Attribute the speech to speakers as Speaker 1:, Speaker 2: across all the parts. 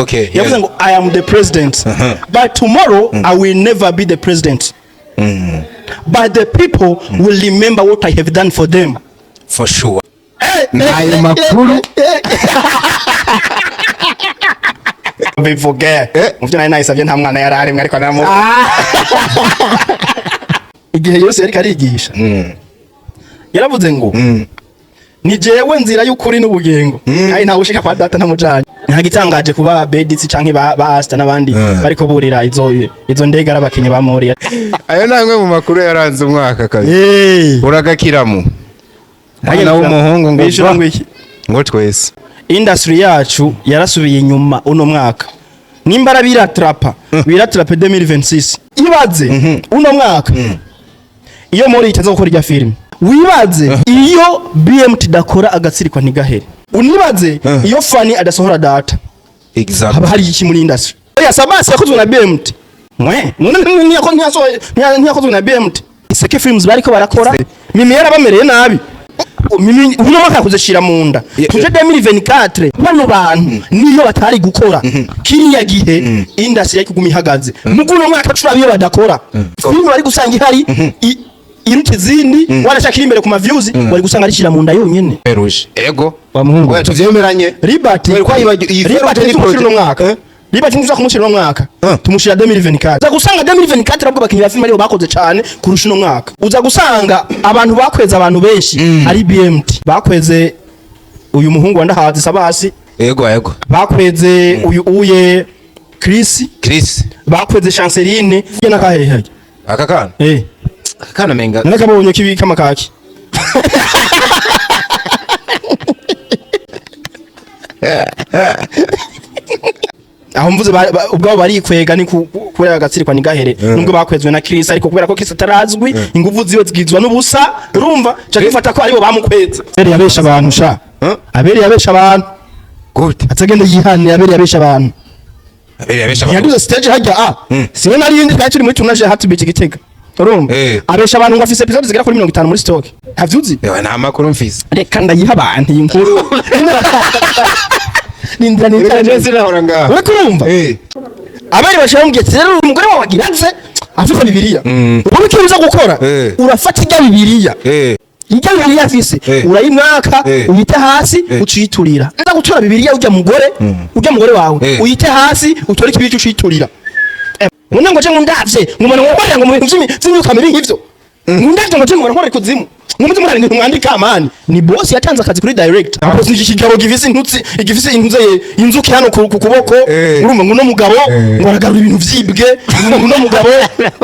Speaker 1: Yavuze ngo "I am the president, but tomorrow I will never be the president, but the people will remember what I have done for them."
Speaker 2: For sure.
Speaker 3: Ayo makuru.
Speaker 1: Bivuge mu byo nari nayisabye, nta mwana yari arimwe, ariko naramu igihe yose yariko arigisha yaravuze ngo "Ni jewe nzira y'ukuri n'ubugingo, kandi ntawe ushika kwa Data ntamujanye." Nta gitangaje kuba Beditsi canke ba Asta n'abandi bariko burira izo ndege ari abakinyi ba Moriya.
Speaker 3: Ayo ni amwe mu makuru yaranze umwaka kabisa. Uragakiramo mwana w'umuhungu ngo
Speaker 1: Bishura
Speaker 3: va.
Speaker 1: ngo iki?
Speaker 3: Ngo twese.
Speaker 1: Industry yacu yarasubiye inyuma uno mwaka. Nimba arabiratrapa biratrape 2026. Ibaze uno mwaka iyo Mori itaza gukora irya filime, wibaze iyo BMT dakora agatsirikwa ntigahere, unibaze iyo Fani adasohora Data. Haba hari iki muri industry? Oya, Sabasi yakozwe na BMT mwe none ntiyakozwe na BMT. Iseke Films bariko barakora, Mimi yarabamereye nabi. Mimi uno mwaka yakoze shira mu nda. Tuje 2024, bano bantu niyo batari gukora kiriya gihe, industry yari kuguma ihagaze. Mugu uno mwaka turabiyo badakora filime, bari gusanga ihari iruta izindi, wanashaka iri imbere ku ma views, bari gusanga ari shira mu nda yonyene.
Speaker 3: Feruje, ego.
Speaker 1: Wa muhungu.
Speaker 3: Oya, tuvyemeranye.
Speaker 1: Liberty.
Speaker 3: Kubera ko iyi
Speaker 1: Liberty
Speaker 3: Feruje ni
Speaker 1: tumushira uno
Speaker 3: project.
Speaker 1: mwaka. Liberty ntuza kumushira uno mwaka. Tumushira 2024. Uza gusanga 2024 ahubwo abakinyi ba filime aribo bakoze cyane kurusha uno mwaka. Uza gusanga abantu bakweze abantu benshi ari BMT. Bakweze uyu muhungu wa Ndahazi Sabasi.
Speaker 2: Ego ego.
Speaker 1: Bakweze uyu uye Chris.
Speaker 2: Chris.
Speaker 1: Bakweze Chanceline. Ye nakahehe.
Speaker 2: Aka kana. Aka kana menga.
Speaker 1: Nakabonye kibi kamakaki. Aho mvuze ubwabo barikwega ni kubera agatsirikwa ntigahere, nubwo bakwezwe na Chris, ariko kubera ko Chris atarazwi, inguvu ziwe zigizwa n'ubusa, urumva ca gifata ko aribo bamukweza. Abere yabesha abantu sha. Abere yabesha abantu.
Speaker 2: Gute?
Speaker 1: Atagenda yihane, abere yabesha abantu.
Speaker 2: Abere yabesha abantu.
Speaker 1: Yaduze stage hajya a siwe nari ndi, twari turi muri tournage ya Heartbeat Gitega, urumva? Abesha abantu ngo afise episode zigera kuri 50 muri stock, ntavyuzi.
Speaker 2: Ewe, nta makuru mfise.
Speaker 1: Reka ndayiha abantu iyi nkuru. Nindira
Speaker 3: Reka
Speaker 1: nindira.
Speaker 3: sinahora ngaha.
Speaker 1: Uriko urumva? Abari bashira bamubwiye ati: "Rero umugore wawe agira aze afite Bibiliya, ubu icyo uza gukora, urafata ijya Bibiliya, ijya Bibiliya afise, urayimwaka, uyite hasi, uciyiturira." Nza gutora Bibiliya ujya mugore, ujya mugore wawe, uyite hasi, utore ikibiri uciyiturira. None ngo je ngo ndavye ngo umuntu ngo ngo mu bintu vy'imyuka mibi nk'ivyo, ngo ndavye ngo je ngo nkore kuzimu, ngo muze murari ibintu mwandika. Mani ni boss yatanze akazi kuri direct apoze iki kigabo gifise intutsi, igifise intuze inzuki hano ku kuboko. Urumva ngo uno mugabo ngo aragarura ibintu vyibwe, ngo uno mugabo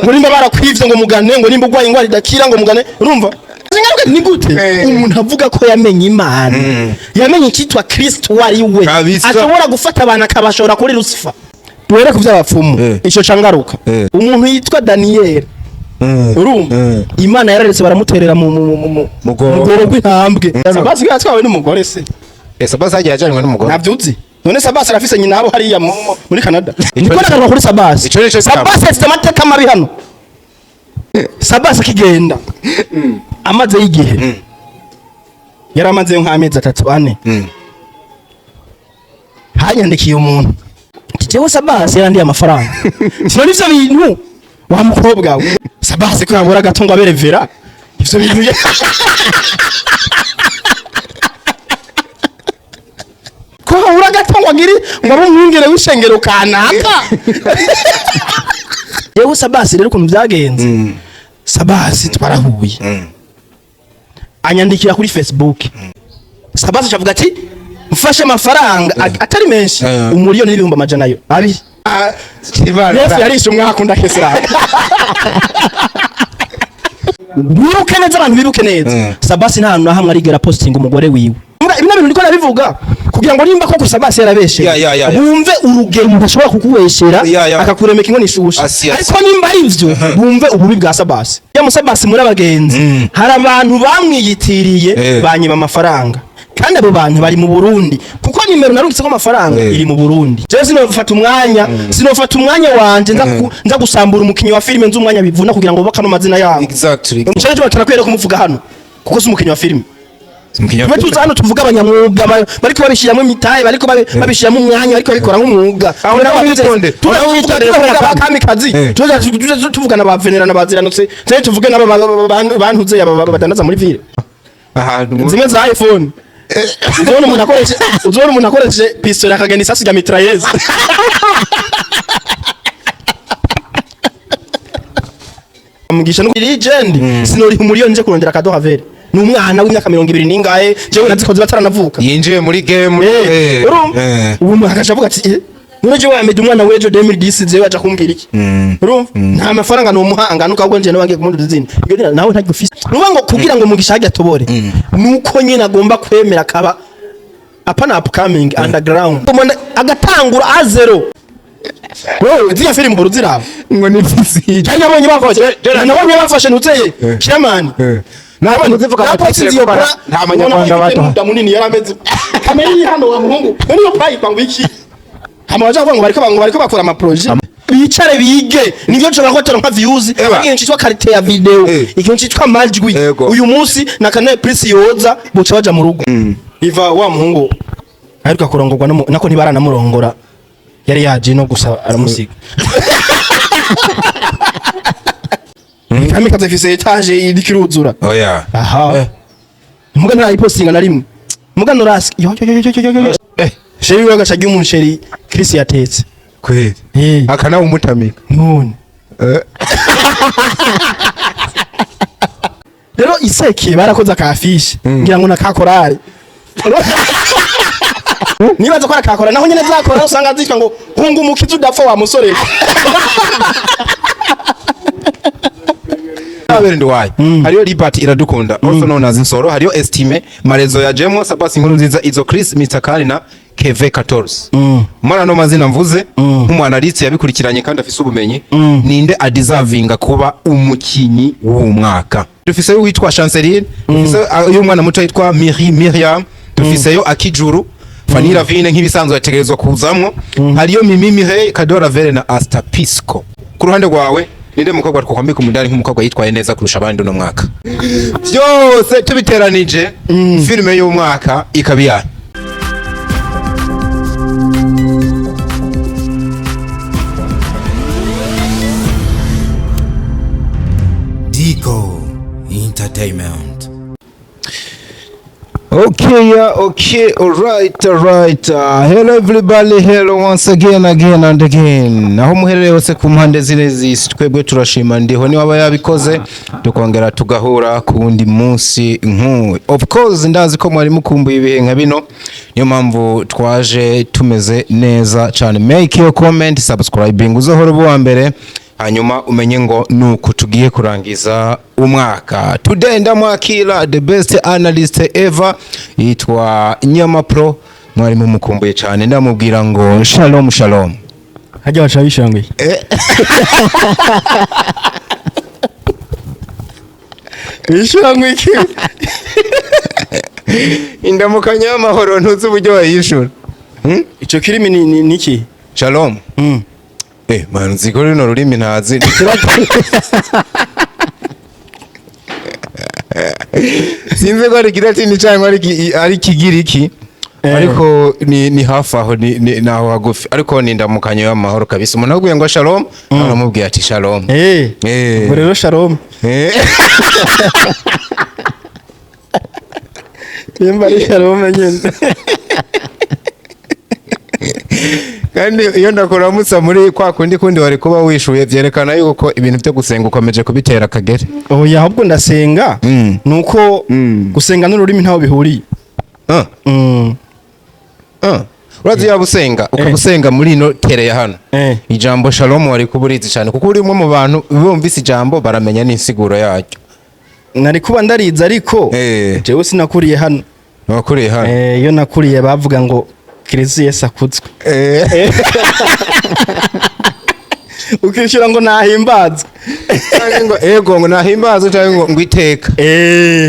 Speaker 1: ngo nimba barakwivye ngo mugane, ngo nimba urwaye ingwara idakira ngo mugane. Urumva ingaruka ni gute? Umuntu avuga ko yamenye Imana, yamenye icyitwa Kristo wari we, ashobora gufata abantu akabashora kuri Lucifer. Duhere ku by'abapfumu. Ico cangaruka, umuntu yitwa Daniel, urumva, Imana yararetse baramuterera mu
Speaker 2: Mugoro.
Speaker 1: mugoro rw'intambwe. Sabasi yatwawe n'umugore se?
Speaker 2: Sabasi hagiye ajanywe n'umugore.
Speaker 1: Ntavyuzi? None Sabasi arafise nyina abo hariya muri Canada. Niko nagaruka kuri Sabasi.
Speaker 2: Ico nico.
Speaker 1: Sabasi afite amateka mabi hano. Sabasi akigenda, amaze y'igihe, yari amazeyo nk'amezi 3, 4, hanyandikiye umuntu ati: "Jewe Sabasi yarandiye amafaranga." Sinone ivyo bintu wa mukobwa we, Sabasi ko yabura gato ngo abere vera ivyo bintu ko habura gato ngo agire ngo abe umwungere w'ishengero kanaka. Yewe, Sabasi rero ukuntu byagenze, Sabasi twarahuye, anyandikira kuri Facebook. Sabasi avuga ati: "Mfashe amafaranga atari menshi, 1,200,000." Yesu yarishe umwaka undi akesera. Bibuke neza, abantu bibuke neza, Sabasi nta hantu na hamwe arigera posting umugore wiwe. Bino bintu ndiko nabivuga kugira ngo nimba koko Sabasi yarabeshe, bumve urugero umuntu ashobora kukubeshera, akakuremeka inkono ishushe.
Speaker 2: Asi, asi.
Speaker 1: Ariko nimba ari ivyo, bumve ububi bwa Sabasi. Ya Musabasi muri abagenzi, hari abantu bamwiyitiriye, banyiba amafaranga, kandi abo bantu bari mu Burundi, kuko nimero narungitseko amafaranga iri mu Burundi. Jewe sinofata umwanya wanje nza gusambura umukinyi wa filime, nzi umwanya bivuna kugira ngo bubake ano mazina yabo. Umucece batarakwiriye kumuvuga hano kuko si umukinyi wa filime. Tube tuza hano tuvuga abanyamwuga bariko babishiramo imitahe, bariko babishiramo umwanya, bariko babikora nk'umwuga.
Speaker 3: Aho naho witonde.
Speaker 1: Tuza
Speaker 3: Aho witonde.
Speaker 1: tuvuga kamikazi, tuza tuvuga na ba venera na baziranutse, tuze tuvuge n'aba bantuze aba badandaza muri ville
Speaker 3: Ahantu
Speaker 1: zimwe za iPhone. Uzobona umuntu akoresheje pistolet akagenda isasu rya mitrailleuse. Mugisha no legend sinori umuriyo nje kurondera kadoha vere ni umwana w'imyaka 20 n'ingahe, jewe nazikoze bataranavuka.
Speaker 3: Yinjiye muri game.
Speaker 1: Urumva, ubu umuntu akaca avuga ati: "Eh, none jewe wamede umwana w'ejo 2010, jewe aja kumbwira iki?" Urumva, nta mafaranga nomuha angana ahubwo nje nabangiye kumuduza izindi. Iyo dira nawe ntaryo ufise. Nuvuga ngo kugira ngo Mugisha hajya atobore, nuko nyine agomba kwemera akaba apana upcoming, underground. Umuntu agatangura à zéro. Wewe ziriya filime uhora uziraba?
Speaker 3: Ngo ni physique.
Speaker 1: Cyangwa nabonye bafashe ntuzeye Chairman.
Speaker 2: Ntabwo zivuga
Speaker 1: Naposinzi iyo bra.
Speaker 2: Nta Banyarwanda bato.
Speaker 1: Muda munini yarameze kamera iri hano wa muhungu. None iyo pra yitwa ngo iki? Hama baje bavuga ngo bariko bakora ama projet, bicare bige, nivyo nshobora kubatera nka views.
Speaker 3: Eba.
Speaker 1: Ikintu citwa qualité ya video, ikintu citwa amajwi. Uyu munsi na Canal Plus yoza buca baja mu rugo iva wa muhungu aheruka kurongorwa nako ntibaranamurongora, yari yaje no gusa aramusiga. Kamikaze ifise étage iriko iruzura.
Speaker 3: Oya.
Speaker 1: Aha. Muga ntarayipostinga na rimwe. Muga nurasi. Yo yo yo yo yo yo yo. Chéri we agaca agira umuceri Chris yatetse.
Speaker 3: Kweli?
Speaker 1: Eh.
Speaker 3: Akana umutamika.
Speaker 1: None. Rero iseke barakoze akafishe. Ngira ngo nakakorari. Nibaza ko arakakora naho nyene zakora usanga zitwa ngo hunga umukiza udapfa wa musore.
Speaker 3: Abere Nduwayo, hariyo Liberty Iradukunda, also known as Nsoro, hariyo Estime Marezo yajemwo, Sabasi Inkuru Nziza, Izo Chris, Mr Kani na Keve 14. Mwana no mazina mvuze, nk'umwanalitsi yabikurikiranye kandi afise ubumenyi, ninde adeservinga kuba umukinyi w'umwaka? Dufise witwa Chanceline, dufise y'umwana muto yitwa Miri Miriam, dufiseyo Akijuru Fanny Ravine, nk'ibisanzwe yategerezwa kuzamwo, hariyo Mimi Mireille, Kadora Vere na Asta Pisco. Ku ruhande rwawe, ninde mukobwa twakwambika umudari nk'umukobwa yitwaye neza kurusha abandi uno mwaka? Byose tubiteranije, filime y'umwaka ikaba iyahe?
Speaker 4: Dico Entertainment.
Speaker 3: Okay, yeah, okay, alright. Hello everybody, hello once again, again and again. Aho muherereye hose ku mpande zine z'isi, twebwe turashima ndiho niba aba yabikoze, tukongera tugahura ku wundi munsi nk'uyu. Of course, ndazi ko mwari mukumbuye ibihe nka bino, niyo mpamvu twaje tumeze neza cyane. Make your comment, subscribing, uzohora uba uwa mbere, hanyuma umenye ngo nuko tugiye kurangiza umwaka. Today ndamwakira the best analyst ever, yitwa Nyama Pro, mwari mumukumbuye cyane. Ndamubwira ngo shalom shalom.
Speaker 1: Hajya baca bishanguye. Bishura ngo iki?
Speaker 3: Indamukanya y'amahoro, ntuzi uburyo wayishura?
Speaker 1: Ico kirimi ni niki?
Speaker 3: Shalom. Man, nzi ko runo rurimi ntazi. Sinzi ko ari Ikilatini cyangwa ari Ikigiriki. Ariko ni hafi aho, ni naho hagufi, ariko ni indamukanyo y'amahoro kabisa. Umuntu akubwiye ngo shalom, aramubwiye ati shalom.
Speaker 1: Ubwo rero shalom. Nimba ari shalom nyene.
Speaker 3: Kandi iyo ndakuramutsa muri kwa kundi kundi wari kuba wishuye, byerekana yuko ibintu byo gusenga ukomeje kubitera akagere.
Speaker 1: Oya, ahubwo ndasenga. Nuko gusenga n'ururimi ntaho bihuriye.
Speaker 3: Urazi yaba usenga ukaba usenga muri ino tere ya hano, ijambo shalom wari kuba urizi cyane, kuko uri umwe mu bantu bumvise ijambo baramenya n'insiguro yaryo.
Speaker 1: Nari kuba ndarize, ariko jewe sinakuriye hano.
Speaker 3: Wakuriye hano?
Speaker 1: Iyo nakuriye bavuga ngo Kristo Yesu akuzwe. Ukishyura ngo nahimbazwe.
Speaker 3: Canke ngo ego, ngo nahimbaze, cyangwa ngo iteka.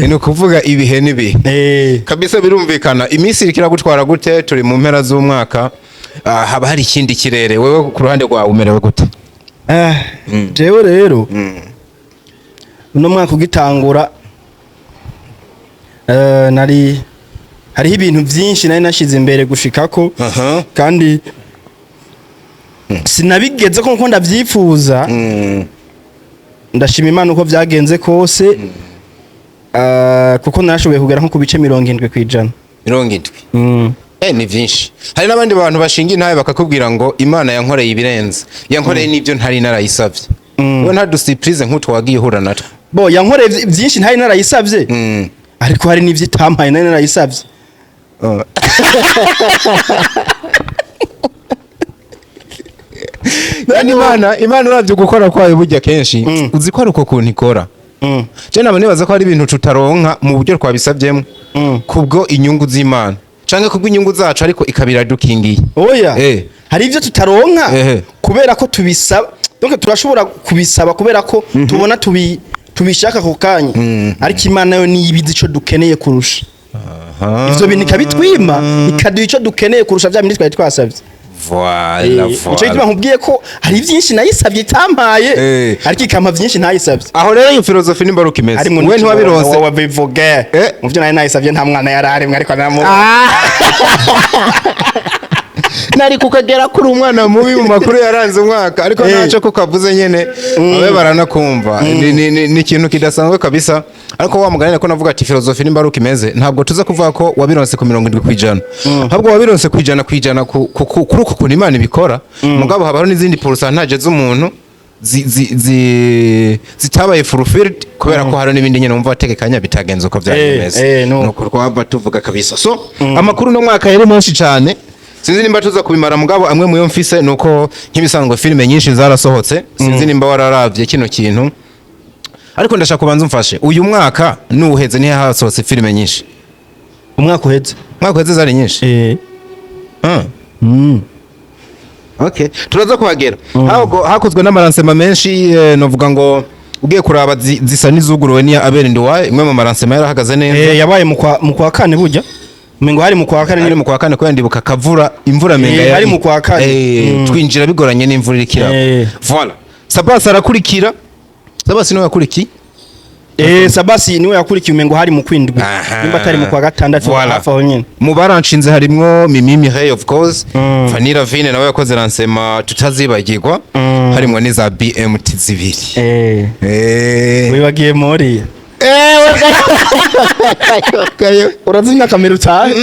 Speaker 3: Ni ukuvuga ibihe n'ibihe. Kabisa birumvikana. Iminsi iriko iragutwara gute? Turi mu mpera z'umwaka. Ah, haba hari ikindi kirere. Wewe ku ruhande rwawe umerewe gute?
Speaker 1: Jewe rero uno mwaka ugitangura Nari hariho ibintu byinshi nari nashize imbere gushikako, kandi sinabigeze ko nkuko ndavyifuza. Ndashima Imana uko vyagenze kose, kuko narashoboye kugera nko ku bice 70%.
Speaker 3: 70? Ni vyinshi. Hari n'abandi bantu bashinga intahe bakakubwira ngo Imana yankoreye ibirenze, yankoreye n'ibyo ntari narayisavye. We nta du surprise nk'utwo wagiye uhura natwo?
Speaker 1: Bo, yankoreye vyinshi ntari narayisavye, ariko hari n'ivyo itampaye nari narayisavye.
Speaker 3: Yani Imana uravye gukora kwayo burya kenshi, uzi ko ari uko kuntu ikora. Je naba nibaza ko hari ibintu tutaronka mu buryo twabisavyemo kubwo inyungu z'Imana canke kubwo inyungu zacu, ariko ikaba iradukingiye.
Speaker 1: Oya, hari ivyo tutaronka kubera ko tubisaba. Donc turashobora kubisaba kubera ko tubona tubishaka ako kanya, ariko Imana yo niyo ibizi ico dukeneye kurusha ivyo bintu, ikabitwima, ikaduha ico dukeneye kurusha vya bindi twari twasavye.
Speaker 3: Voilà.
Speaker 1: Ico gituma nkubwiye ko hari vyinshi nayisavye itampaye, ariko ikampa vyinshi ntayisavye.
Speaker 3: Aho rero iyo philosophie nimba ari imeze,
Speaker 1: Harimwo
Speaker 3: we ntiwabironse.
Speaker 1: Wowe bivuge. Mu vyo nari nayisavye nta mwana yari arimwe, ariko naramu
Speaker 3: Nari kukagera kuri umwana mubi mu makuru yaranze umwaka, ariko ntacyo ko kavuze nyene babe baranakumva. Ni ikintu kidasanzwe kabisa. Ariko wa mugani ko navuga ati philosophie nimba ari uko imeze, ntabwo tuza kuvuga ko wabironse ku 70%, ahubwo wabironse ku 100% kuri uko kuntu Imana ibikora. Mugabo habaho n'izindi pourcentage z'umuntu zitabaye fulfilled kubera ko hari n'ibindi nyene wumva wategekanya bitagenze uko byari bimeze.
Speaker 1: No.
Speaker 3: Nuko twaba tuvuga kabisa. So amakuru no mwaka yari menshi cyane, sinzi nimba tuza kubimara, mugabo amwe muyo mfise nuko nk'ibisanzwe filime nyinshi zarasohotse. Sinzi nimba wararavye kino kintu, ariko ndashaka kubanza umfashe. Uyu mwaka nuheze nihe hasohotse filime nyinshi?
Speaker 1: Umwaka uheze.
Speaker 3: Umwaka uheze zari nyinshi. Okay, turaza kuhagera. Ahubwo hakozwe n'ama lancement menshi, novuga ngo ugiye kuraba zisa n'izuguruwe niya Abel Nduwaye, imwe mu ma lancement yarahagaze neza.
Speaker 1: Yabaye mu kwa kane burya, umengo hari mu kwa kane.
Speaker 3: Ari mu kwa kane, kubera ndibuka kavura imvura menga
Speaker 1: Hari mu kwa kane.
Speaker 3: Twinjira bigoranye n'imvura iriko iragwa. Voilà, Sabas arakurikira. Sabas niwe yakurikiye.
Speaker 1: Sabasi niwe yakurikiye, umengo hari mu kwindwi, nimba atari mu kwa gatandatu,
Speaker 3: Voilà.
Speaker 1: hafi aho nyene.
Speaker 3: Mu baranshinze harimwo Mimi Mireille, of course. Fanny Ravine nawe yakoze lancement tutazibagirwa, harimwo n'iza BMT zibiri.
Speaker 1: Wibagiye mori. Urazinya kamera utahe.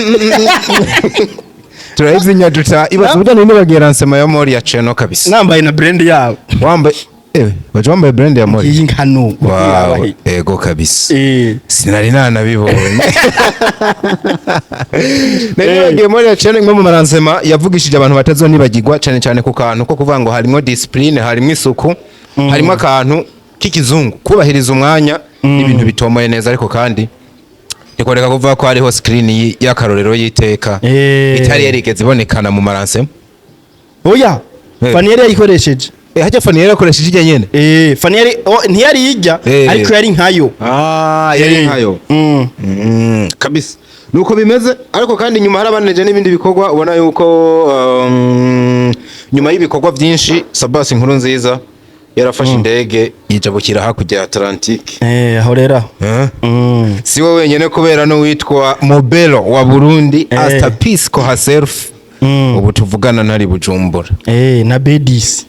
Speaker 3: Turayizinya duta ibaza uburyo nari nibagiye lancement ya Mori ya Cheno kabisa.
Speaker 1: Nambaye na brand yabo.
Speaker 3: Wambaye, baje wambaye brand ya Mori.
Speaker 1: Iyi nkano.
Speaker 3: Wow, ego kabisa. Sinari nanabibonye. Nari nibagiye Mori ya Cheno, imwe mu ma lancement yavugishije abantu batazonibagirwa cyane cyane ku kantu ko kuvuga ngo harimo discipline, harimo isuku, harimo akantu k'ikizungu, kubahiriza umwanya n'ibintu bitomoye neza. Ariko kandi ntikoreka kuvuga ko hariho screen y'akarorero y'iteka itari yarigeze ibonekana mu ma lancement.
Speaker 1: Oya. Fanny yari yayikoresheje.
Speaker 3: Hajya Fanny yari yakoresheje ijya nyene?
Speaker 1: Fanny yari, ntiyari ijya, ariko yari nkayo.
Speaker 3: Ah, yari nkayo. Kabisa nuko bimeze. Ariko kandi nyuma harabaneje n'ibindi bikorwa, ubona yuko nyuma y'ibikorwa byinshi Sabas inkuru nziza yarafashe indege yijabukira hakurya ya Atlantique.
Speaker 1: Aho rero aho.
Speaker 3: Eh? Si we wenyene, kubera n'uwitwa Mobelo wa Burundi, Asta Pisco herself, ubu tuvugana ntari Bujumbura.
Speaker 1: Na B10.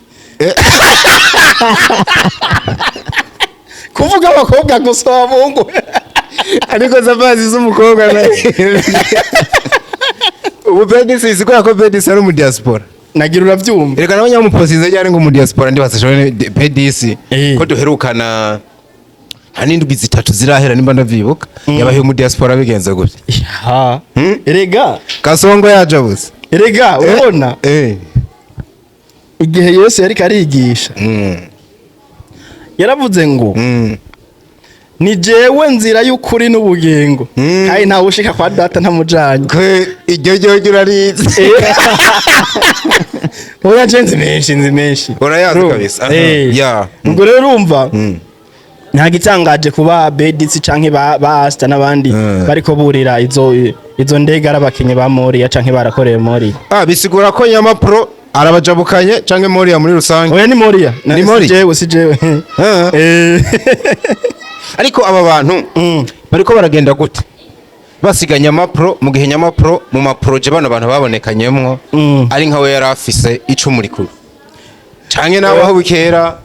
Speaker 1: Kuvuga abakobwa gusa, abahungu.
Speaker 3: Ariko Sabas z'umukobwa ubu B10 si kubera ko B10 ari mu diaspora.
Speaker 1: Nagira uravyumva.
Speaker 3: Reka nawe nyamuposize ryari ngo mu diaspora, ndibaza shobora B10 ko duherukana nta n'indwi 3 zirahera nimba ndavyibuka, yabaye mu diaspora bigenze gute?
Speaker 1: Ha. Erega,
Speaker 3: Kasongo yajabuze.
Speaker 1: Erega urabona igihe Yesu yariko arigisha, yaravuze ngo ni jewe nzira y'ukuri n'ubugingo, kandi ntawe ushika kwa Data ntamujanye.
Speaker 3: Kwe iryo ryo urarizi.
Speaker 1: Oya, je nzi menshi, nzi menshi.
Speaker 3: Urayazi
Speaker 1: Urumva?
Speaker 3: kabisa. Aha.
Speaker 1: Ubwo rero urumva nta gitangaje kuba Beditsi canke ba Asta n'abandi bariko burira izo ndege ari abakinyi ba Moria canke barakoreye Moria.
Speaker 3: Ah, bisigura ko Nyama Pro arabajabukanye canke Moria muri rusange?
Speaker 1: Oya, ni Moria.
Speaker 3: Ni Moria?
Speaker 1: Si jewe, si jewe.
Speaker 3: Ariko aba bantu bariko baragenda gute? Basiga Nyamapro mu gihe Nyamapro mu ma projets bano bantu babonekanyemwo ari nkawe yari afise icumu rikuru, canke nawe aho bukera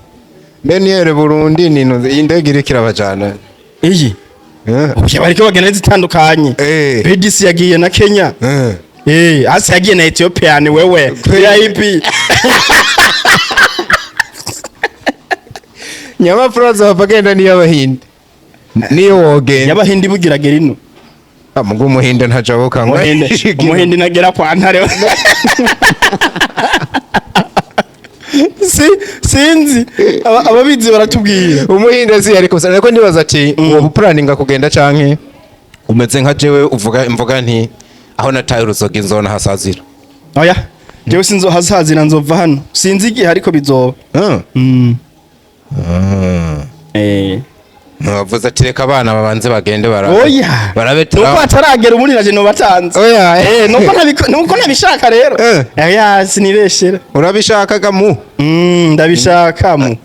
Speaker 3: Beniere Burundi ni iyi ndege iriko irabajana.
Speaker 1: Iyi ubyo bariko bagenda zitandukanye. BDC yagiye na Kenya. Asi yagiye na Ethiopia, ni wewe VIP.
Speaker 3: Nyamapro azova agenda niyo abahinde niyo wogenda.
Speaker 1: Y'abahindi bugira gerino.
Speaker 3: Mugu umuhinde ntajabuka ngo
Speaker 1: Umuhindi nagera kwa ntare. Si sinzi, ababizi baratubwira.
Speaker 3: Umuhinde si ariko gusa, ariko ndibaza ati uwo uplanninga kugenda canke umeze nka jewe uvuga mvuga nti aho nataye uruzoga inzona hasazira.
Speaker 1: Oya, jewe sinzohazazira, nzova hano, sinzi igihe ariko bizoba.
Speaker 3: Ntiwavuze ati reka abana babanze bagende barabe.
Speaker 1: Oya.
Speaker 3: Barabe.
Speaker 1: Nuko ataragera ubundi naje nobatanze.
Speaker 3: Oya.
Speaker 1: Nuko ntabishaka rero. Oya, sinibeshera.
Speaker 3: Urabishakaga mu
Speaker 1: Ndabishaka mu.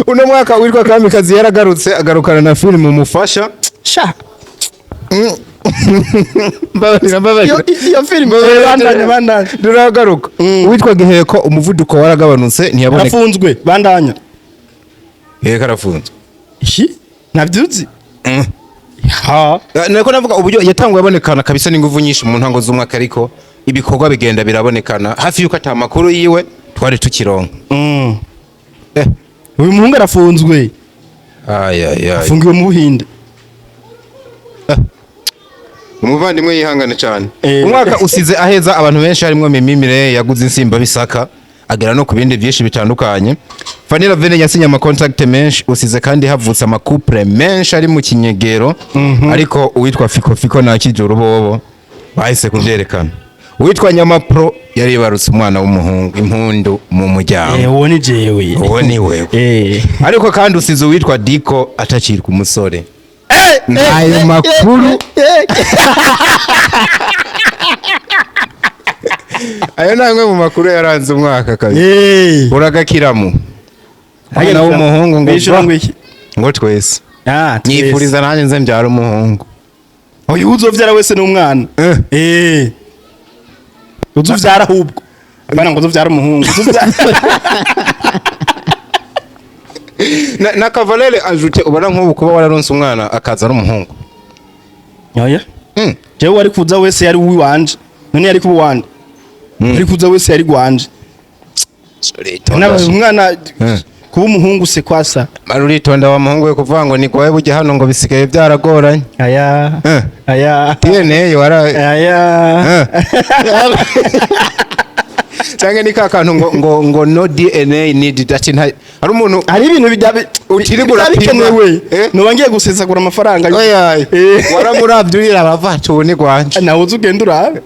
Speaker 3: Uno mwaka witwa Kamikazi yaragarutse, agarukana na filime Umufasha.
Speaker 1: Sha.
Speaker 3: Mbabarira, mbabarira.
Speaker 1: Iyo filime, bandanya, bandanya.
Speaker 3: Turagaruka. Witwa Giheko, umuvuduko waragabanutse, ntiyaboneka.
Speaker 1: Arafunzwe, bandanya.
Speaker 3: Giheko arafunzwe?
Speaker 1: Iki ntabyuzi. Ha.
Speaker 3: Nako navuga uburyo yatanguye abonekana kabisa n'inguvu nyinshi mu ntango z'umwaka, ariko ibikorwa bigenda birabonekana hafi yuko ata makuru yiwe twari tukironka.
Speaker 1: Uyu muhungu arafunzwe.
Speaker 3: Ay ay ay.
Speaker 1: Afungiwe mu Buhinde.
Speaker 3: Umuvandimwe yihangane cyane.
Speaker 1: Eh.
Speaker 3: Umwaka usize aheza abantu benshi, harimo Mimimire yaguze insimba bisaka, agera no ku bindi byinshi bitandukanye. Fanny Vene yasinye ama contract menshi. Usize kandi havutse ama couple menshi ari mu kinyegero, ariko uwitwa Fiko Fiko na Kijuru bobo bahise kuvyerekana. Uwitwa Nyamapro yaribarutse umwana w'umuhungu, impundu mu muryango.
Speaker 1: Uwo ni jewe.
Speaker 3: Uwo ni wewe. Ariko kandi usize uwitwa Diko atacirwa umusore. Ayo makuru, ayo ni amwe mu makuru yaranze umwaka kabisa. Uragakiramu umwana w'umuhungu ngo
Speaker 1: Bishura
Speaker 3: va.
Speaker 1: ngo iki?
Speaker 3: Ngo twese.
Speaker 1: Ah, twese.
Speaker 3: Nyifuriza nanjye nze mbyara umuhungu.
Speaker 1: Uyu uzovyara wese ni umwana. Uzovyara ahubwo. Abana ngo uzovyara umuhungu. Uzovyara.
Speaker 3: Na kavalere ajoute, ubona nk'ubu kuba wararonse umwana akaza ari umuhungu.
Speaker 1: Oya. Jewe wari kuza wese yari uwanje. None yari kuba uwande. Yari kuza wese yari gwanje.
Speaker 3: Uritonda.
Speaker 1: Umwana kuba umuhungu se kwasa.
Speaker 3: Mara uritonda wa muhungu we, kuvuga ngo ni kwawe bujya hano ngo bisigaye byaragoranye.
Speaker 1: Aya. Aya.
Speaker 3: DNA wara
Speaker 1: Aya.
Speaker 3: Cyangwa ni ka kantu ngo no DNA need, ati nta hari umuntu
Speaker 1: Hari ibintu bijya
Speaker 3: Utiri urapima.
Speaker 1: bikenewe. Noba ngiye gusesagura amafaranga.
Speaker 3: Oya. Waramuravye urira arava ati ubu ni gwanje.
Speaker 1: Nawe uzi ugenda urabe.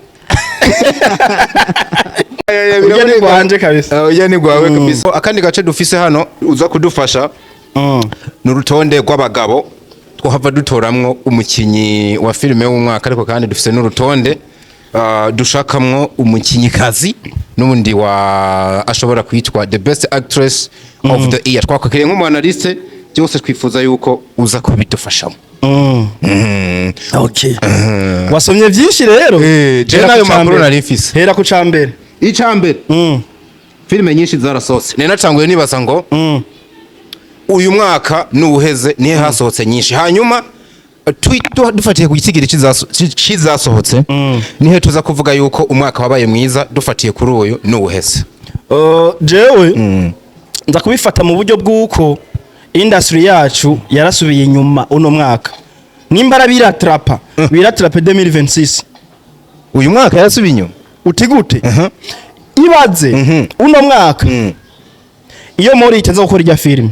Speaker 1: Urya ni gwanje kabisa.
Speaker 3: Urya ni gwawe kabisa. Akandi gace dufise hano uza kudufasha ni urutonde rw'abagabo twahava dutoramwo umukinyi wa filime w'umwaka, ariko kandi dufise n'urutonde dushakamwo umukinyikazi n'ubundi wa ashobora kwitwa the best actress of the year. Twakwakiriye nk'umu analyste, byose twifuza yuko uza kubidufashamo.
Speaker 1: Okay. Wasomye byinshi rero.
Speaker 3: Je
Speaker 1: Hera
Speaker 3: n'ayo
Speaker 1: ku ca
Speaker 3: makuru
Speaker 1: mbere.
Speaker 3: nari mfise.
Speaker 1: Hera ku cambere.
Speaker 3: Icambere, filime nyinshi zarasohotse. Nari natanguye nibaza ngo uyu mwaka nuwuheze nihe hasohotse nyinshi, hanyuma dufatiye ku gitigiri c'izasohotse nihe tuza kuvuga yuko umwaka wabaye mwiza dufatiye kuri uyu nuwuheze.
Speaker 1: Jewe nza kubifata mu buryo bw'uko industry yacu yarasubiye inyuma uno mwaka. Nimba arabirattrapa, birattrape 2026.
Speaker 3: Uyu mwaka yarasubiye inyuma?
Speaker 1: Uti gute? Ibaze uno mwaka iyo mori itaza gukora irya filime.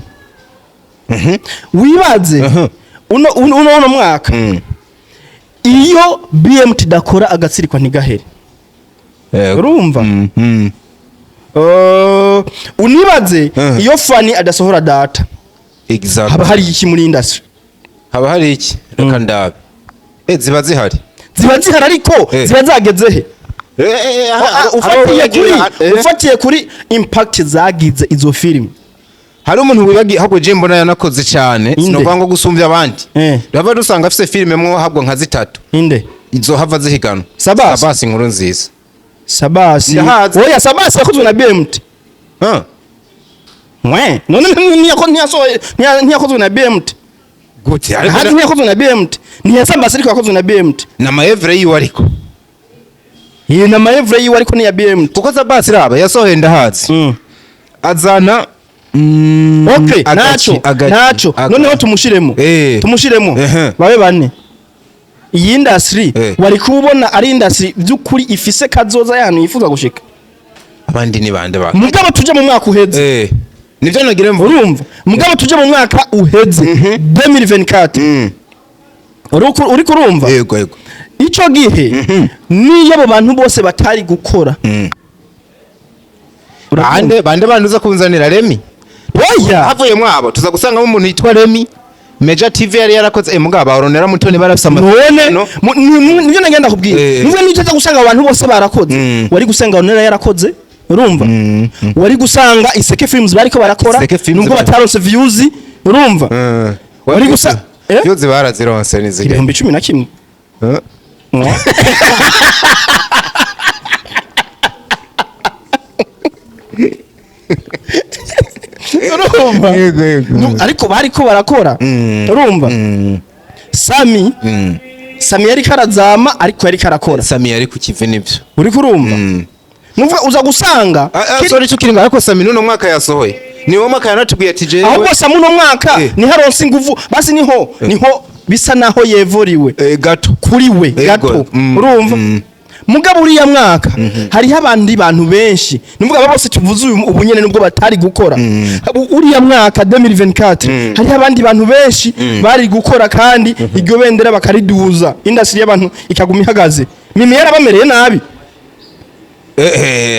Speaker 1: Wibaze uno mwaka iyo BMT idakora agatsirikwa ntigahere. Urumva? Unibaze iyo Fani adasohora Data.
Speaker 3: Exactly.
Speaker 1: Haba hari iki muri industry?
Speaker 3: Haba hari iki? Reka ndabe. Ziba zihari.
Speaker 1: Ziba zihari ariko ziba zageze he? Ufatiye kuri impact zagize izo filime.
Speaker 3: Hari umuntu wibagiye ahubwo je mbona yanakoze cyane.
Speaker 1: Inde?
Speaker 3: Sinovuga ngo gusumbya abandi. Rava dusanga afise filime mwo habwo nka zitatu.
Speaker 1: Inde?
Speaker 3: Izohava zihiganwa.
Speaker 1: Sabasi?
Speaker 3: Sabasi inkuru nziza.
Speaker 1: Sabasi.
Speaker 3: Ndahazi.
Speaker 1: Oya, Sabasi yakozwe na BMT.
Speaker 3: Ah.
Speaker 1: Mwe none ntiyakozwe na BMT?
Speaker 3: Gute? Ariko
Speaker 1: Hazi ntiyakozwe na BMT, ni Sabasi ariko yakozwe na BMT.
Speaker 3: Na ma œuvre yiwe ariko.
Speaker 1: Iyi na ma œuvre yiwe ariko ni ya BMT.
Speaker 3: Kuko Sabasi raba yasohoye Ndahazi. Azana
Speaker 1: Okay.
Speaker 3: Agaci,
Speaker 1: Naco
Speaker 3: agaci,
Speaker 1: naco. Noneho tumushiremo. Tumushiremo. Babe bane. Iyi industry wari kubona ari industry by'ukuri ifise kazoza y'ahantu yifuza gushika.
Speaker 3: Abandi ni bande ba?
Speaker 1: Mugabo tuje mu mwaka uheze.
Speaker 3: Nivyo nagire mvuga.
Speaker 1: Urumva, mugabo tuje mu mwaka uheze 2024. Uriko urumva?
Speaker 3: Yego.
Speaker 1: Ico gihe niyo abo bantu bose batari gukora. Urakumva?
Speaker 3: Bande bande uza kunzanira Remy?
Speaker 1: Oya.
Speaker 3: Havuye mwabo tuza gusangamo umuntu yitwa Remy. Meja TV yari yarakoze, mugabo baronera mutoni barafise ama
Speaker 1: None
Speaker 3: no.
Speaker 1: nivyo nagenda kubwira. Nubwo nico uza gusanga abantu bose barakoze. Wari gusanga Onera yarakoze, urumva, wari gusanga Iseke Films bariko barakora
Speaker 3: Iseke Films
Speaker 1: nubwo bataronse views, urumva. Wari gusa?
Speaker 3: Views barazironse nizige.
Speaker 1: 11,000. Mwa. Urumva?
Speaker 3: Yego.
Speaker 1: Ariko bariko barakora, urumva. Sami Sami yari karazama ariko yari karakora.
Speaker 3: Sami yari ku kivi nivyo.
Speaker 1: Uriko urumva? Nuvuga uza gusanga
Speaker 3: Sorry, tukiri ngaho, ariko Sami nuno mwaka yasohoye. Ni wo mwaka yanatubwiye ati jewe
Speaker 1: Ahubwo Sami uno mwaka niho aronse inguvu basi, niho bisa naho yevuriwe
Speaker 3: gato.
Speaker 1: Kuri we gato. Urumva, mugabo uriya mwaka hariho abandi bantu benshi, nuvuga abo bose tuvuze uyu ubu nyene nubwo batari gukora. Uriya mwaka 2024 hariho abandi bantu benshi bari gukora kandi iryo bendera bakariduza, industry y'abantu ikaguma ihagaze. Mimi yarabamereye nabi.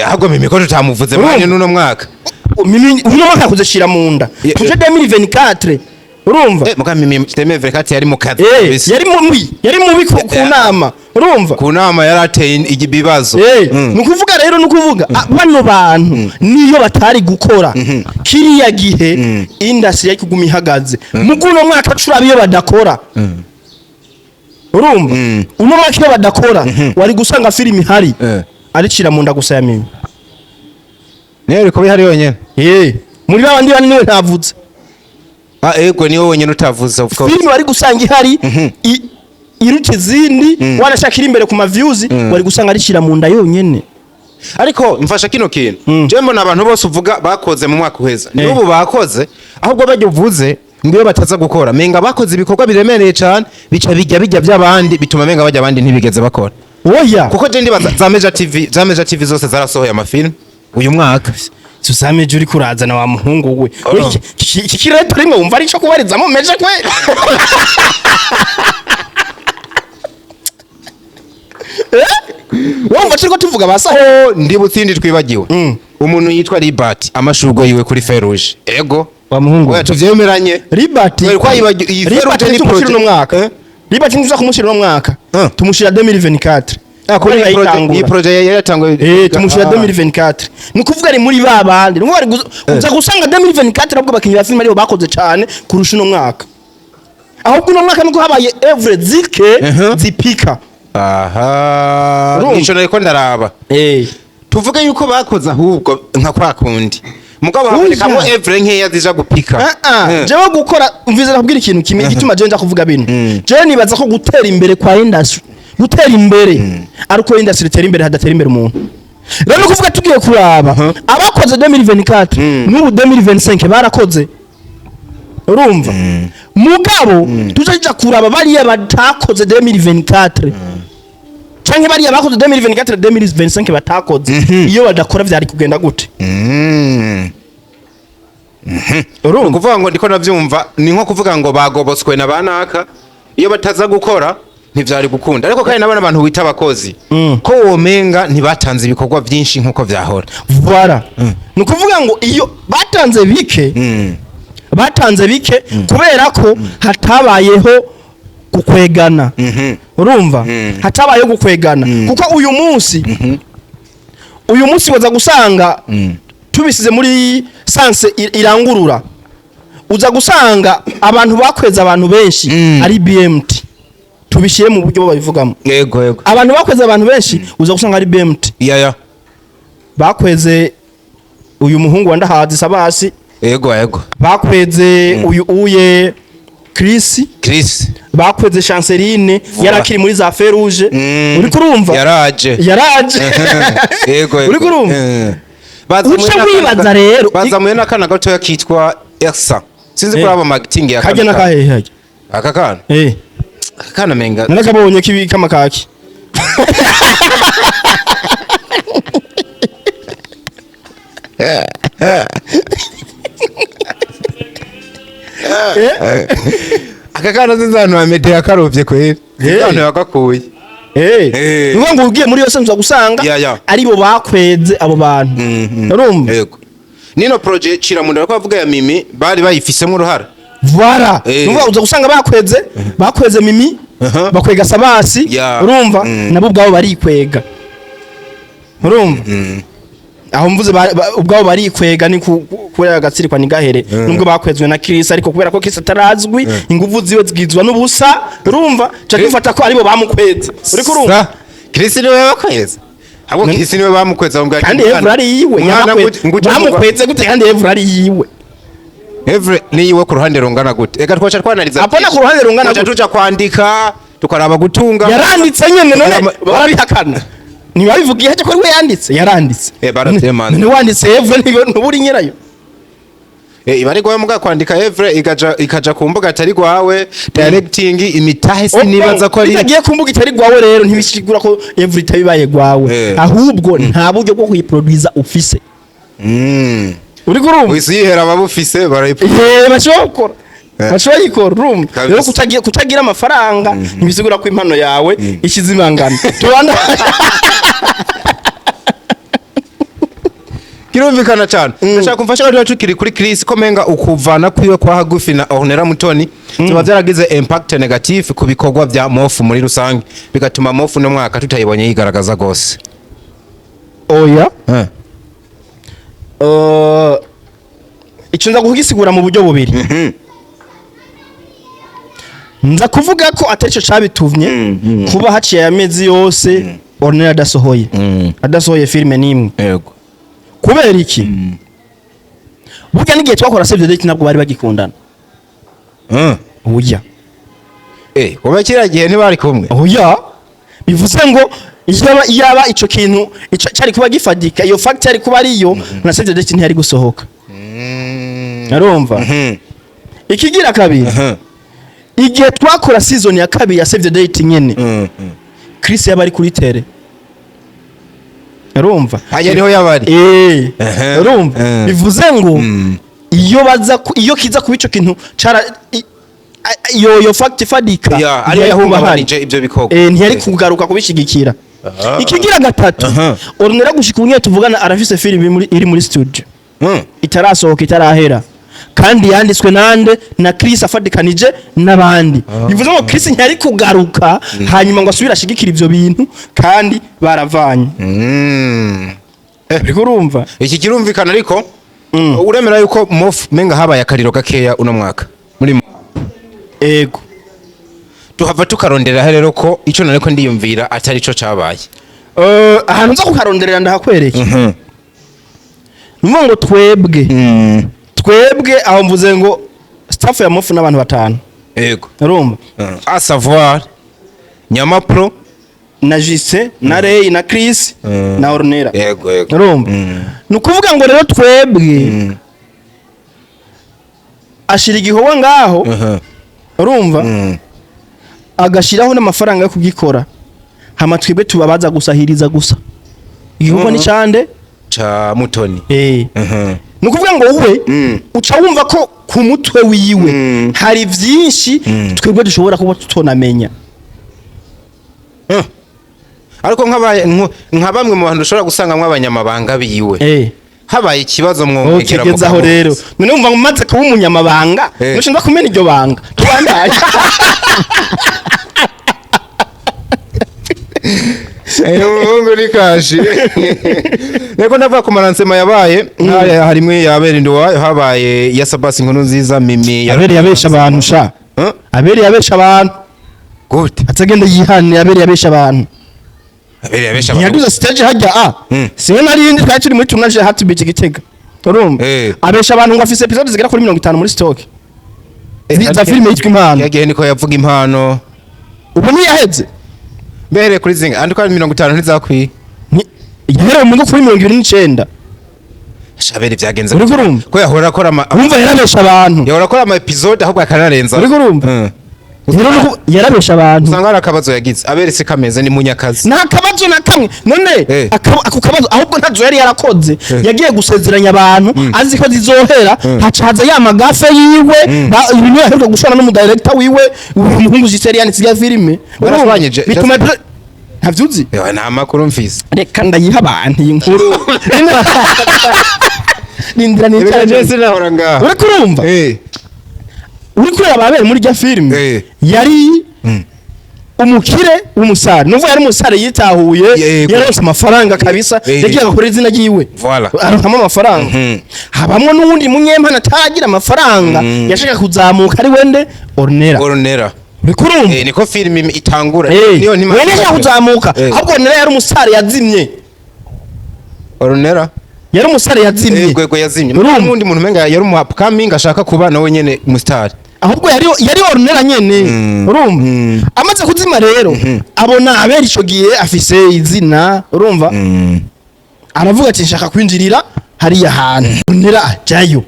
Speaker 3: Ahubwo Mimi ko tutamuvuze
Speaker 1: Urumva?
Speaker 3: mwanya nuno mwaka.
Speaker 1: Mimi uno mwaka yakoze shira mu nda. Tuje 2024, urumva.
Speaker 3: Muga Mimi 2024 yari mu kazi kabisa.
Speaker 1: Yari mubi ku nama, urumva.
Speaker 3: Ku nama yarateye ibibazo.
Speaker 1: Nukuvuga rero, nukuvuga bano bantu niyo batari gukora kiriya gihe, industry yari kuguma ihagaze. Mugu uno mwaka curaba iyo badakora, urumva, uno mwaka iyo badakora wari gusanga filimi ihari aricira mu nda gusa ya Mimi.
Speaker 3: Niyo ariko bihari yonyene.
Speaker 1: Muri babandi bane niwe ntavuze.
Speaker 3: Ah, ego, niwe wenyene utavuze, of course.
Speaker 1: Filimi wari gusanga ihari iruta izindi, wanashaka iri imbere ku ma views, wari gusanga aricira mu nda yonyene.
Speaker 3: Ariko mfasha kino kintu. Je mbona abantu bose uvuga bakoze mu mwaka uheza n'ubu bakoze, ahubwo bajya uvuze ngo iyo bataza gukora menga bakoze ibikorwa biremereye cyane, bica bijya by'abandi, bituma menga bajya abandi ntibigeze bakora.
Speaker 1: Oya.
Speaker 3: Kuko je ndibaza za Meja TV zose zarasohoye amafilm uyu mwaka.
Speaker 1: Suzameje uri kurazana wa muhungu we.
Speaker 3: Oh.
Speaker 1: Iki kirere turimo wumva ari ico kubarizamo meje kwe? Eh? Wumva turiko tuvuga basa.
Speaker 3: Oh, ndi butsindi twibagiwe umuntu yitwa Libert, amashurwe yiwe kuri Feruje, ego.
Speaker 1: Wa muhungu.
Speaker 3: Oya, tuvyemeranye.
Speaker 1: Libert.
Speaker 3: Wari kwayibagiwe iyi
Speaker 1: Libert
Speaker 3: Feruje ni
Speaker 1: tumushira uno
Speaker 3: projet.
Speaker 1: mwaka.
Speaker 3: Eh?
Speaker 1: Libert ntuza kumushira uno mwaka. Tumushira 2024.
Speaker 3: Ah, kuri
Speaker 1: Kubera
Speaker 3: iyi projet,
Speaker 1: yitangura.
Speaker 3: iyi projet yari yatanguye.
Speaker 1: Tumushira 2024. Ni ukuvuga ari muri ba bandi. Ni ukuvuga uza gusanga 2024 nabwo abakinyi ba filime aribo bakoze cyane kurusha uno mwaka. Ahubwo uno mwaka nuko habaye œuvre zike zipika.
Speaker 3: Aha.
Speaker 1: Urumva?
Speaker 3: Nico nariko ndaraba. Tuvuge yuko bakoze ahubwo nka kwa kundi, mugabo habonekamo œuvre nkeya zija gupika.
Speaker 1: Ah ah, jewe gukora umvize nakubwira ikintu kimwe igituma jewe nja kuvuga bino. Jewe nibaza ko gutera imbere kwa industry, gutera imbere ari uko industry itera imbere, hadatera imbere umuntu. Rero ni ukuvuga tugiye kuraba abakoze 2024 n'ubu 2025 barakoze, urumva, mugabo tuzaja kuraba bariya batakoze 2024 canke bariya bakoze 2024 2025 batakoze, iyo badakora vyari kugenda gute? Urumva?
Speaker 3: Ukuvuga ngo ndiko navyumva ni nko kuvuga ngo bagobotswe na banaka, iyo bataza gukora ntivyari gukunda. Ariko kandi nabona abantu wita abakozi ko womenga ntibatanze ibikorwa byinshi nkuko vyahora.
Speaker 1: Voilà, ni ukuvuga ngo iyo batanze bike, batanze bike kubera ko hatabayeho gukwegana, urumva, hatabayeho gukwegana. Kuko uyu munsi waza gusanga tubisize muri sens irangurura. Uza gusanga abantu bakweza abantu benshi ari BMT, tubishyire mu buryo bo babivugamo.
Speaker 3: Yego yego.
Speaker 1: Abantu bakweze abantu benshi uza gusanga ari BMT.
Speaker 3: Ya.
Speaker 1: Bakweze uyu muhungu wa Ndahazi Sabasi.
Speaker 3: Yego yego.
Speaker 1: Bakweze uyu uye Chris.
Speaker 3: Chris.
Speaker 1: Bakweze Chanceline, yarakiri muri za Feruje. Uri kurumva?
Speaker 3: Yaraje.
Speaker 1: Yaraje.
Speaker 3: Yego yego.
Speaker 1: Uri kurumva?
Speaker 3: Bazamuye
Speaker 1: Uca
Speaker 3: n'akana
Speaker 1: wibaza rero.
Speaker 3: Bazamuye n'akana gatoya kitwa Elsa, sinzi
Speaker 1: Eh.
Speaker 3: kuraba marketing ya
Speaker 1: Kajya nakahehe hajya?
Speaker 3: Aka kana.
Speaker 1: Eh.
Speaker 3: Aka kana menga
Speaker 1: Narakabonye kibi kamakaki.
Speaker 3: Aka kana sinzi ahantu hamete yakarovye kweri.
Speaker 1: Eh.
Speaker 3: Ahantu yakakuye.
Speaker 1: Eh.
Speaker 3: Eh.
Speaker 1: Nuvuga ngo ugiye muri yose nza gusanga
Speaker 3: Ya.
Speaker 1: aribo bakweze abo bantu. Urumva?
Speaker 3: Yego, nino projet Ciramunda ko bavuga ya Mimi bari bayifisemo uruhara.
Speaker 1: Voilà.
Speaker 3: Eh.
Speaker 1: Nuvuga uza gusanga bakweze Mimi, bakwega Sabasi, urumva? Nabo ubwabo barikwega. Urumva? Aho mvuze ubwabo barikwega ni kubera agatsirikwa ni gahere, nubwo bakwezwe na Chris, ariko kubera ko Chris atarazwi, inguvu ziwe zigizwa n'ubusa, urumva? Ca dufata ko aribo bamukweze. Uriko urumva?
Speaker 3: Chris niwe yabakweza, ahubwo Chris niwe bamukweza bamubwira ati,
Speaker 1: Kandi Evra ari yiwe.
Speaker 3: Mwana,
Speaker 1: Bamukweze gute kandi Evra ari yiwe?
Speaker 3: Evre ni iwe ku ruhande rungana gute? Eka twaca twanaliza.
Speaker 1: Apana ku ruhande rungana
Speaker 3: gute.
Speaker 1: gute.
Speaker 3: Tuca kwandika tukaraba gutunga.
Speaker 1: Yaranditse nyene, none barabihakana, ntibabivugiye hajya ko ari we yanditse, yaranditse.
Speaker 3: Eh, baravyemanze.
Speaker 1: None wanditse Evra ntiburi nyirayo.
Speaker 3: Eh, iba ari gwawe muga kwandika Evre ikaja ku mbuga atari gwawe, directing imitahe, sinibaza ko ari
Speaker 1: Bitagiye ku mbuga itari gwawe rero ntibishigura ko Evra itabibaye gwawe. Ahubwo nta buryo bwo kuyiproduza ufise. Uri kurumva?
Speaker 3: Wisi yihera ababufise barayipu.
Speaker 1: Eh, bashobora gukora, bashobora yikora, urumva?
Speaker 3: Kabisa.
Speaker 1: Rero kutagira amafaranga ntibisigura ko impano yawe ishize imangano. Tubanda.
Speaker 3: Kirumvikana cyane. Ndashaka kumfasha rero tukiri kuri Chris, ko menga ukuvana kwiwe kwa hagufi na Ornella Mutoni tuba byaragize impact negative ku bikorwa bya Mofu muri rusange, bigatuma Mofu no mwaka tutayibonye yigaragaza gose.
Speaker 1: Oya. Icyo nza kugisigura mu buryo bubiri. Nza kuvuga ko atari cyo cabitumye kuba haciye amezi yose Ornella adasohoye filime n'imwe.
Speaker 3: Yego.
Speaker 1: Kubera iki? Burya n'igihe twakora Save the Date ntabwo bari bagikundana. Oya.
Speaker 3: Eh, kuba kiriya gihe ntibari kumwe.
Speaker 1: Oya, bivuze ngo iyaba ico kintu ico cyari kuba gifadika, iyo fact yari kuba ariyo, na Save the Date ntiyari gusohoka. Arumva? Ikigira kabiri, igihe twakora season ya kabiri ya Save the Date nyene, Chris yaba ari kuri tele, urumva?
Speaker 3: Hajya niho yabari.
Speaker 1: Eh. Urumva? Bivuze ngo iyo kiza kuba ico kintu cara iyo fact ifadika,
Speaker 3: Ya, ariyo
Speaker 1: ntiyari kuba
Speaker 3: yahungabanije
Speaker 1: ahari.
Speaker 3: ibyo bikorwa.
Speaker 1: Eh, ntiyari kugaruka kubishigikira. Ikigira gatatu, Ornella gushika ubu nyene tuvugana arafise film iri muri studio, itarasohoka, itarahera, kandi yanditswe nande? Na Chris afadikanije n'abandi. Bivuze ngo Chris ntiyari kugaruka hanyuma ngo asubire ashigikire ivyo bintu kandi baravanye. Uriko urumva?
Speaker 3: Iki kirumvikana, ariko uremera yuko Mof menga habaye akariro gakeya uno mwaka muri
Speaker 1: Ego.
Speaker 3: Tuhava tukarondera rero ko ico nariko ndiyumvira atari co cabaye.
Speaker 1: Ahantu nza kukaronderera ndahakwereke. Ni ngo twebwe aho mvuze ngo staff ya Mofu n'abantu batanu.
Speaker 3: Yego.
Speaker 1: Urumva?
Speaker 3: À savoir Nyamapro
Speaker 1: Na Justin na Ray na Chris na Ornella.
Speaker 3: Yego yego.
Speaker 1: Urumva? Ni ukuvuga ngo rero twebwe ashira igikorwa ngaho, urumva, agashiraho n'amafaranga yo kugikora, hama twebwe tubabaza gusahiriza gusa. Igikorwa ni cande?
Speaker 3: Ca Mutoni.
Speaker 1: Eh. Ni ukuvuga ngo wowe uca wumva ko ku mutwe wiwe hari vyinshi twebwe dushobora kuba tutonamenya.
Speaker 3: Ariko nka bamwe mu bantu ushobora gusanga abanyamabanga biwe, habaye ikibazo mwongera
Speaker 1: Ukigezaho rero, none wumva ngo umaze kuba umunyamabanga, nushinzwe kumena iryo banga? Tubandanye.
Speaker 3: Umuhungu ni kashi. Reko ndavuga ku ma lancement yabaye nkaya, harimwe yabera Induwayo, habaye ya Sabasi Inkuru Nziza Mimi.
Speaker 1: Abere yabesha abantu sha.
Speaker 3: Huh?
Speaker 1: Abere yabesha abantu.
Speaker 3: Gute?
Speaker 1: Atagenda yihane, abere yabesha abantu.
Speaker 3: Abere yabesha abantu.
Speaker 1: Ntiyaduze stage hajya a siwe narindi, twari turi muri tournage hati beach Gitega, urumva? Abesha abantu ngo afise episode zigera kuri 50 muri stock za filime yitwa Impano.
Speaker 3: Yagiye niko yavuga Impano.
Speaker 1: Ubu ntiyaheze.
Speaker 3: Mbere kuri zinga andiko ari 50 ntizakwiye.
Speaker 1: Yaherewe mu kuri 29.
Speaker 3: Shabere byagenze
Speaker 1: Uriko urumva?
Speaker 3: ko yahora akora ama
Speaker 1: Urumva, yarabesha abantu.
Speaker 3: Yahora akora ama episode ahubwo akanarenza.
Speaker 1: Uriko urumva? Rero yarabesha abantu.
Speaker 3: Usanga hari akabazo yagize aberetse kameze ni munyakazi.
Speaker 1: Nta kabazo na kamwe none. Ako kabazo ahubwo ntazo yari yarakoze. Yagiye gusezeranya abantu azi ko zizohera, haca haza ya magafe yiwe, ibintu yaheruka gushwana n'umudirector wiwe, umuhungu Gisele yanditse ya filime.
Speaker 3: Barashwanye.
Speaker 1: Bituma ntavyuzi.
Speaker 3: Ewa, nta makuru mfise.
Speaker 1: Reka ndayiha abantu iyi nkuru, rindira
Speaker 3: Ibyo
Speaker 1: nicare.
Speaker 3: sinahora ngaha.
Speaker 1: Uriko urumva? Uri kureba ababere muri rya filime, yari umukire w'umusare, nuvuga yari umusare yitahuye, yaronse amafaranga kabisa, yagiye agakora izina ryiwe,
Speaker 3: Voilà.
Speaker 1: aronkamo amafaranga. Habamwo n'uwundi munyempano ataragira amafaranga, yashaka kuzamuka, ari wende Ornera.
Speaker 3: Ornera.
Speaker 1: Uriko urumva?
Speaker 3: Niko filime itangura. Niyo ntima.
Speaker 1: Wene yashaka kuzamuka, ahubwo Ornera yari umusare yazimye.
Speaker 3: Ornera.
Speaker 1: Yari umusare yazimye.
Speaker 3: Gwego yazimye.
Speaker 1: Urumva?
Speaker 3: N'undi muntu umenga yari umu upcoming ashaka kuba nawe nyene umustar.
Speaker 1: Ahubwo yari Ornera nyene. Urumva, amaze kuzima rero, abona abera ico gihe afise izina, urumva, aravuga ati nshaka kwinjirira hariya hantu. Ornera ajayo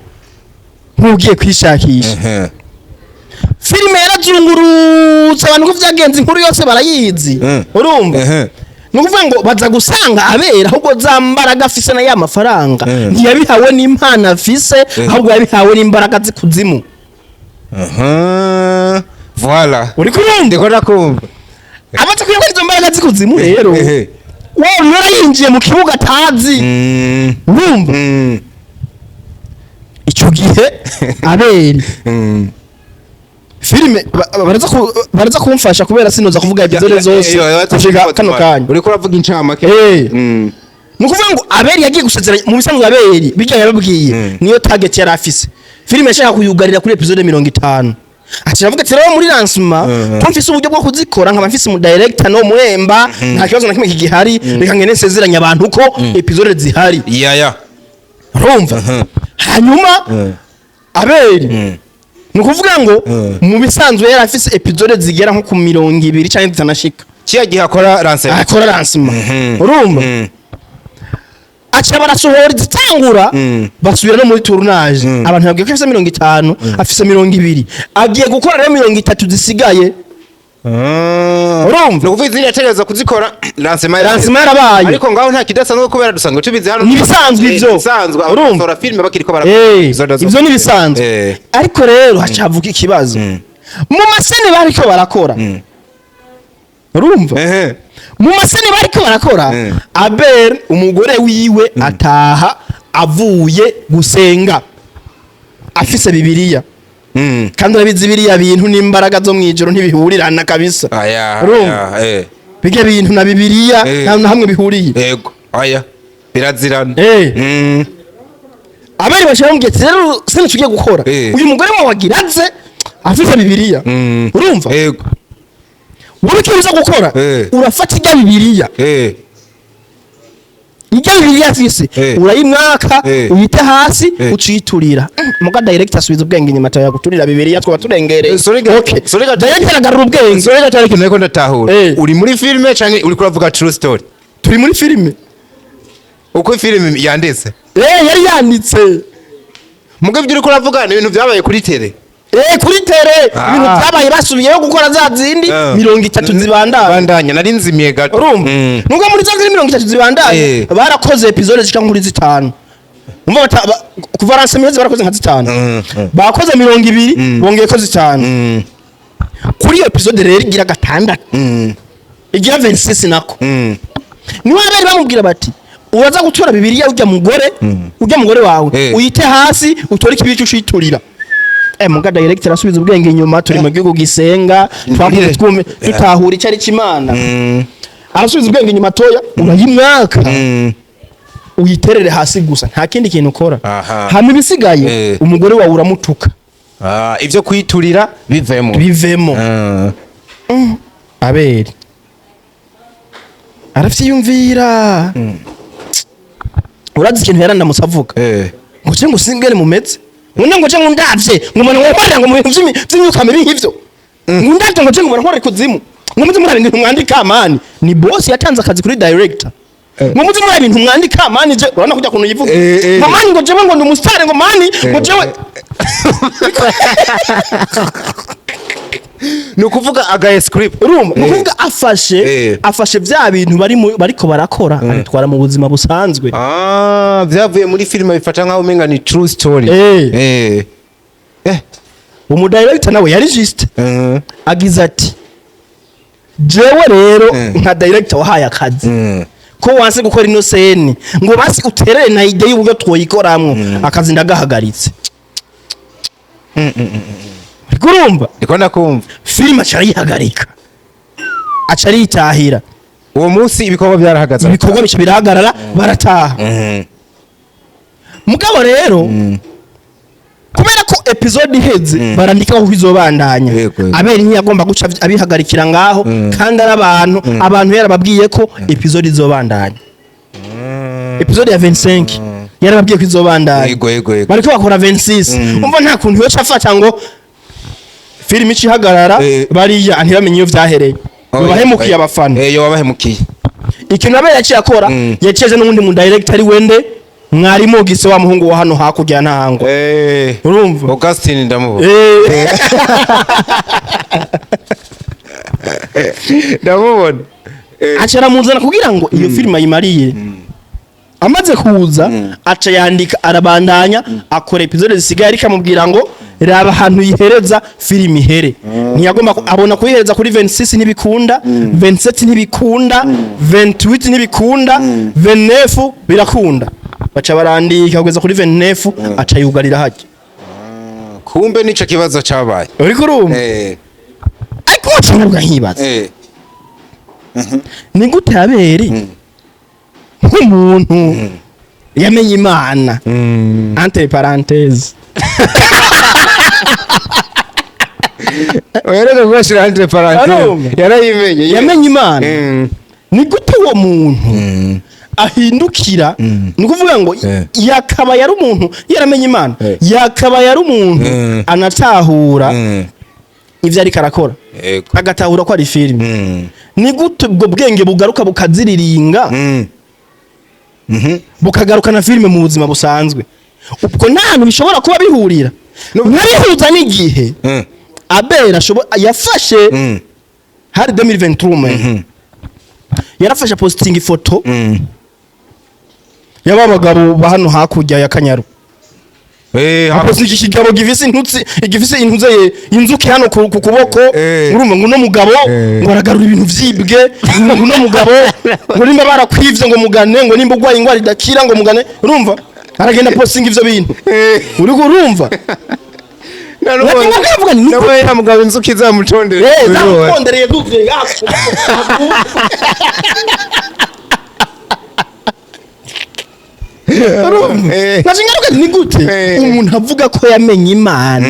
Speaker 1: nk'ugiye kwishakisha. Filime yarazungurutse abantu, ko vyagenze inkuru yose barayizi. Urumva, ni ukuvuga ngo baza gusanga abera ahubwo za mbaraga afise na ya mafaranga, ntiyabihawe n'impano afise, ahubwo yabihawe n'imbaraga z'ikuzimu.
Speaker 3: Aha. Voilà.
Speaker 1: Uri kurumva?
Speaker 3: Ndiko ndakumva.
Speaker 1: Amaze kuyabona izo mbaraga z'ikuzimu rero, wa Ornera yinjiye mu kibuga atazi. Urumva, icyo gihe aberi filime baraza kumfasha kubera sinoza kuvuga episode zose gushika kano kanya.
Speaker 3: Uriko uravuga incamake.
Speaker 1: Ni ukuvuga ngo aberi yagiye gusezeranya mu bisanzwe, aberi bijya yababwiye, niyo target yari afise. Filime yashaka kuyugarira kuri episode 50. Ati aravuga ati rero muri lancement, ko mfise uburyo bwo kuzikora, nkaba mfise umu director no muhemba, nta kibazo na kimwe kigihari, reka ngene nsezeranya abantu ko episode zihari. Urumva, hanyuma aberi, ni ukuvuga ngo mu bisanzwe yari afise episode zigera nko ku 20 cyangwa zitanashika.
Speaker 3: Kiya gihe akora lancement.
Speaker 1: Akora lancement, urumva, aca barasohora izitangura, basubira no muri tournage. Abantu babwiye ko afise 50, afise 20, agiye gukora rero 30 zisigaye. Urumva?
Speaker 3: Ni ukuvuga izindi yategereza kuzikora lancement.
Speaker 1: Lancement yarabaye.
Speaker 3: Ariko ngaho nta kidasanzwe kubera dusanzwe tubizi hano.
Speaker 1: Ni ibisanzwe ivyo.
Speaker 3: Ibisanzwe.
Speaker 1: Urumva?
Speaker 3: Abasohora filime bakiriko barakora episode
Speaker 1: Ivyo ni ibisanzwe. Ariko rero hacavuka ikibazo mu ma scène bariko barakora, urumva? Mu ma scène bariko barakora, Abel umugore wiwe ataha avuye gusenga afise Bibiliya. Kandi urabizi, biriya bintu n'imbaraga zo mw'ijoro ntibihurirana kabisa.
Speaker 3: Aya.
Speaker 1: Urumva?
Speaker 3: Aya, eh.
Speaker 1: Bijya bintu na Bibiliya nta na hamwe bihuriye.
Speaker 3: Yego. Aya. Birazirana.
Speaker 1: Abari bashira bamubwiye ati rero scène tugiye gukora, uyu mugore wawe agira aze afise Bibiliya. Urumva, wowe icyo uza gukora, urafata ijya Bibiliya, ijya Bibiliya afise, urayimwaka, uyite hasi, uciyiturira. Muga director asubiza ubwenge inyuma, ataya guturira Bibiliya twaba turengereye.
Speaker 3: Sorry,
Speaker 1: Okay.
Speaker 3: sorry,
Speaker 1: Director agarura ubwenge.
Speaker 3: Sorry gato, ariko nariko ndatahura. Uri muri filime canke uri kuravuga true story?
Speaker 1: Turi muri filime.
Speaker 3: Uko filime yanditse.
Speaker 1: Yari yanditse.
Speaker 3: Muga ibyo uriko uravuga ni ibintu byabaye kuri tele.
Speaker 1: Kuri tele. Ibintu byabaye, basubiyeyo gukora za zindi 30 zibandanya.
Speaker 3: Bandanya, nari nzimiye gato.
Speaker 1: Urumva, nubwo muri za zindi 30 zibandanya, barakoze episode zishika muri zitanu. Umva, kuva lancement barakoze nka zitanu. Bakoze 20, bongeye ko zitanu. Kuri iyo episode rero igira gatandatu, igira 26 nako, niwe abari bamubwira bati uraza gutora Bibiliya ujya mugore wawe, uyite hasi, utore ikibiri cy'ushiturira. Muga director asubiza ubwenge inyuma, turi mu gihugu gisenga, twakuze twume tutahura icyo ari cy'Imana. Arasubiza ubwenge inyuma toya, urayimwaka, uyiterere hasi gusa, nta kindi kintu ukora. Hama ibisigaye, umugore wawe uramutuka.
Speaker 3: Ah, ivyo kwiturira bivemo.
Speaker 1: Bivemo. Abeli aravyiyumvira. Urazi ikintu yarandamutse avuga? Ngo je ngo singere mumeze ngo ngo je ngo ndavye ngo umuntu ngo nkorera ngo mu bintu vy'imyuka mibi nk'ivyo, ngo ndavye, ngo je ngo umuntu nkorera ikuzimu, ngo muze muraba ibintu mwandika man. Ni boss yatanze akazi kuri director, ngo muze muraba ibintu mwandika man. Je urabona kujya kuntu yivuga, ngo man, ngo jewe ngo ndi umusitari, ngo man, ngo jewe.
Speaker 3: Ni ukuvuga agaye script.
Speaker 1: Urumva, ni ukuvuga afashe afashe vya bintu bari bariko barakora, abitwara mu buzima busanzwe.
Speaker 3: Ah, vyavuye muri filime bifata nkaho umenga ni true story.
Speaker 1: Umudirector nawe yari juste, agize ati: "Jewe rero nka director wahaye akazi, ko wanse gukora ino scène ngo basi uterere na idée y'uburyo twoyikoramwo, akazi ndagahagaritse." Uriko urumva?
Speaker 3: Ndiko ndakumva.
Speaker 1: Filime aca arayihagarika, aca aritahira.
Speaker 3: Uwo munsi ibikorwa byarahagaze.
Speaker 1: Ibikorwa bica birahagarara, barataha. Mugabo rero kubera ko episode iheze barandika ko izobandanya,
Speaker 3: Yego, yego.
Speaker 1: Abeli ntiyagomba guca abihagarikira ngaho, kandi ari abantu yarababwiye ko episode izobandanya. Episode ya 25 yarababwiye ko izobandanya.
Speaker 3: yego yego yego
Speaker 1: Bariko bakora 26. Umva, nta kuntu yoca afata ngo filime ici ihagarara, bariya ntibamenye iyo vyahereye. Bahemukiye abafana.
Speaker 3: Yo wabahemukiye.
Speaker 1: Ikintu abe yaciye akora, yaciye aje n'uwundi mu director, ari wende mwarimu gise, wa muhungu wa hano hakurya ya Ntahangwa. Urumva?
Speaker 3: Augustin, ndamubona. Ndamubona.
Speaker 1: Aca aramuzana kugira ngo iyo filime ayimariye. Amaze kuza, aca yandika, arabandanya akora episode zisigaye, ariko amubwira ngo raba ahantu yihereza filime ihere. Ntiyagomba abona kuyihereza kuri 26 ntibikunda, 27 ntibikunda, 28 ntibikunda, 29 birakunda. Baca barandika kugeza kuri 29, aca yugarira hajya.
Speaker 3: Kumbe nico kibazo cabaye.
Speaker 1: Uriko urumva? Ariko waca nabwo nkibaza, ni gute Abeli nk'umuntu yamenye Imana, entre parenthèses,
Speaker 3: Wereka kubashira entre parenthèses.
Speaker 1: Arumva?
Speaker 3: Yarayimenye.
Speaker 1: Yamenye Imana, ni gute uwo muntu ahindukira? Ni ukuvuga ngo yakaba yari umuntu yaramenye Imana, yakaba yari umuntu anatahura ivyo ariko arakora, agatahura ko ari filime. Ni gute ubwo bwenge bugaruka bukaziriringa, bukagarukana filime mu buzima busanzwe? Ubwo nta hantu bishobora kuba bihurira. Nkabihuza n'igihe Abel yafashe, hari 2023 man, yarafashe posting ifoto y'aba bagabo ba hano hakurya ya Kanyaru. Apostinga ikigabo gifise intutsi, igifise intuze ye inzuki hano ku kuboko. Urumva ngo uno mugabo ngo aragarura ibintu vyibwe, ngo uno mugabo ngo nimba barakwivye ngo mugane, ngo nimba urwaye ingwara idakira ngo mugane. Urumva, aragenda postinga ivyo bintu. Uriko urumva? Nkavuga ni
Speaker 3: Nawe ya mugabo inzuki zamucondera.
Speaker 1: Zamukondereye duvye. Ngaruka ni gute umuntu avuga ko yamenye Imana,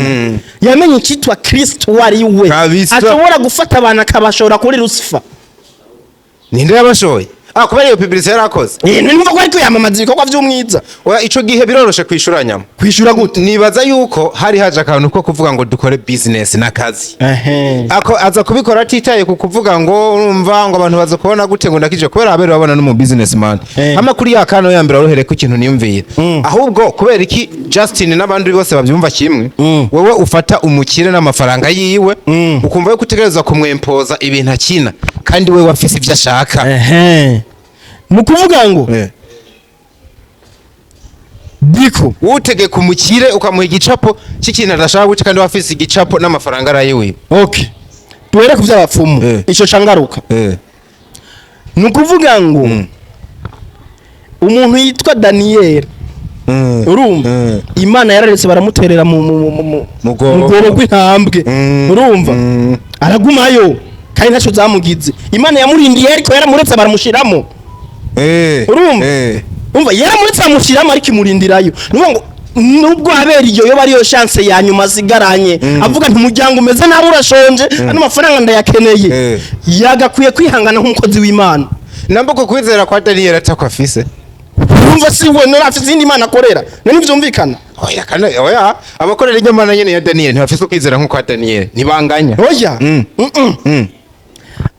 Speaker 1: yamenye icyitwa Kristo uwo ari we, ashobora gufata abantu akabashora kuri Lucifer?
Speaker 3: Ninde yabashoye? Ah, kubera iyo publicité yarakoze.
Speaker 1: Numva ko ariko yamamaza ibikorwa vy'umwiza.
Speaker 3: Oya, ico gihe biroroshe kwishura nyama.
Speaker 1: Kwishura gute?
Speaker 3: Nibaza yuko hari haje akantu ko kuvuga ngo dukore business n'akazi. Ako aza kubikora atitaye ku kuvuga ngo urumva ngo abantu baza kubona gute ngo ndakije, kubera abere babona no mu businessman. Hama kuri ya kano ya mbere waruhereye ku kintu niyumvira. Ahubwo kubera iki Justin n'abandi bose babyumva kimwe, wewe ufata umukire n'amafaranga yiwe, ukumva yuko utegerezwa kumwempoza ibintu akina kandi we wafise ivyo ashaka?
Speaker 1: Mu kuvuga ngo diko
Speaker 3: Utegeka umukire ukamuha igicapo cy'ikintu adashaka guca kandi wafise igicapo n'amafaranga arayiwe.
Speaker 1: Okay, duhere ku vy'abapfumu. Ico cangaruka, ni ukuvuga ngo umuntu yitwa Daniel, urumva, Imana yararetse baramuterera mu
Speaker 3: Mu rwobo.
Speaker 1: mu rwobo rw'intambwe. Urumva, aragumayo. Kandi ntacyo zamugize. Imana yamurindiye, ariko yaramuretse baramushiramo. Urumva? Umva, yaramuretse bamushiramo, ariko imurindirayo. Ni ukuvuga ngo nubwo habera iyo yoba ariyo chance ya nyuma asigaranye, avuga nti umuryango umeze nabi, urashonje, ano mafaranga ndayakeneye, yagakwiye kwihangana nk'umukozi w'Imana.
Speaker 3: Namba ko kwizera kwa Daniel atako afise.
Speaker 1: Urumva, si we none afise izindi Imana akorera, none ntivyumvikana?
Speaker 3: Oya, kana oya, abakorera iryo mana nyene ya Daniel ntibafise ukwizera nk'uko kwa Daniel, ntibanganya.
Speaker 1: Oya.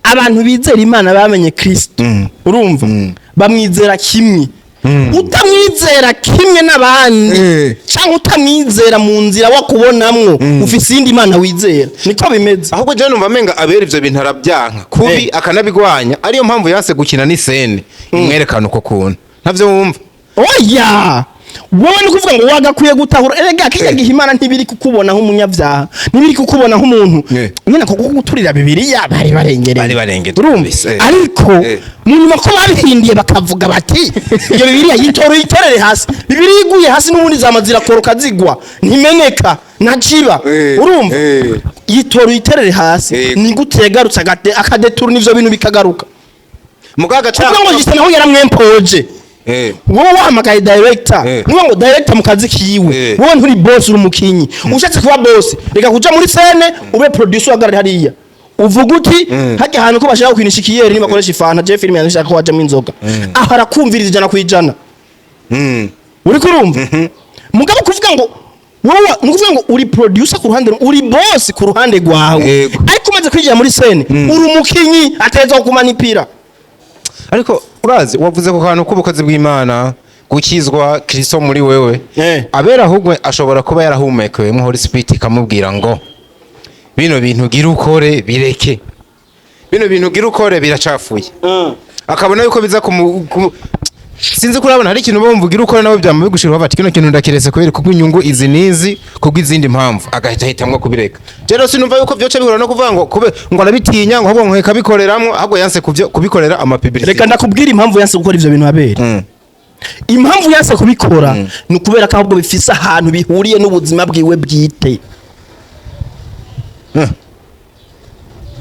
Speaker 1: Abantu bizera Imana bamenye Kristo, urumva, bamwizera kimwe. Utamwizera kimwe n'abandi cyangwa utamwizera mu nzira wakubonamwo, ufise iyindi Mana wizera, niko bimeze.
Speaker 3: Ahubwo je numva amenga abera ivyo bintu arabyanka kubi, akanabigwanya, ariyo mpamvu yanse gukina n'iscène imwerekana uko kuntu ntavyo wumva.
Speaker 1: Oya, wowe ni ukuvuga ngo wagakwiye gutahura erega kijya gihe Imana ntibiri kukubona nk'umunyabyaha, ntibiri kukubona nk'umuntu nyine kuko guturira Bibiliya bari barengereye.
Speaker 3: Bari barengeje
Speaker 1: Urumva?
Speaker 3: kabisa, eh.
Speaker 1: Ariko mu nyuma ko babihindiye bakavuga bati iyo Bibiliya yitore, uyitorere hasi. Bibiliya iguye hasi n'ubundi zama zirakoroka zigwa, ntimeneka ntaciba. Urumva? Yitora uyiterere hasi. Ni gute yagarutse akadeturuna ivyo bintu bikagaruka?
Speaker 3: Mugaga
Speaker 1: Kuvuga ngo gisa naho yaramwempoje. Wowe wahamagaye director, niba ngo director mu kazi kiwe, wowe nturi boss, uri umukinyi. Ushatse kuba boss, reka kuja muri scène, ube producer, uhagarare hariya uvuga uti hajya ahantu ko bashaka gukinisha ikiyeri nibakoresha ifanta, je filime yanjye nshaka ko wajamo inzoga. Aho arakumviriza 100%. Uri kurumva? Mugabo kuvuga ngo wowe, ni ukuvuga ngo uri producer ku ruhande rumwe, uri boss ku ruhande rwawe, ariko umaze kwinjira muri scène uri umukinyi ateza kumanipira.
Speaker 3: Ariko urazi, wavuze ku kantu k'ubukozi bw'Imana, gukizwa, Kristo muri wewe. Abera ahubwo ashobora kuba yarahumekewemo Holy Spirit ikamubwira ngo bino bintu gira ukore bireke, bino bintu gira ukore biracafuye, akabona yuko biza sinzi ko urabona hari ikintu bumva ugira ukore nawe byama bigushira bati kino kintu ndakiretse kubera kubwo inyungu izi nizi, kubwo izindi mpamvu, agahita ahitamwo kubireka. Rero sinumva yuko vyoca bihura no kuvuga ngo kube ngo arabitinya, ngo ahubwo ngo reka bikoreramwo, ahubwo yanse kuvyo kubikorera amapublicité.
Speaker 1: Reka ndakubwira impamvu yanse gukora ivyo bintu abera. Impamvu yanse kubikora ni ukubera ko ahubwo bifise ahantu bihuriye n'ubuzima bwiwe bwite.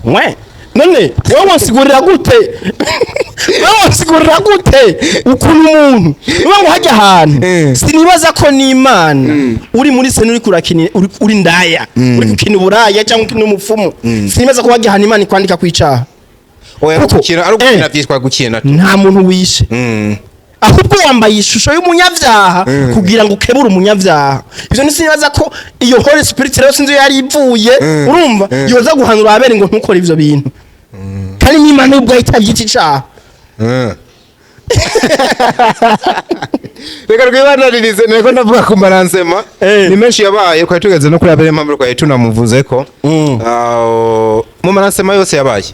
Speaker 1: Mwe none wowe wansigurira gute ukuntu umuntu niba ngo hajya ahantu, sinibaza ko n'Imana uri muri scène uri kurakina, uri ndaya, uri gukina uburaya cyangwa ukina umupfumu, sinibaza ko hajya ahantu Imana ikwandika kwicaha.
Speaker 3: Oya. Gukina ari ugukina, byitwa gukina.
Speaker 1: Nta muntu wishe. Ahubwo wambaye ishusho y'umunyabyaha kugira ngo ukebure umunyabyaha. Ivyo ntisibaza ko iyo Holy Spirit rero sinzi iyo yari ivuye, urumva, yoza guhanura abere ngo ntukore ivyo bintu, kandi n'Imana ubwo itabyita icaha.
Speaker 3: Reka twibandanirize, niko ndavuga ku maransema. Ni menshi yabaye, twari tugeze no kuri abere, mpamvu twari tunamuvuze ko mu maransema yose yabaye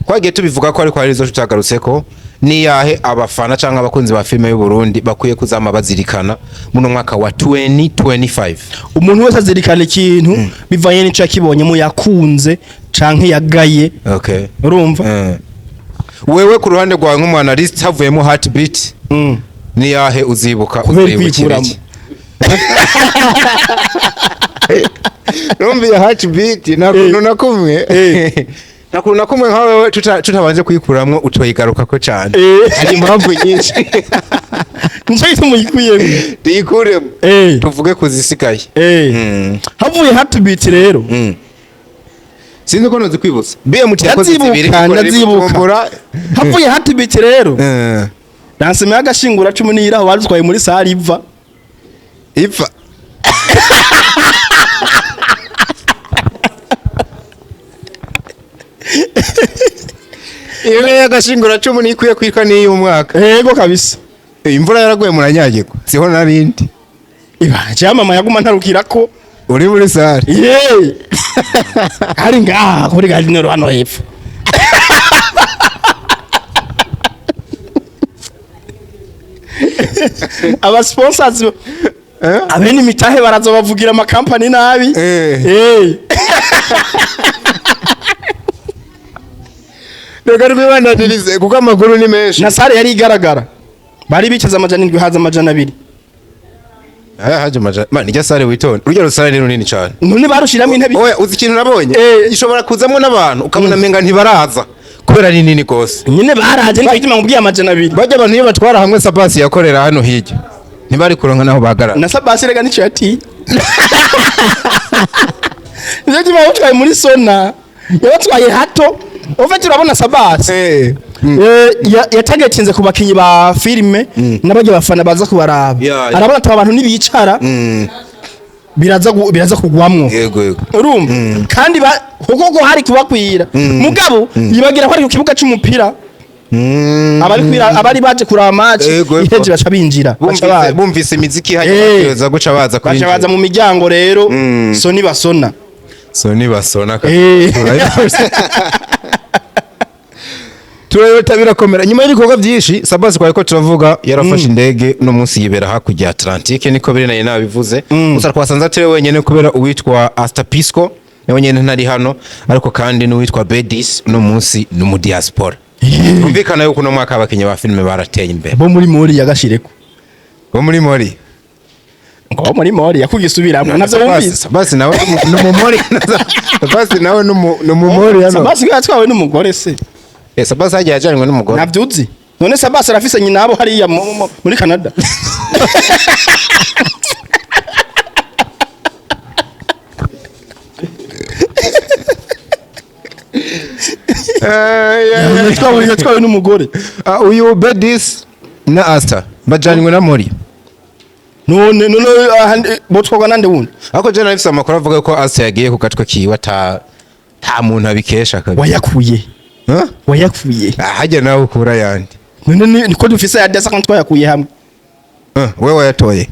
Speaker 3: twagiye tubivuga ko, ariko hari izo tutagarutse ko. Ni yahe abafana cyangwa abakunzi ba filime y'u Burundi bakwiye kuzama bazirikana muno mwaka wa 2025?
Speaker 1: Umuntu wese azirikana ikintu bivanye n'ico yakibonyemo, yakunze canke yagaye. Urumva?
Speaker 3: Wewe ku ruhande rwawe nk'umwanalyste, havuyemo Heartbeat, ni yahe uzibuka?
Speaker 1: Kubera
Speaker 3: Uzibukira
Speaker 1: kwikuramo.
Speaker 3: iki? Numva iyo Heartbeat nta kuntu na kumwe, nta kuntu na kumwe nka wewe tutabanje kuyikuramwo utoyigarukako cyane. Hari impamvu nyinshi.
Speaker 1: Nico gituma uyikuyemo.
Speaker 3: Tuyikuremo, tuvuge kuzisigaye.
Speaker 1: Havuye Heartbeat rero,
Speaker 3: Sinzi ko nozi kwibutsa BMT yakoze
Speaker 1: Ndavyibuka,
Speaker 3: zibiri ikorera i
Speaker 1: ndavyibuka.
Speaker 3: Bujumbura.
Speaker 1: Havuye Heartbeat rero, lancement y'agashingura cumi n'iraho badutwaye muri salle iva.
Speaker 3: Ipfa. Iyo niyo y'agashingura cumu nikwiye kwitwa n'iy'umwaka.
Speaker 1: Yego kabisa.
Speaker 3: Imvura yaraguye muranyagirwa, siho narindi.
Speaker 1: Ibanje mama yaguma ntarukira ko
Speaker 3: Uri muri salle?
Speaker 1: Ye, hari ngaha kuri garinero hano hepfo. Aba sponsors, abene imitahe baraza bavugira amakampani nabi.
Speaker 3: Reka rwibandanirize kuko amakuru ni menshi.
Speaker 1: Na salle yari igaragara, bari bicaza 700, haza 200.
Speaker 3: Aya haje maja man, ijya salle, witonde, urya rusale ni runini cyane.
Speaker 1: None barushiramo intebe?
Speaker 3: Oya, uzi ikintu nabonye? Ishobora kuzamwo n'abantu ukabona menga ntibaraza kubera ari nini gose.
Speaker 1: Nyine baraje, nicyo gituma nkubwiye 200.
Speaker 3: Bajya abantu iyo batwara hamwe Sabasi yakorera hano hirya, ntibari kuronka naho bahagarara.
Speaker 1: Na Sabasi rega nicyo yatiye, nicyo gituma yabatwaye muri sona, yabatwaye hato. Ufite, urabona Sabasi yatagetinze ku bakinyi ba filime n'abajya bafana baza kubaraba. Arabona ati abantu nibicara biraza kugwamwo.
Speaker 3: Yego yego.
Speaker 1: Urumva kandi kuko ko hari kubakwira, mugabo yibagira ko ari ku kibuga c'umupira, abari kwira, abari baje kuraba match
Speaker 3: Yego, yego.
Speaker 1: iheje baca binjira, baca
Speaker 3: Bumvise
Speaker 1: baza.
Speaker 3: Bumvise imiziki hajya bategereza guca baza
Speaker 1: Baca
Speaker 3: kwinjira.
Speaker 1: baza mu miryango rero, soni basona.
Speaker 3: Soni basona. Turabita birakomera. Nyuma y'ibikorwa byinshi, Sabasi twari ko turavuga, yarafashe indege no munsi yibera hakurya ya Atlantique, niko biri nayo nabivuze. Gusa twasanze atari wenyene kubera uwitwa Astapisco nawe nyene ntari hano, ariko kandi n'uwitwa Bedis no munsi no mu diaspora. Kumvikana yuko uno mwaka abakinyi ba filime barateye imbere.
Speaker 1: Bo muri mori yagashireko.
Speaker 3: Bo muri mori.
Speaker 1: Ngo muri mori yakugisubiramwo navyo wumvise.
Speaker 3: Sabasi nawe no mu mori, Sabasi nawe no mu mori hano.
Speaker 1: Sabasi yatwawe n'umugore se?
Speaker 3: Sabasi hagiye ajanywe n'umugore.
Speaker 1: Navyuzi none Sabasi arafise nyina abo hariya muri Canada. Yatwawe n'umugore.
Speaker 3: Ah, uyu Bedis na Asta bajanywe na Mori.
Speaker 1: None botwarwa nande wundi?
Speaker 3: Ariko je nafise amakuru avuga ko Asta yagiye ku gatwe kiwe, ata ta muntu abikesha kabisa.
Speaker 1: Wayakuye?
Speaker 3: Huh?
Speaker 1: Wayakuye?
Speaker 3: Ah, hajya nawe ukura yandi.
Speaker 1: None niko dufise ya desa kandi twayakuye hamwe.
Speaker 3: Ah, wewe wayatoye.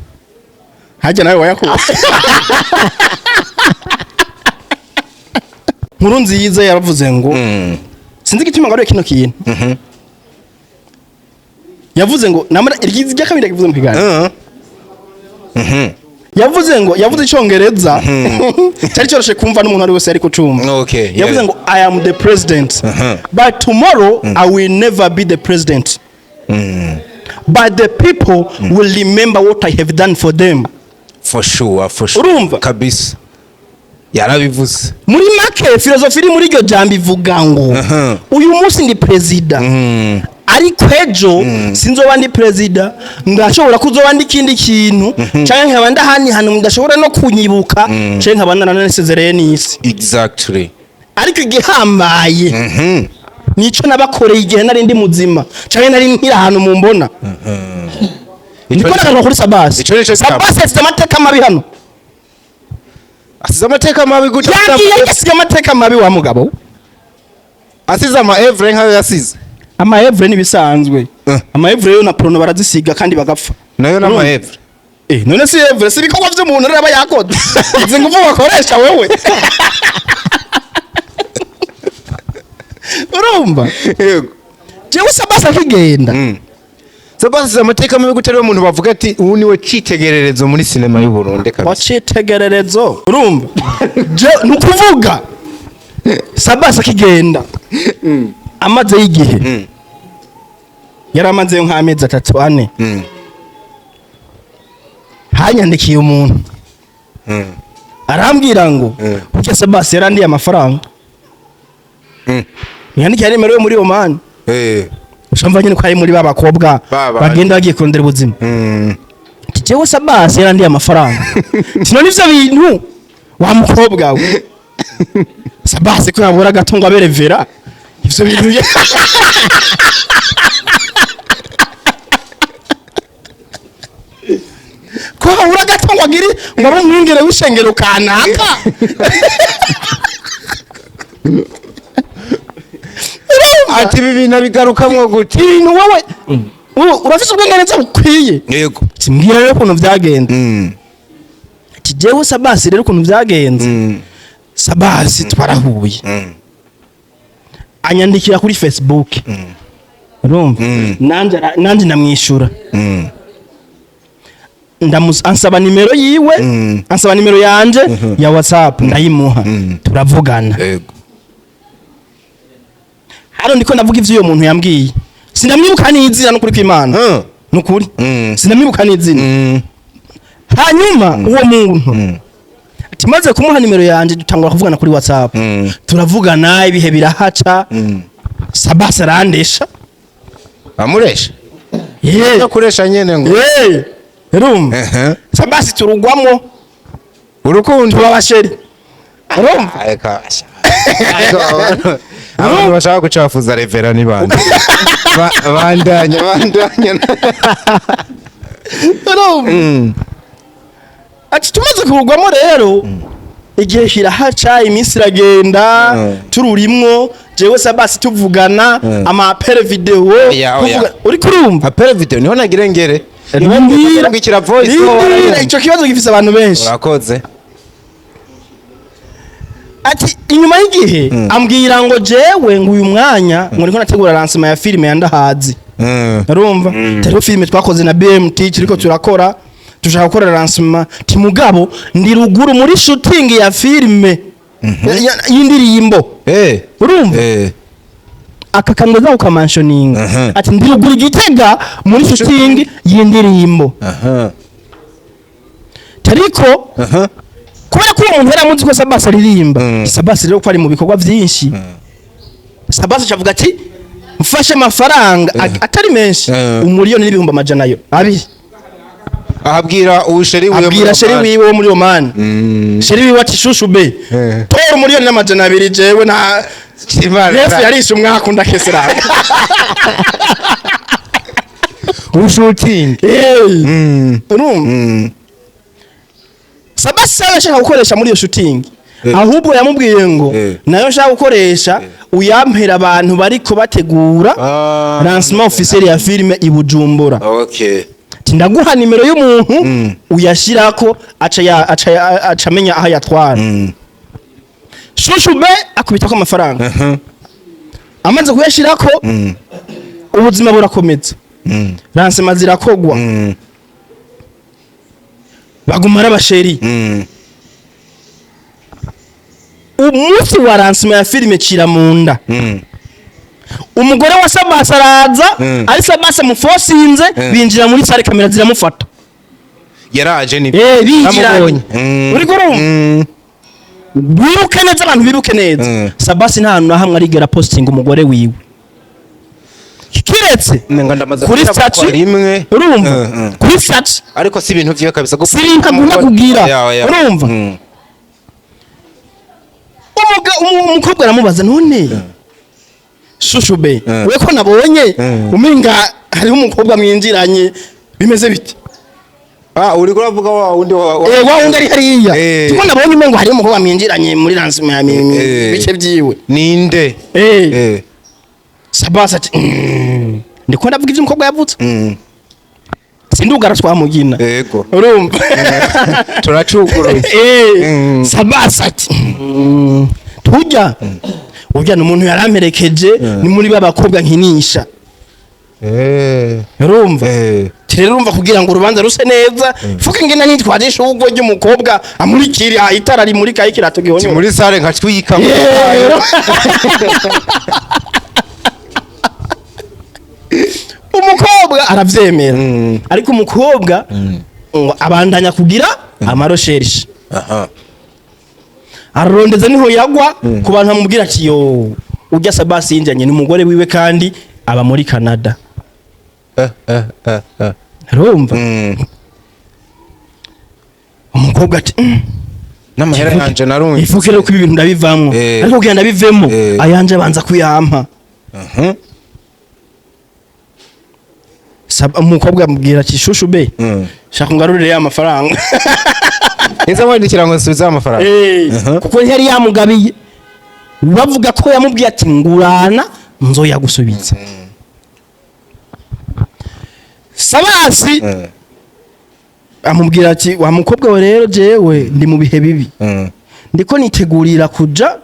Speaker 1: Hajya nawe wayakuye. Nkuru nziza yaravuze ngo sinzi igituma ngo ariwe kino kintu yavuze ngo namara iryizi rya kabiri yavuze mu kiganiro. Yavuze ngo, yavuze icyongereza cyari cyoroshe kumva n'umuntu ari wese ari kucumva. Yavuze ngo: "I am the president, but tomorrow I will never be the president, but the people will remember what I have done for them."
Speaker 3: For sure, for sure.
Speaker 1: Urumva?
Speaker 3: Kabisa, yarabivuze.
Speaker 1: Muri make, filozofi iri muri iryo jambo ivuga ngo uyu munsi ndi perezida, ariko ejo sinzoba ndi perezida, ndashobora kuzoba ndi ikindi kintu, canke nkaba ndahandi hantu ndashobora no kunyibuka, canke nkaba naranasezereye n'isi. Ariko igihambaye nico nabakoreye igihe nari ndi muzima, canke nari nkiri ahantu mumbona. Niko nagaruka kuri Sabasi.
Speaker 3: Ico nico.
Speaker 1: Sabasi yasize amateka mabi hano.
Speaker 3: Asize amateka mabi gute?
Speaker 1: Yagiye yasize amateka mabi wa mugabo.
Speaker 3: Asize ama œuvre nkayo yasize.
Speaker 1: Ama œuvre nibisanzwe. Ama œuvre yo na prono barazisiga kandi bagapfa.
Speaker 3: Nayo n'ama
Speaker 1: Urumva?
Speaker 3: œuvre.
Speaker 1: None si œuvre, si ibikorwa vy'umuntu rero aba yakoze, izi nguvu bakoresha wewe, urumva?
Speaker 3: Yego.
Speaker 1: Jewe Sabasi akigenda,
Speaker 3: Sabasi asize amateka mabi gute? Ariwe muntu bavuga ati ubu niwe citegererezo muri sinema y'u Burundi kabisa.
Speaker 1: Wacitegererezo, urumva, je ni ukuvuga Sabasi akigenda, amaze y'igihe yari amazeyo nk'amezi 3, 4, hanyandikiye umuntu arambwira ngo burya Sabasi yarandiye amafaranga. Yandikiye nimero yo muri Oman. Ushamva nyine ko ari muri ba bakobwa
Speaker 3: Ba bandi.
Speaker 1: bagenda bagiye kurondera ubuzima. Ati: "Jewe Sabasi yarandiye amafaranga." Ati: "None ivyo bintu wa mukobwa we, Sabasi ko yabura gato ngo abere vera, ivyo bintu ko habura gato ngo agire ngo abe umwungere w'ishengero kanaka?" Urumva?
Speaker 3: Ati ibi bintu abigarukamwo gute?
Speaker 1: Ibintu wowe urafise ubwenge neza bukwiye.
Speaker 3: Yego.
Speaker 1: Ati: "Mbwira rero ukuntu byagenze." Ati: "Jewe Sabasi rero ukuntu byagenze, Sabasi twarahuye, anyandikira kuri Facebook, urumva, nanje ndamwishura, ansaba nimero yiwe, ansaba nimero yanje ya WhatsApp, ndayimuha, turavugana." Hano ndiko ndavuga ivyo uyo muntu yambwiye, sinamwibuka n'izina, n'ukuri kw'Imana. Nukuri, sinamwibuka n'izina. Hanyuma uwo muntu ati maze kumuha nimero yanje, dutangura kuvugana kuri WhatsApp. Turavugana, ibihe birahaca, Sabasi arandesha.
Speaker 3: Amuresha?
Speaker 1: Yeah.
Speaker 3: No kuresha nyene ngo.
Speaker 1: Yeah. Urumva?
Speaker 3: Ehe.
Speaker 1: Sabasi turugwamwo.
Speaker 3: Urukundo.
Speaker 1: Tuba aba chéri, urumva?
Speaker 3: Eka. Abantu bashaka gucafuza revera ni bande? Bandanya, bandanya.
Speaker 1: Urumva? Ati tumaze kurugwamo rero, igihe kirahaca, iminsi iragenda, tururimwo jewe Sabasi tuvugana ama appel vidéo.
Speaker 3: Oya, oya.
Speaker 1: Uri kurumva?
Speaker 3: Appel vidéo niho nagira ngere.
Speaker 1: Rindira.
Speaker 3: Ngikira voice.
Speaker 1: Rindira, ico kibazo gifise abantu benshi.
Speaker 3: Urakoze.
Speaker 1: Ati inyuma y'igihe ambwira ngo jewe ngo uyu mwanya ngo niko nategura lancement ya filime ya Ndahazi. Urumva? Tariho filime twakoze na BMT, turiko turakora, dushaka gukora lancement. Ti mugabo ndi ruguru muri shooting ya filime y'indirimbo. Urumva? Aka kangoza ukamanshoninga. Ati ndi ruguru Gitega muri shooting y'indirimbo. Tariko kubera ko uwo muntu yari amuzi ko Sabasi aririmba. Sabasi rero ko ari mu bikorwa byinshi, Sabasi avuga ati mfashe amafaranga atari menshi, 1,200,000.
Speaker 3: Ahabwira uwu chéri wiwe.
Speaker 1: Abwira chéri wiwe wo muri Oman. Chéri wiwe ati chouchou be, tora 1,200,000, jewe na Yesu yarishe umwaka ndakesera.
Speaker 3: Ushooting.
Speaker 1: Urumva? Sabasi yawe ashaka gukoresha muri iyo shooting. Ahubwo yamubwiye ngo nayo nshaka gukoresha uyampera abantu bariko bategura lancement officiel ya filime i Bujumbura. Ati ndaguha nimero y'umuntu uyashirako, aca amenya aho ayatwara. Chouchou be akubitako amafaranga. Amaze kuyashirako, ubuzima burakomeza. Lancement zirakogwa. Baguma ari aba chéri. Umunsi wa lancement ya filime Ciramunda, umugore wa Sabasi araza. Ari Sabasi amufosinze, binjira muri salle, kamera ziramufata.
Speaker 3: Yaraje ni.
Speaker 1: Binjiranye.
Speaker 3: Namubonye.
Speaker 1: Uriko urumva? Biruke neza, abantu biruke neza. Sabasi nta hantu na hamwe arigera posting umugore wiwe kiretse
Speaker 3: Nenga ndamaze
Speaker 1: kuri
Speaker 3: kubona
Speaker 1: statut.
Speaker 3: rimwe.
Speaker 1: Urumva? Kuri statut.
Speaker 3: Ariko si ibintu vyiwe kabisa.
Speaker 1: Si ibintu agomba kugira.
Speaker 3: Ya.
Speaker 1: Urumva? Umukobwa aramubaza: none chouchou be, we ko nabonye umenga hariho umukobwa mwinjiranye, bimeze bite?
Speaker 3: Ah, uri kuravuga wa wundi wa
Speaker 1: Wa wundi ari hariya. Tuko nabonye umengo hariho umukobwa mwinjiranye muri lancement ya bice byiwe.
Speaker 3: Ninde?
Speaker 1: Sabasi ati ndiko ndavuga ivyo umukobwa yavutse. Sindugara twamugina.
Speaker 3: Yego.
Speaker 1: Urumva?
Speaker 3: Turacuguruye.
Speaker 1: Sabasi ati tujya urya ni umuntu yaramperekeje, ni muri ba bakobwa nkinisha. Urumva? Ati rero urumva, kugira ngo urubanza ruse neza, fuke ngena nitwaje ishurwe ry'umukobwa amurikira itara rimurika ikirato
Speaker 3: Ti
Speaker 1: gihonyo
Speaker 3: muri salle nkatwika.
Speaker 1: Umukobwa aravyemera, ariko umukobwa ngo abandanya kugira ama recherches. Ararondeza, niho yagwa ku bantu bamubwira ati yo urya Sabasi yinjanye n'umugore wiwe kandi aba muri Canada. Urumva? Umukobwa ati
Speaker 3: N'amahera yanje narumva.
Speaker 1: Ifuke rero ko ibi bintu ndabivamwo, ariko kugira ndabivemo, ayanje abanza kuyampa. Umukobwa amubwira ati chouchou be, shaka ungarurire ya mafaranga.
Speaker 3: Niza mwandikira ngo nsubize amafaranga.
Speaker 1: Kuko yari yamugabiye, bavuga ko yamubwiye ati ngurana nzoyagusubiza. Sabasi amubwira ati wa mukobwa we rero, jewe ndi mu bihe bibi, ndiko nitegurira kuja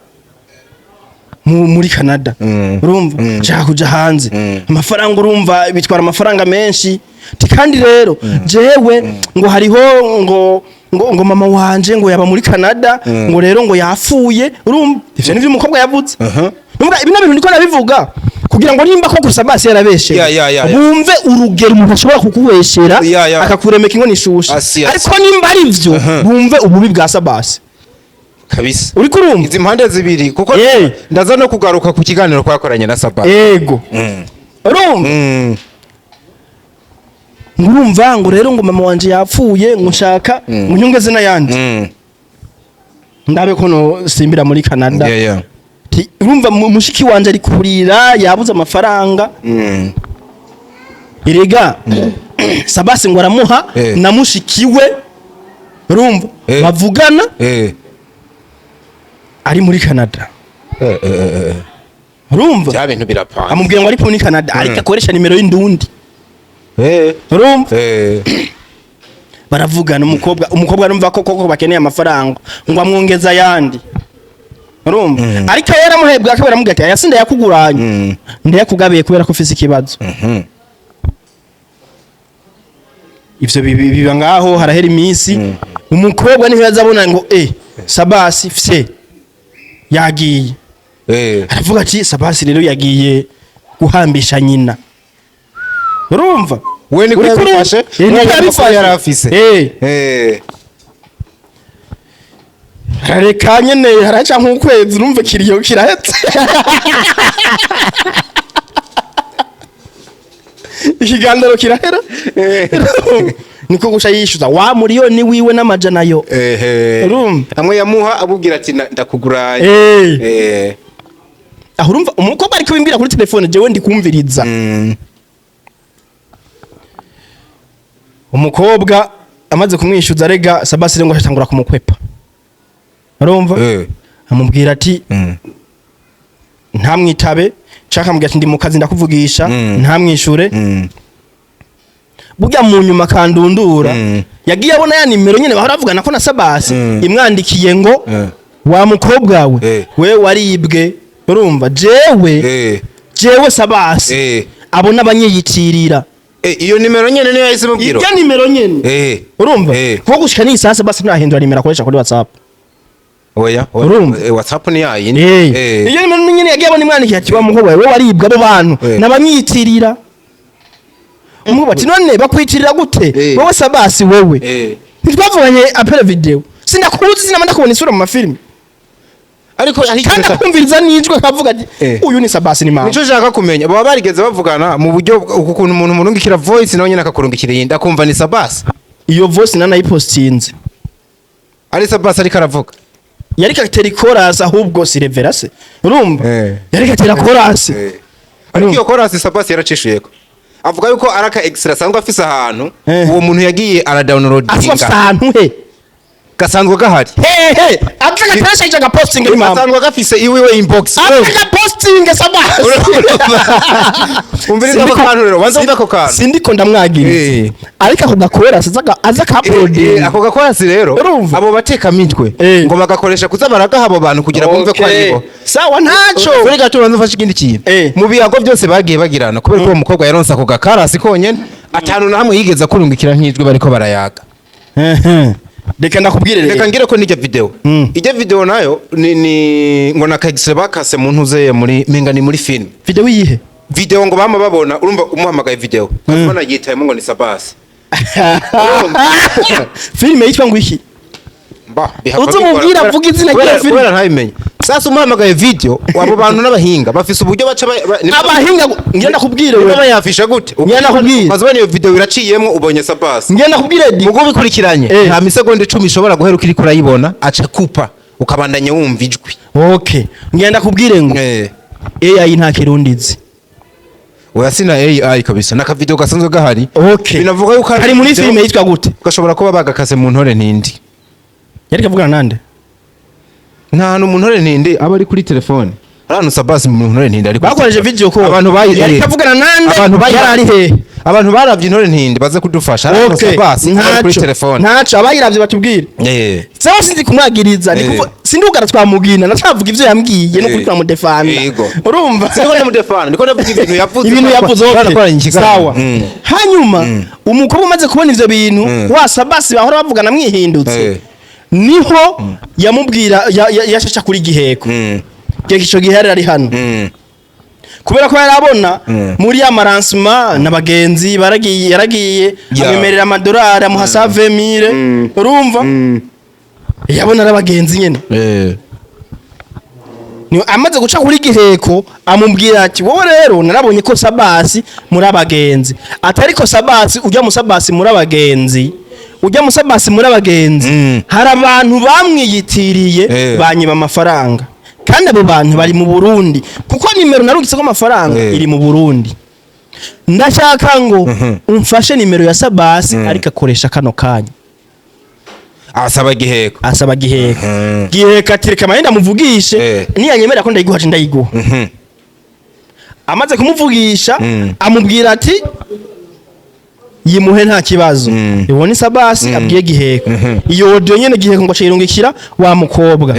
Speaker 1: muri Canada. Urumva? Nshaka kuja hanze. Amafaranga, urumva, bitwara amafaranga menshi. Ti kandi rero jewe ngo hariho ngo mama wanje ngo yaba muri Canada, ngo rero ngo yapfuye. Urumva, ivyo nivyo umukobwa yavuze. Numva ibino bintu ndiko nabivuga. Kugira ngo nimba koko Sabasi yarabeshe,
Speaker 3: Ya.
Speaker 1: bumve urugero umuntu ashobora kukubeshera,
Speaker 3: Ya.
Speaker 1: akakuremeka inkono ishushe.
Speaker 3: Asi, asi.
Speaker 1: Ariko nimba ari ivyo, bumve ububi bwa Sabasi.
Speaker 3: Kabisa.
Speaker 1: Uriko urumva?
Speaker 3: Izi mpande zibiri, kuko ndaza no kugaruka ku kiganiro twakoranye na Sabasi.
Speaker 1: Ego, urumva? Ngo urumva, ngo rero ngo mama wanje yapfuye, ngo nshaka ngo nyongeze n'ayandi, ndabe ko no simbira muri Canada. Ti, urumva, mushiki wanje ari kurira, yabuze amafaranga. Erega Sabasi ngo aramuha na mushiki we, urumva, bavugana ari muri Canada. Urumva?
Speaker 3: Bya bintu birapanga.
Speaker 1: Amubwira ngo ari muri Canada, ariko akoresha nimero y'indundi. Urumva? Baravugana, umukobwa arumva ko koko bakeneye amafaranga, ngo amwongeza ayandi, urumva? Ariko yaramuhebwa, akaba aramubwira ati: "Aya sindayakuguranye, ndayakugabiye kubera ko ufise ikibazo." Ivyo biba ngaho, harahera iminsi, umukobwa niho yazabona ngo Sabasi fye yagiye. Aravuga ati: "Sabasi rero yagiye guhambisha nyina." Urumva?
Speaker 3: We niko
Speaker 1: Uriko
Speaker 3: yabifashe.
Speaker 1: Niko
Speaker 3: we
Speaker 1: yabifashe.
Speaker 3: Yari afise.
Speaker 1: Arareka nyene, haraca nk'ukwezi, urumva kiriyo kirahetse, ikiganiro kirahera, niko guca yishyuza wa miliyoni wiwe n'amajana yo. Urumva?
Speaker 3: Amwe yamuha abubwira ati: "Ndakuguraye."
Speaker 1: Aho urumva umukobwa ariko bimbwira kuri telefone, jewe ndi kumviriza. Umukobwa amaze kumwishyuza, arega Sabasi ngo atangura kumukwepa, urumva? Amubwira ati ntamwitabe, nshaka amubwira ati: "Ndi mu kazi, ndakuvugisha." Ntamwishure. Burya mu nyuma kandundura yagiye abona ya nimero nyene bahora bavugana ko na Sabasi imwandikiye ngo: "Wa mukobwa we, we waribwe." Urumva, jewe jewe Sabasi abona abanyiyitirira.
Speaker 3: Iyo nimero nyene niyo yahise imubwira.
Speaker 1: Irya nimero nyene. Urumva? Kuko gushika n'iyi Sabasi ntahindura nimero akoresha kuri WhatsApp.
Speaker 3: Oya, oya.
Speaker 1: Urumva?
Speaker 3: WhatsApp ni yayindi.
Speaker 1: Iyo nimero nyene yagiye abona imwandikiye ati: "Wa mukobwa we, we waribwe, abo bantu n'abanyiyitirira." Umukobwa ati: "None bakwitirira gute?" "Wowe Sabasi, wewe ntitwavuganye appel vidéo? Sindakuzi, sinama ndakubona isura mu mafilimi."
Speaker 3: Ariko hari
Speaker 1: Kandi
Speaker 3: ikintu
Speaker 1: akumviriza n'ijwi, akavuga ati: "Uyu ni Sabasi, ni mama."
Speaker 3: Nico nshaka kumenya, baba barigeze bavugana mu buryo uku kuntu umuntu murungikira voice, nawe nyine akakurungikira iyindi, akumva ni Sabasi?
Speaker 1: Iyo voice nanayipostinze.
Speaker 3: Ari Sabasi ariko aravuga.
Speaker 1: Yari atera ikorasi, ahubwo si reverase, urumva? Yari atera korasi.
Speaker 3: Ariko iyo korasi Sabasi yaracishuyeko, avuga yuko araka extra asanzwe afise ahantu uwo muntu yagiye
Speaker 1: Asanzwe afise
Speaker 3: aradownloadinga.
Speaker 1: Ahantu he?
Speaker 3: Gasanzwe gahari.
Speaker 1: Hehe? Aza gateresheje agapostinge, ni mama.
Speaker 3: Asanzwe gafise iwiwe inbox.
Speaker 1: Aza gapostinge Sabasi.
Speaker 3: Umviriza ako kantu rero, banza wumve ako kantu.
Speaker 1: Sindiko ndamwagiriza, ariko ako gakorasi aza kauploadinga.
Speaker 3: Ako gakorasi rero,
Speaker 1: Urumva?
Speaker 3: abo batekamitwe ngo bagakoresha kuza baragaha abo bantu kugira bumve ko aribo.
Speaker 1: Sawa, ntaco.
Speaker 3: Kuri gato banza ufashe ikindi kintu. Mu biyago byose bagiye bagirana, kubera ko uwo mukobwa yaronse ako gakarasi konyene, atanu na hamwe yigeze akurungikira nk'ijwi bariko barayaga.
Speaker 1: Reka ndakubwire rero.
Speaker 3: Reka ngire ko n'ijya video, ijya video nayo ni ngo na kagisire bakase mu ntuze muri menga ni muri film.
Speaker 1: Video yihe?
Speaker 3: Video ngo bama babona, urumva, umuhamagaye video ukabona yitayemo ngo ni Sabasi.
Speaker 1: Filime yitwa ngo iki?
Speaker 3: Mba bihava
Speaker 1: Uze
Speaker 3: bigora
Speaker 1: umubwire avuge izina
Speaker 3: kubera-
Speaker 1: ry'iyo filime.
Speaker 3: Kubera ntabimenye. Sasa umuhamagaye video, abo bantu n'abahinga bafise uburyo baca
Speaker 1: Abahinga, ngira ndakubwire
Speaker 3: niba
Speaker 1: we.
Speaker 3: bayafisha gute?
Speaker 1: Ngira ndakubwire.
Speaker 3: Ukazibona iyo video iraciyemwo, ubonye Sabasi.
Speaker 1: Ngira ndakubwire di.
Speaker 3: Mugo bikurikiranye, nta misegonda 10 ishobora guhera ukiri kurayibona, aca kupa ukabandanya wumva ijwi.
Speaker 1: Okay, ngira ndakubwire ngo AI nta kirundi izi.
Speaker 3: Oya, sina AI kabisa, naka video gasanzwe gahari. Binavuga yuko
Speaker 1: Kari muri
Speaker 3: video-
Speaker 1: filime yitwa gute?
Speaker 3: Gashobora kuba bagakase mu Ntore Ntindi.
Speaker 1: Yari kavugana nande?
Speaker 3: Nta hantu mu Ntore Ntindi aba ari kuri telefone, hari ahantu Sabasi mu Ntore Ntindi ari kuri
Speaker 1: Bakoresheje
Speaker 3: telefone.
Speaker 1: video call.
Speaker 3: Abantu bayi
Speaker 1: Yari kavugana nande?
Speaker 3: Abantu bayi
Speaker 1: Yari ari hehe?
Speaker 3: Abantu baravye Intore Ntindi baze kudufasha, hari ahantu Sabasi aba ari kuri
Speaker 1: Ntaco.
Speaker 3: telefone.
Speaker 1: Ntaco, abayiravye batubwire. Sawa, sinzi kumwagiriza ni kuva sindugara twamugina nacavuga ivyo yambwiye no kuri twamudefanda. Urumva?
Speaker 3: Siniko ndamudefana, niko ndavuga ibintu yavuze.
Speaker 1: Ibintu yavuze, okay.
Speaker 3: Barakoranye ikiganiro.
Speaker 1: Sawa. Hanyuma umukobwa umaze kubona ivyo bintu, wa Sabasi bahora bavugana mwihindutse, niho yamubwira yashasha kuri giheko. Giheko ico gihe yari ari hano. Kubera ko yarabona muri ya maransima na bagenzi baragiye, yaragiye amwemerera amadolari, amuha 20 000. Urumva, yabona ari abagenzi nyene. Ni amaze guca kuri Giheko, amubwira ati: "Wowe rero narabonye ko Sabasi muri abagenzi." Atari ko Sabasi ujya mu Sabasi muri abagenzi, ujya mu Sabasi muri abagenzi. Hari abantu bamwiyitiriye, banyiba amafaranga, kandi abo bantu bari mu Burundi, kuko nimero narungitseko amafaranga iri mu Burundi. Ndashaka ngo umfashe nimero ya Sabasi ariko akoresha kano kanya.
Speaker 3: Asaba Giheko.
Speaker 1: Asaba Giheka. Giheka ati: "Reka mahenda muvugishe, niyanyemera ko ndayiguha, aca ndayiguha." Amaze kumuvugisha, amubwira ati yimuhe, nta kibazo. Ibone Sabasi abwiye Giheka. Iyo audio nyene Giheka ngo acayirungikira wa mukobwa.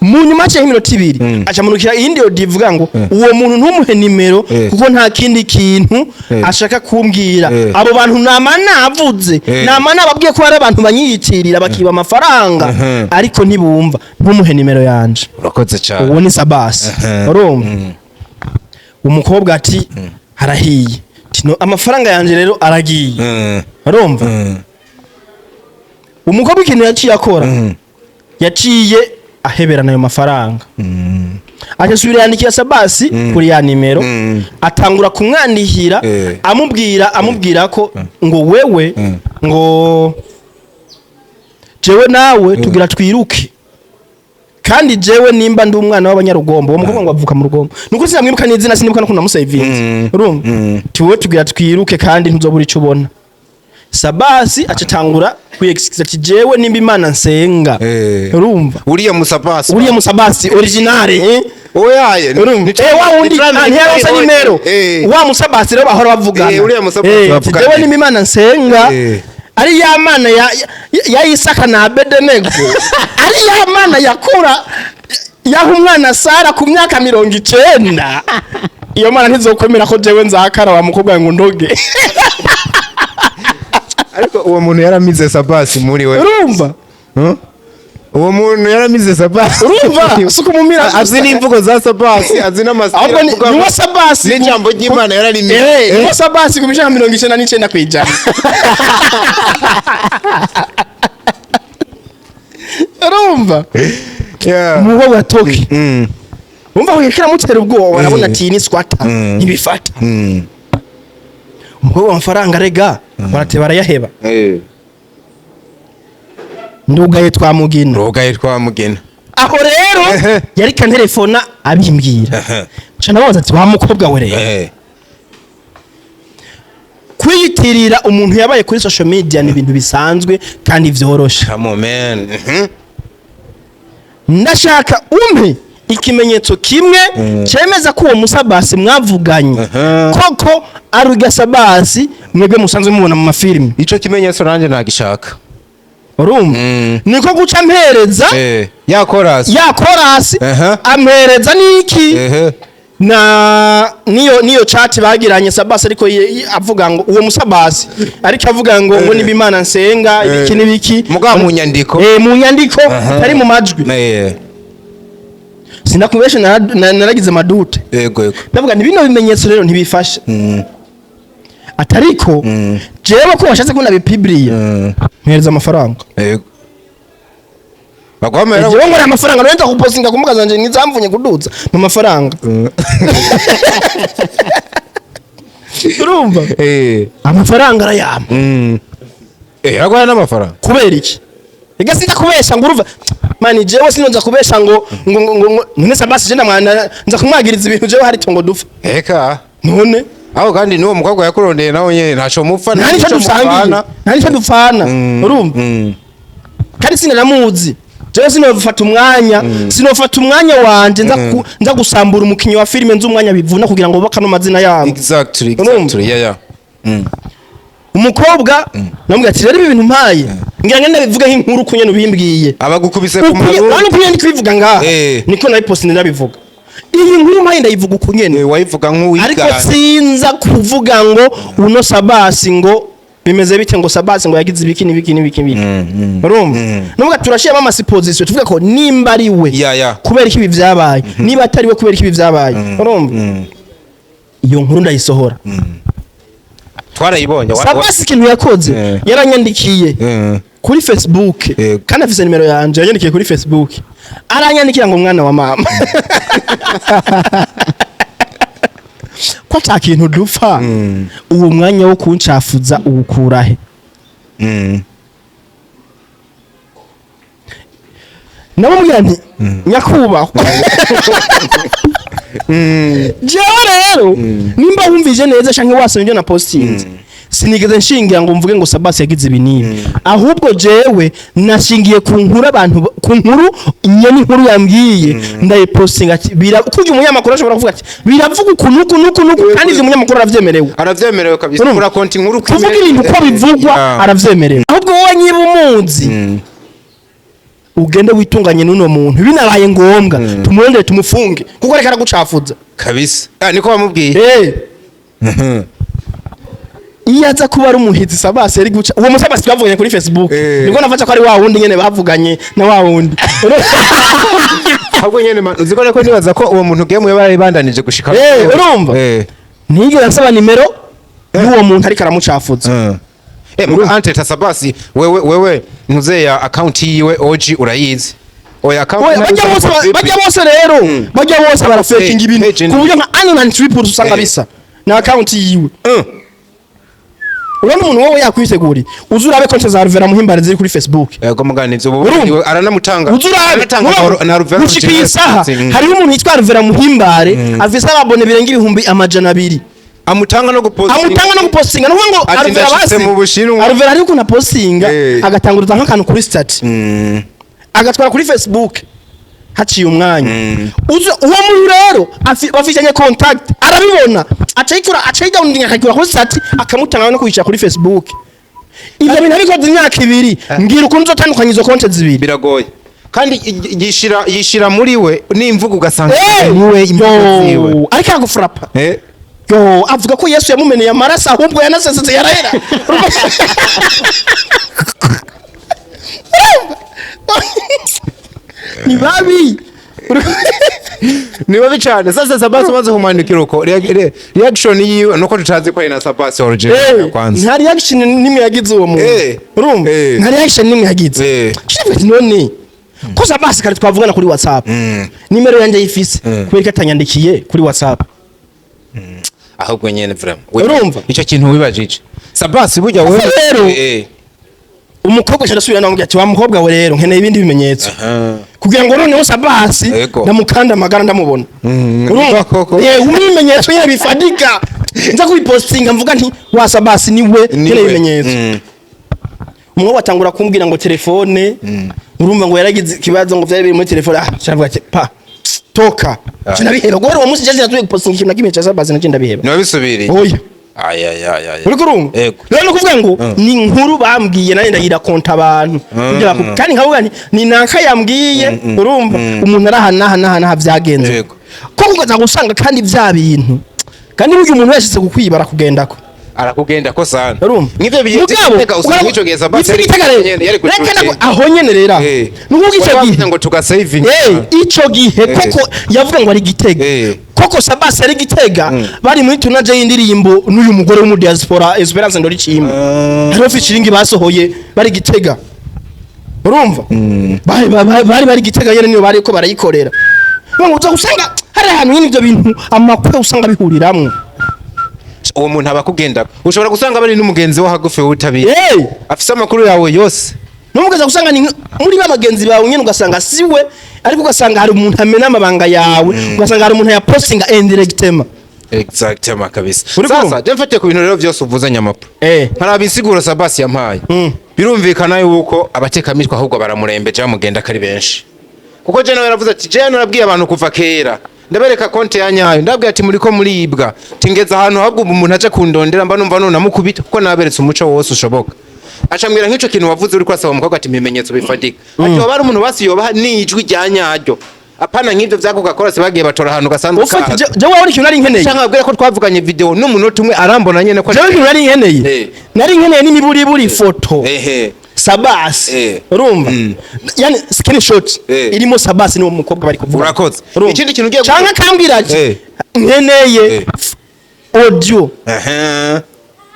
Speaker 1: Mu nyuma haciyeho iminota 2, acamurukira iyindi audio ivuga ngo uwo muntu ntumuhe nimero, kuko nta kindi kintu ashaka kumbwira. Abo bantu nama navuze, nama nababwiye ko hari abantu banyiyitirira bakiba amafaranga, ariko ntibumva. Ntumuhe nimero yanje.
Speaker 3: Urakoze cyane.
Speaker 1: Uwo ni Sabasi. Urumva, umukobwa ati harahiye. Ati: "No, amafaranga yanje rero aragiye." Urumva, umukobwa ikintu yaciye akora, yaciye aheberana ayo mafaranga, aca yandikira Sabasi kuri ya nimero, atangura kumwandikira, amubwira ko ngo wewe, ngo jewe nawe tugira twiruke, kandi jewe nimba ndi umwana w'abanyarugombo. Uwo mukobwa ngo avuka mu Rugombo, nuko sinamwibuka n'izina, sinibuka no kunamusavinze. Urumva, tuwe tugira twiruke kandi ntuzobura ico ubona. Sabasi acatangura kwiyexcusa ati: "Jewe nimba Imana nsenga." Urumva,
Speaker 3: uriya musabasi.
Speaker 1: Uriya musabasi original, eh?
Speaker 3: Oyaye.
Speaker 1: Urumva, wa wundi ntiyaronse nimero. Wa musabasi rero bahora bavugana.
Speaker 3: Uriya musabasi bavugana.
Speaker 1: Jewe nimba Imana nsenga ari ya Mana ya Isaka na Abedenego, ari ya Mana yakura yaha umwana Sara ku myaka 90, iyo Mana ntizokwemera ko jewe nzakara wa mukobwa ngo ndoge.
Speaker 3: Ariko uwo muntu yaramize Sabasi muri we.
Speaker 1: Urumva?
Speaker 3: Huh? Uwo muntu yaramize Sabasi.
Speaker 1: Urumva, si ukumumira.
Speaker 3: Azi n'imvugo za Sabasi, azi n'amasitiri
Speaker 1: Ahubwo
Speaker 3: avugamo.
Speaker 1: niwo Sabasi.
Speaker 3: N'ijambo ry'Imana yararimize.
Speaker 1: Niwo Sabasi 99%. Urumva, umukobwa atoke, umva ko kiramutera ubwoba, arabona ati ni squatter, ntibifata. Umukobwa amafaranga rega barate barayaheba. Ndugaye twamugina.
Speaker 3: Rugaye twamugena.
Speaker 1: Aho rero yari kantelefona abimbwira, nca ndababaza ati: "Wa mukobwa we rero, kwiyitirira umuntu yabaye kuri social media ni ibintu bisanzwe kandi vyoroshe.
Speaker 3: Come on, man.
Speaker 1: Ndashaka umpe ikimenyetso kimwe cemeza ko uwo musabasi mwavuganye koko ari urya Sabasi mwebwe musanzwe mubona mu mafilimi."
Speaker 3: Ico kimenyetso nanje nagishaka.
Speaker 1: Urumva, niko guca mpereza
Speaker 3: Ya chorus.
Speaker 1: Ya chorus. Ampereza niki na niyo chat bagiranye Sabasi, ariko avuga ngo uwo musabasi ariko avuga ngo niba Imana nsenga ibiki n'ibiki.
Speaker 3: Mugabo mu nyandiko.
Speaker 1: Mu nyandiko, atari mu majwi. Sinakubeshe, naragize amadute.
Speaker 3: Yego yego.
Speaker 1: Ndavuga nti bino bimenyetso rero ntibifashe, atariko jewe ko washatse ko nabipibriye, mpereza amafaranga.
Speaker 3: Yego. Bagwamera.
Speaker 1: Jewe nkora amafaranga nenda kupostinga ku mbuga zanje nizamvunye kuduza mu mafaranga. Urumva, amafaranga arayama.
Speaker 3: Agwaya n'amafaranga.
Speaker 1: Kubera iki? Ega sinza kubesha ngo, urumva mani, jewe sinonza kubesha ngo none Sabasi je ndamwana nza kumwagiriza ibintu jewe hari tongo dufa?
Speaker 3: Eka.
Speaker 1: None
Speaker 3: Aho kandi n'uwo mukobwa yakurondeye nawe nyene ntaco mupfa.
Speaker 1: Nta nico dusangiye, nta nico dupfana. Urumva, kandi sinanamuzi jewe. Sinofata umwanya wanje nza gusambura umukinyi wa filime nzi umwanya bivuna kugira ngo bubake ano mazina yabo. Urumva?
Speaker 3: Exactly. Yeah.
Speaker 1: Umukobwa namubwira ati: "Rero ibi bintu mpaye ngira ngo ndabivuge nk'inkuru kunyene ubimbwiye."
Speaker 3: Abagukubise ku
Speaker 1: Ukunye
Speaker 3: maguru.
Speaker 1: Urabona ukunye ndi kubivuga ngaha, niko nabipostinze ndabivuga. Iyi nkuru mpaye ndayivuga ukunyene,
Speaker 3: Wayivuga
Speaker 1: ariko
Speaker 3: nk'uwigana.
Speaker 1: sinza kuvuga ngo uno Sabasi ngo bimeze bite, ngo Sabasi ngo yagize ibiki n'ibiki n'ibiki n'ibiki. Urumva, nuvuga turashiramo ama supposition, tuvuga ko nimba ari we,
Speaker 3: Yeah.
Speaker 1: kubera ko ibi vyabaye, niba atari we, kubera ko ibi vyabaye. Urumva? Iyo nkuru ndayisohora.
Speaker 3: Twarayibonye.
Speaker 1: Sabasi ikintu yakoze, yaranyandikiye kuri Facebook. Kandi afise nimero yanje. Yanyandikiye kuri Facebook, aranyandikira ngo: "Mwana wa mama, ko ata kintu dupfa, uwo mwanya wo kuncafuza uwukurahe?" Namubwira nti: "Nyakubahwa, jewe rero nimba wumvije neza canke wasomye ibyo na postinze, sinigeze nshingira ngo mvuge ngo Sabasi yagize ibi n'ibi. Ahubwo jewe nashingiye ku nkuru, abantu ku nkuru nyene, inkuru yambwiye ndayipostinga." Ati kurya umunyamakuru ashobora kuvuga ati: "Biravuga uku nuku nuku nuku." Kandi ivyo umunyamakuru aravyemerewe.
Speaker 3: Aravyemerewe kabisa.
Speaker 1: Urumva?
Speaker 3: Urakonta inkuru uko
Speaker 1: Kuvuga
Speaker 3: imeze.
Speaker 1: ibintu uko bivugwa, aravyemerewe. Ahubwo wowe niba umuzi, ugende witunganye n'uno muntu, binabaye ngombwa tumurondere tumufunge, kuko reka aragucafuza.
Speaker 3: Kabisa. Ah, niko bamubwiye.
Speaker 1: Iyo aza kuba ari umuhizi, Sabasi yari guca uwo musabasi bavuganye kuri Facebook. Nibwo nafata ko ari wa wundi nyene bavuganye na wa wundi.
Speaker 3: Ahubwo nyene man, uzi ko nako nibaza ko uwo muntu game bari bandanije gushika.
Speaker 1: Urumva? Ntiyigeze ansaba nimero y'uwo muntu ariko aramucafuza.
Speaker 3: Muga entre Sabasi, wewe ntuze ya account yiwe OG urayizi? Oya, account
Speaker 1: Oya, bajya bose bajya bose rero, bajya bose barafekinga ibintu
Speaker 3: page
Speaker 1: ku buryo nka Anon Triple usanga bisa na account yiwe. Urabona umuntu wowe yakwiteguriye, uzi urabe konti za Ruvera Muhimbare ziri kuri Facebook.
Speaker 3: Yego, mugana ivyo ubu.
Speaker 1: Urumva?
Speaker 3: Aranamutanga.
Speaker 1: Uzi urabe.
Speaker 3: Aranatanga na Ruvera.
Speaker 1: Gushika iyi saha hariho umuntu yitwa Ruvera Muhimbare afise ababone birenga 200,000.
Speaker 3: Amutanga no gupostinga.
Speaker 1: Amutanga no gupostinga, nukuvuga ngo
Speaker 3: Ati
Speaker 1: Aruvera
Speaker 3: ndashitse
Speaker 1: basi
Speaker 3: mu Bushinwa.
Speaker 1: Aruvera ariko ukuntu apostinga, agatanguriza nk'akantu kuri statut, agatwara kuri Facebook haciye umwanya. Uzi uwo muntu rero bafitanye contact, arabibona, aca yikura, aca yidownloadinga, akayikura kuri statut, akamutanga no kuyishyira kuri Facebook. Ibyo bintu abikoze imyaka 2, mbwira ukuntu uzotandukanya izo konti zibiri.
Speaker 3: Biragoye. Kandi yishira muri we n'imvugo ugasanga niwe, imvugo ziwe.
Speaker 1: Yo, ariko aragufrapa. Yo, avuga ko Yesu yamumeneye amaraso, ahubwo yanasesetse yarahera. Urumva? Ni babi.
Speaker 3: Ni babi cyane. Sasa Sabasi umaze kumwandikira uko, reaction yiwe nuko tutazi ko ari na Sabasi original kwanza.
Speaker 1: Nta reaction nimwe yagize uwo muntu. Urumva? Nta reaction nimwe yagize. Kiravuga ati: "None ko Sabasi kare twavugana kuri WhatsApp, nimero yanjye yifise, kubera ko atanyandikiye kuri WhatsApp?"
Speaker 3: Ahubwo nyene vraiment.
Speaker 1: Urumva?
Speaker 3: Icyo kintu wibajije Sabasi burya wewe.
Speaker 1: Rero, umukobwa aca arasubira, namubwira ati: "Wa mukobwa we rero, nkeneye ibindi bimenyetso kugira ngo noneho Sabasi ndamukanda amagara ndamubona." Urumva?
Speaker 3: Koko.
Speaker 1: Umpe ibimenyetso nyine bifadika nza kubipostinga, mvuga nti: 'Wa Sabasi niwe.'
Speaker 3: Niwe.
Speaker 1: Nkeneye ibimenyetso. Umwe watangura kumbwira ngo telefone, urumva, ngo yaragize ikibazo, ngo vyari biri muri telefone. Ah, caravuga ati: "Pa toka." Sinabiheba guhera uwo munsi, je sinasubiye gupostinga ikintu na kimwe ca Sabasi, naje ndabiheba.
Speaker 3: Ntiwabisubiriye?
Speaker 1: Oya.
Speaker 3: Ay.
Speaker 1: Uriko urumva?
Speaker 3: Yego.
Speaker 1: Rero ni ukuvuga ngo ni inkuru bambwiye, nanjye ndagira konta abantu kugira kandi nkavuga nti: "Ni naka yambwiye." Urumva, umuntu ari aha n'aha n'aha n'aha byagenze. Ko kugaza gusanga kandi bya bintu, kandi burya umuntu wese kukwiba arakugendako.
Speaker 3: Arakugenda ko sana.
Speaker 1: Urumva?
Speaker 3: Nk'ivyo bihe
Speaker 1: Mugabo,
Speaker 3: Gitega, usanga ico gihe Sabasi
Speaker 1: Gitega
Speaker 3: yari
Speaker 1: rero,
Speaker 3: nyene, yari ku
Speaker 1: reka
Speaker 3: cuti.
Speaker 1: aho nyene rero aho. Ni ukuvuga ico
Speaker 3: Wari
Speaker 1: gihe
Speaker 3: wavuze ngo tugasavinga.
Speaker 1: Ico gihe koko yavuga ngo ari Gitega. Koko Sabasi ari Gitega, bari muri tournage y'indirimbo n'uyu mugore wo mu diaspora, Esperance Ndoricimba. Hariho featuring basohoye bari Gitega. Urumva? Bari Gitega nyene, niyo bari ko barayikorera. Ngo uza gusanga hari ahantu nyine ivyo bintu amakwe usanga bihuriramwo.
Speaker 3: Uwo muntu aba akugenda, ushobora gusanga bari n'umugenzi wo hagufi w'utabizi, afise amakuru yawe yose.
Speaker 1: Numugeza gusanga ni muri ba bagenzi bawe nyene, ugasanga siwe, ariko ugasanga hari umuntu amena amabanga yawe, ugasanga hari umuntu yapostinga indirectement.
Speaker 3: Exactement kabisa.
Speaker 1: Uri
Speaker 3: Sasa
Speaker 1: kumva?
Speaker 3: je mfatiye ku bintu rero byose uvuze, nyamapro, nkaraba insiguro Sabasi yampaye, birumvikana yuko abatekamitwe ahubwo baramurembeje, bamugenda ko ari benshi, kuko je nawe yaravuze ati: "Je narabwiye abantu kuva kera, ndabereka konte ya nyayo, ndabwira ati muriko muribwa, tingeze ahantu ahubwo ubu umuntu aje kundondera mba numva nunamukubita, kuko naberetse umuco wose ushoboka." Acambwira nk'ico kintu wavuze uriko urasaba umukobwa ati ibimenyetso bifatika, ati waba ari umuntu basi yobaha n'ijwi rya nyaryo, apana nk'ivyo vya Coca-Cola bagiye batora ahantu gasanzwe.
Speaker 1: Ufite
Speaker 3: kaza.
Speaker 1: je wowe ikintu nari nkeneye.
Speaker 3: Canke ababwira ko twavuganye video n'umunota umwe, arambona nyene ko
Speaker 1: Jewe ikintu nari nkeneye, nari nkeneye n'imiburiburi ifoto Sabasi. Urumva, yani screenshot irimo Sabasi n'uwo mukobwa bari kuvuga.
Speaker 3: Urakoze.
Speaker 1: Urumva?
Speaker 3: Ikindi kintu ugiye
Speaker 1: Canke akambwira ati: "Nkeneye Audio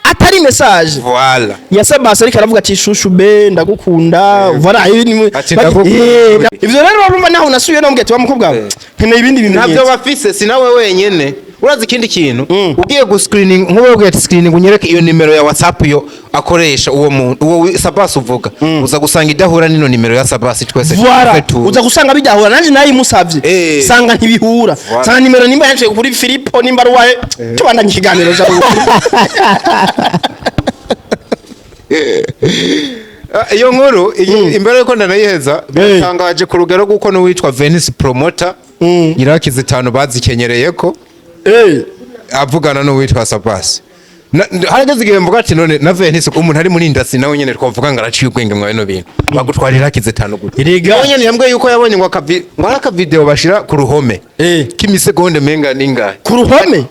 Speaker 1: atari message
Speaker 3: Voilà.
Speaker 1: ya Sabasi, ariko aravuga ati: "Chouchou be, ndagukunda." Voilà, ibi
Speaker 3: Ati, "Ndagukunda."
Speaker 1: Ivyo rero urumva naho nasubiye namubwiye ati: "Wa mukobwa we, nkeneye ibindi
Speaker 3: Ntabyo
Speaker 1: bimenyetso."
Speaker 3: bafise, si nawe wenyene. Urazi ikindi kintu, ugiye gu screening, nk'ubu ubwiye ati screening unyereke iyo nimero ya WhatsApp yo akoresha uwo muntu, uwo Sabasi uvuga, uza gusanga idahura n'ino nimero ya Sabasi twese.
Speaker 1: Voilà.
Speaker 3: Twese tuzi.
Speaker 1: Uza gusanga bidahura, nanje nayimusavye, sanga ntibihura.
Speaker 3: Voilà.
Speaker 1: Sanga nimero nimba yaciye kuri Filipo, nimba ari uwahe. Tubandanye ikiganiro ja.
Speaker 3: Ah, iyo nkuru imbere yuko ndanayiheza, biratangaje ku rugero rw'uko n'uwitwa Venice Promoter iraki zitanu bazikenyereye ko avugana n'uwitwa Sabasi. Harageze igihe mvuga ati: "None na Venice, umuntu ari muri industry, nawe nyene twavuga ngo araciye ubwenge mwa bino bintu, bagutwara iraki zitanu gute?"
Speaker 1: Erega.
Speaker 3: Nawe nyene yambwiye yuko yabonye ngo ngo ari akavideo bashira ku ruhome k'imisegonde menga ningahe.
Speaker 1: Ku ruhome?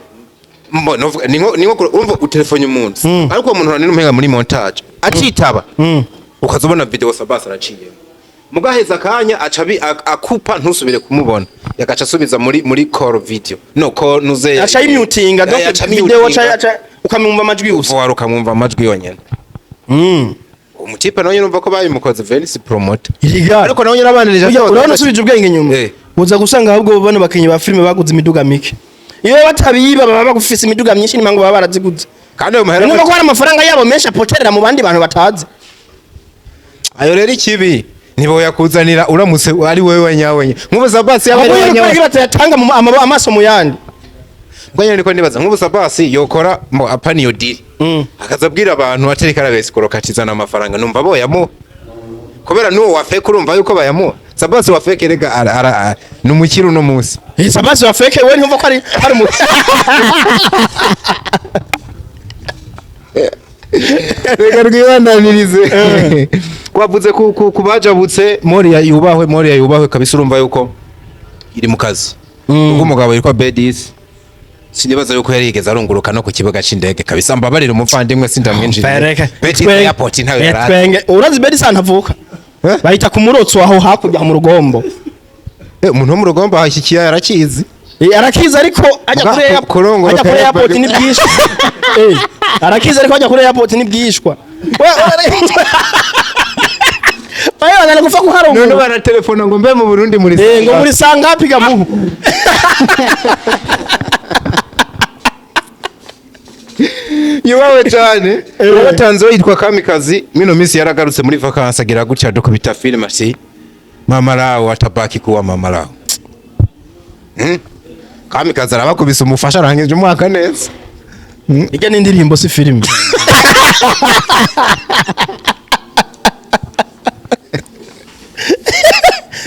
Speaker 3: Mbo novuga ni nko urumva utelefone umuntu, ariko uwo muntu uranira umenga muri montage acitaba, ukaza ubona video Sabasi araciyemo, mugaheza akanya aca akupa, ntusubire kumubona, yagaca asubiza muri call video, no call nuze.
Speaker 1: Aca yimutinga, donc
Speaker 3: aca
Speaker 1: video
Speaker 3: mutinga.
Speaker 1: aca ukamwumva amajwi gusa.
Speaker 3: Wari ukamwumva amajwi yonyene. Umutipe nawe nyene umva ko babimukoze, Venice Promoter.
Speaker 1: Erega.
Speaker 3: Ariko nawe nyene abanirije.
Speaker 1: Burya urabona usubije ubwenge inyuma, uza gusanga ahubwo bano bakinyi ba filime baguze imiduga mike. Iyo batabiba baba bagufise imiduga myinshi, nimango baba baraziguze.
Speaker 3: Kandi ayo mahera
Speaker 1: Numva ko hari amafaranga yabo menshi apoterera mu bandi bantu batazi.
Speaker 3: Ayo rero ikibi ntiboyakuzanira uramutse ari wewe nyawe, nk'ubu Sabasi yaba ari
Speaker 1: Ahubwo
Speaker 3: we
Speaker 1: yuko
Speaker 3: nyawe.
Speaker 1: batayatanga mu amaso mu yandi.
Speaker 3: Ubwo nyene niko ndibaza, nk'ubu Sabasi yokora mo apana iyo deal, akaza abwira abantu atari karabesi korokatizana amafaranga, numva boyamuha, kubera n'uwo wa fake urumva yuko bayamuha. Sabasi wa fake rega ni umukire uno munsi.
Speaker 1: Eh, Sabasi wa fake we ntumva ko ari mu
Speaker 3: Reka rwibandanirize, wavuze ku bajabutse. Moria yubahwe, Moria yubahwe kabisa. Urumva yuko iri mu kazi, ubwo umugabo yitwa Bedis sinibaza yuko yari yigeze arunguruka no ku kibuga c'indege kabisa. Mbabarira umuvandimwe, sindamwinjiriye. Bedis airport ntayo yari azi.
Speaker 1: Twenge urazi Bedis ahantu avuka?
Speaker 3: Eh?
Speaker 1: Bahita ku Murotso, aho hakurya mu Rugombo.
Speaker 3: Umuntu wo mu Rugombo ahashyikiye arakizi.
Speaker 1: Arakiza, ariko ajya
Speaker 3: Muga
Speaker 1: kuri airport,
Speaker 3: kurunguruka
Speaker 1: ajya kuri
Speaker 3: airport.
Speaker 1: airport ni byishwa. Arakiza, ariko ajya kuri airport ni byishwa. Bayo bana gupfa
Speaker 3: None
Speaker 1: kuharungura.
Speaker 3: baratelefona ngo mbe mu Burundi muri
Speaker 1: Ngo muri sangapi gamuhu?
Speaker 3: Yubawe cyane. Watanze yitwa Kamikazi, mino minsi yaragarutse muri vacances, agira gutya dukubita film ati: "Mama lao atabaki kuwa mama lao." Kamikazi arabakubise umufasha, arangije umwaka neza.
Speaker 1: Ijya n'indirimbo, si filime.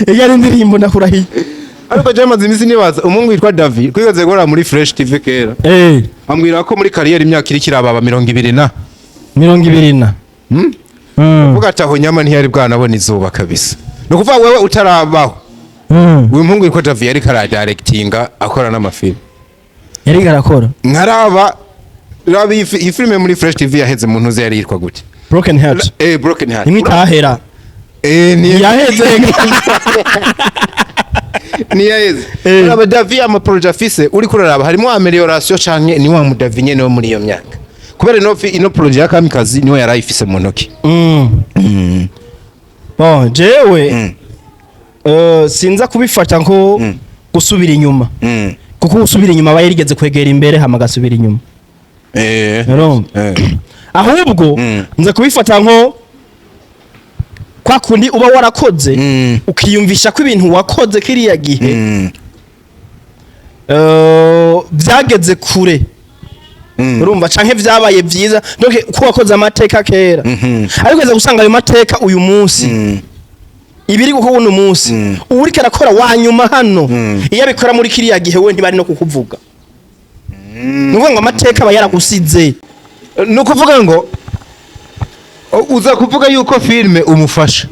Speaker 1: Ijya n'indirimbo, ndakurahiye.
Speaker 3: Ariko je maze iminsi nibaza umuhungu witwa David kwigaze gukora muri Fresh TV kera, ambwira ko muri carrière imyaka iri kirababa 20 na
Speaker 1: 20 na.
Speaker 3: Vuga ati aho nyama ntiyari bwanabona izuba kabisa. Ni ukuvuga wewe utarabaho, uyu muhungu witwa David yariko aradirectinga, akora n'amafilm.
Speaker 1: Yari arakora.
Speaker 3: Nkaraba raba iyi filime muri Fresh TV yaheze mu ntuze, yari yitwa gute?
Speaker 1: Broken Heart.
Speaker 3: Broken Heart.
Speaker 1: Imwe itahera.
Speaker 3: Ni
Speaker 1: Yaheze.
Speaker 3: Ni yaheze. Raba David, ama projet afise uri kuraraba harimo amélioration canke ni wa mu David nyene wo muri iyo myaka? Kubera ino projet ya Kamikazi niwe yarayifise mu ntoki.
Speaker 1: Bon, jewe sinza kubifata nko gusubira inyuma, kuko gusubira inyuma aba yarigeze kwegera imbere hama agasubira inyuma. Urumva? Ahubwo nza kubifata nko kwa kundi uba warakoze, ukiyumvisha ko ibintu wakoze kiriya gihe byageze kure, urumva, canke vyabaye vyiza, donc ko wakoze amateka kera, ariko uza gusanga ayo mateka uyu munsi, ibiri gukorwa uno munsi, uwuriko arakora wa nyuma hano, iyo abikora muri kiriya gihe we ntibari no kukuvuga. Ni ukuvuga ngo amateka aba yaragusize.
Speaker 3: Ni ukuvuga ngo uza kuvuga yuko filime umufasha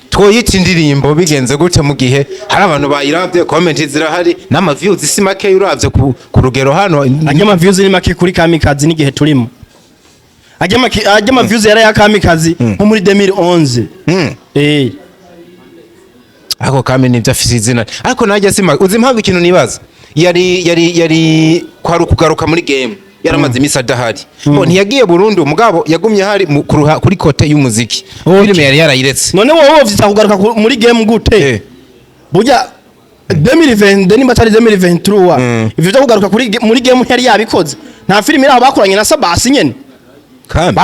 Speaker 3: twoyita indirimbo bigenze gute, mu gihe hari abantu bayiravye, comment zirahari n'ama views si make uravye ku rugero hano?
Speaker 1: Ajya ama views ni make kuri Kamikazi n'igihe turimo. Ajya ama views yari ya Kamikazi nko muri 2011.
Speaker 3: Ako kame nibyo afise izina, ariko najya sima uzi impamvu ikintu nibaza yari kwari ukugaruka muri game. Yaramaze imisi adahari. Bo ntiyagiye burundu, mugabo yagumye hari kuri côté y'umuziki. Filime yari yarayiretse.
Speaker 1: None wowe wovyita kugaruka muri game gute? Burya 2020 nimba atari 2023, ivyo vyo kugaruka muri game yari yabikoze. Nta filime iraho bakoranye na Sabasi nyene.
Speaker 3: Kandi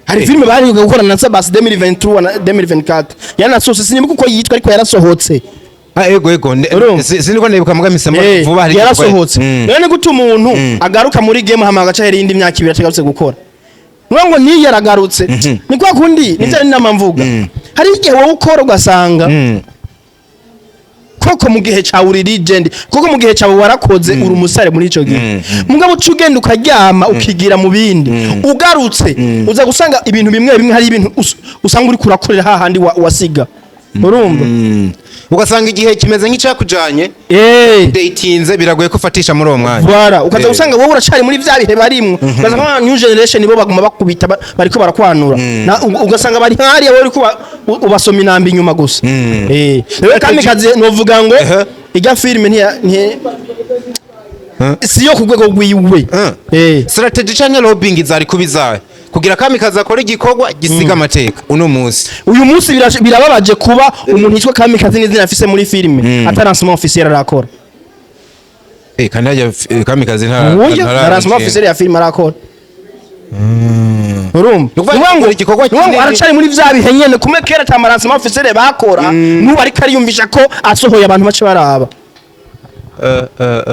Speaker 1: Hari filime baheruka gukorana na Sabasi 2023 na 2024, yanasohotse, sinibuka uko yitwa, ariko yarasohotse.
Speaker 3: Ah, ego.
Speaker 1: Urumva?
Speaker 3: Siniko nibuka, muga misemo vuba hari.
Speaker 1: Yarasohotse. None gute umuntu agaruka muri game hama agaca hera iyindi myaka 2 atagarutse gukora? Nuvuga ngo niyo yaragarutse, ni kwa kundi nivyo ari nama mvuga, hari igihe wowe ukora ugasanga koko mu gihe cyawe uri legend, koko mu gihe cyawe warakoze, uri umusare muri ico gihe. Mugabo uca ugenda ukaryama, ukigira mu bindi, ugarutse uza gusanga ibintu bimwe bimwe, hari ibintu usanga uri kurakorera hahandi wasiga, urumva?
Speaker 3: Ugasanga igihe kimeze nk'icyakujanye, datinze, biragoye ko ufatisha muri uwo mwanya.
Speaker 1: Voilà, ukaza usanga wowe uracari muri vya bihe barimwo, ugasanga nka new generation bo baguma bakubita, bariko barakwanura. Ugasanga bari hariya, wowe uriko ubasoma inamba inyuma gusa. Rero Kamikazi novuga ngo irya filime ntiya si yo ku rwego rwiwe.
Speaker 3: Strategy canke lobbying zari kubizaye kugira Kamikazi akora igikorwa gisiga amateka uno munsi?
Speaker 1: Uyu munsi birababaje kuba umuntu yitwa Kamikazi n'izina afise muri filime ata lancement officiel arakora.
Speaker 3: Kandi hajya Kamikazi nta
Speaker 1: Oya, nta lancement officiel ya filime arakora, urumva?
Speaker 3: Ni ukuvuga
Speaker 1: Ni ukuvuga ngo
Speaker 3: igikorwa
Speaker 1: ni ukuvuga ngo
Speaker 3: kinini.
Speaker 1: aracari muri vya bihe nyene kumwe kera ata lancement officiel bakora. N'ubu ariko ariyumvisha ko asohoye abantu bace baraba,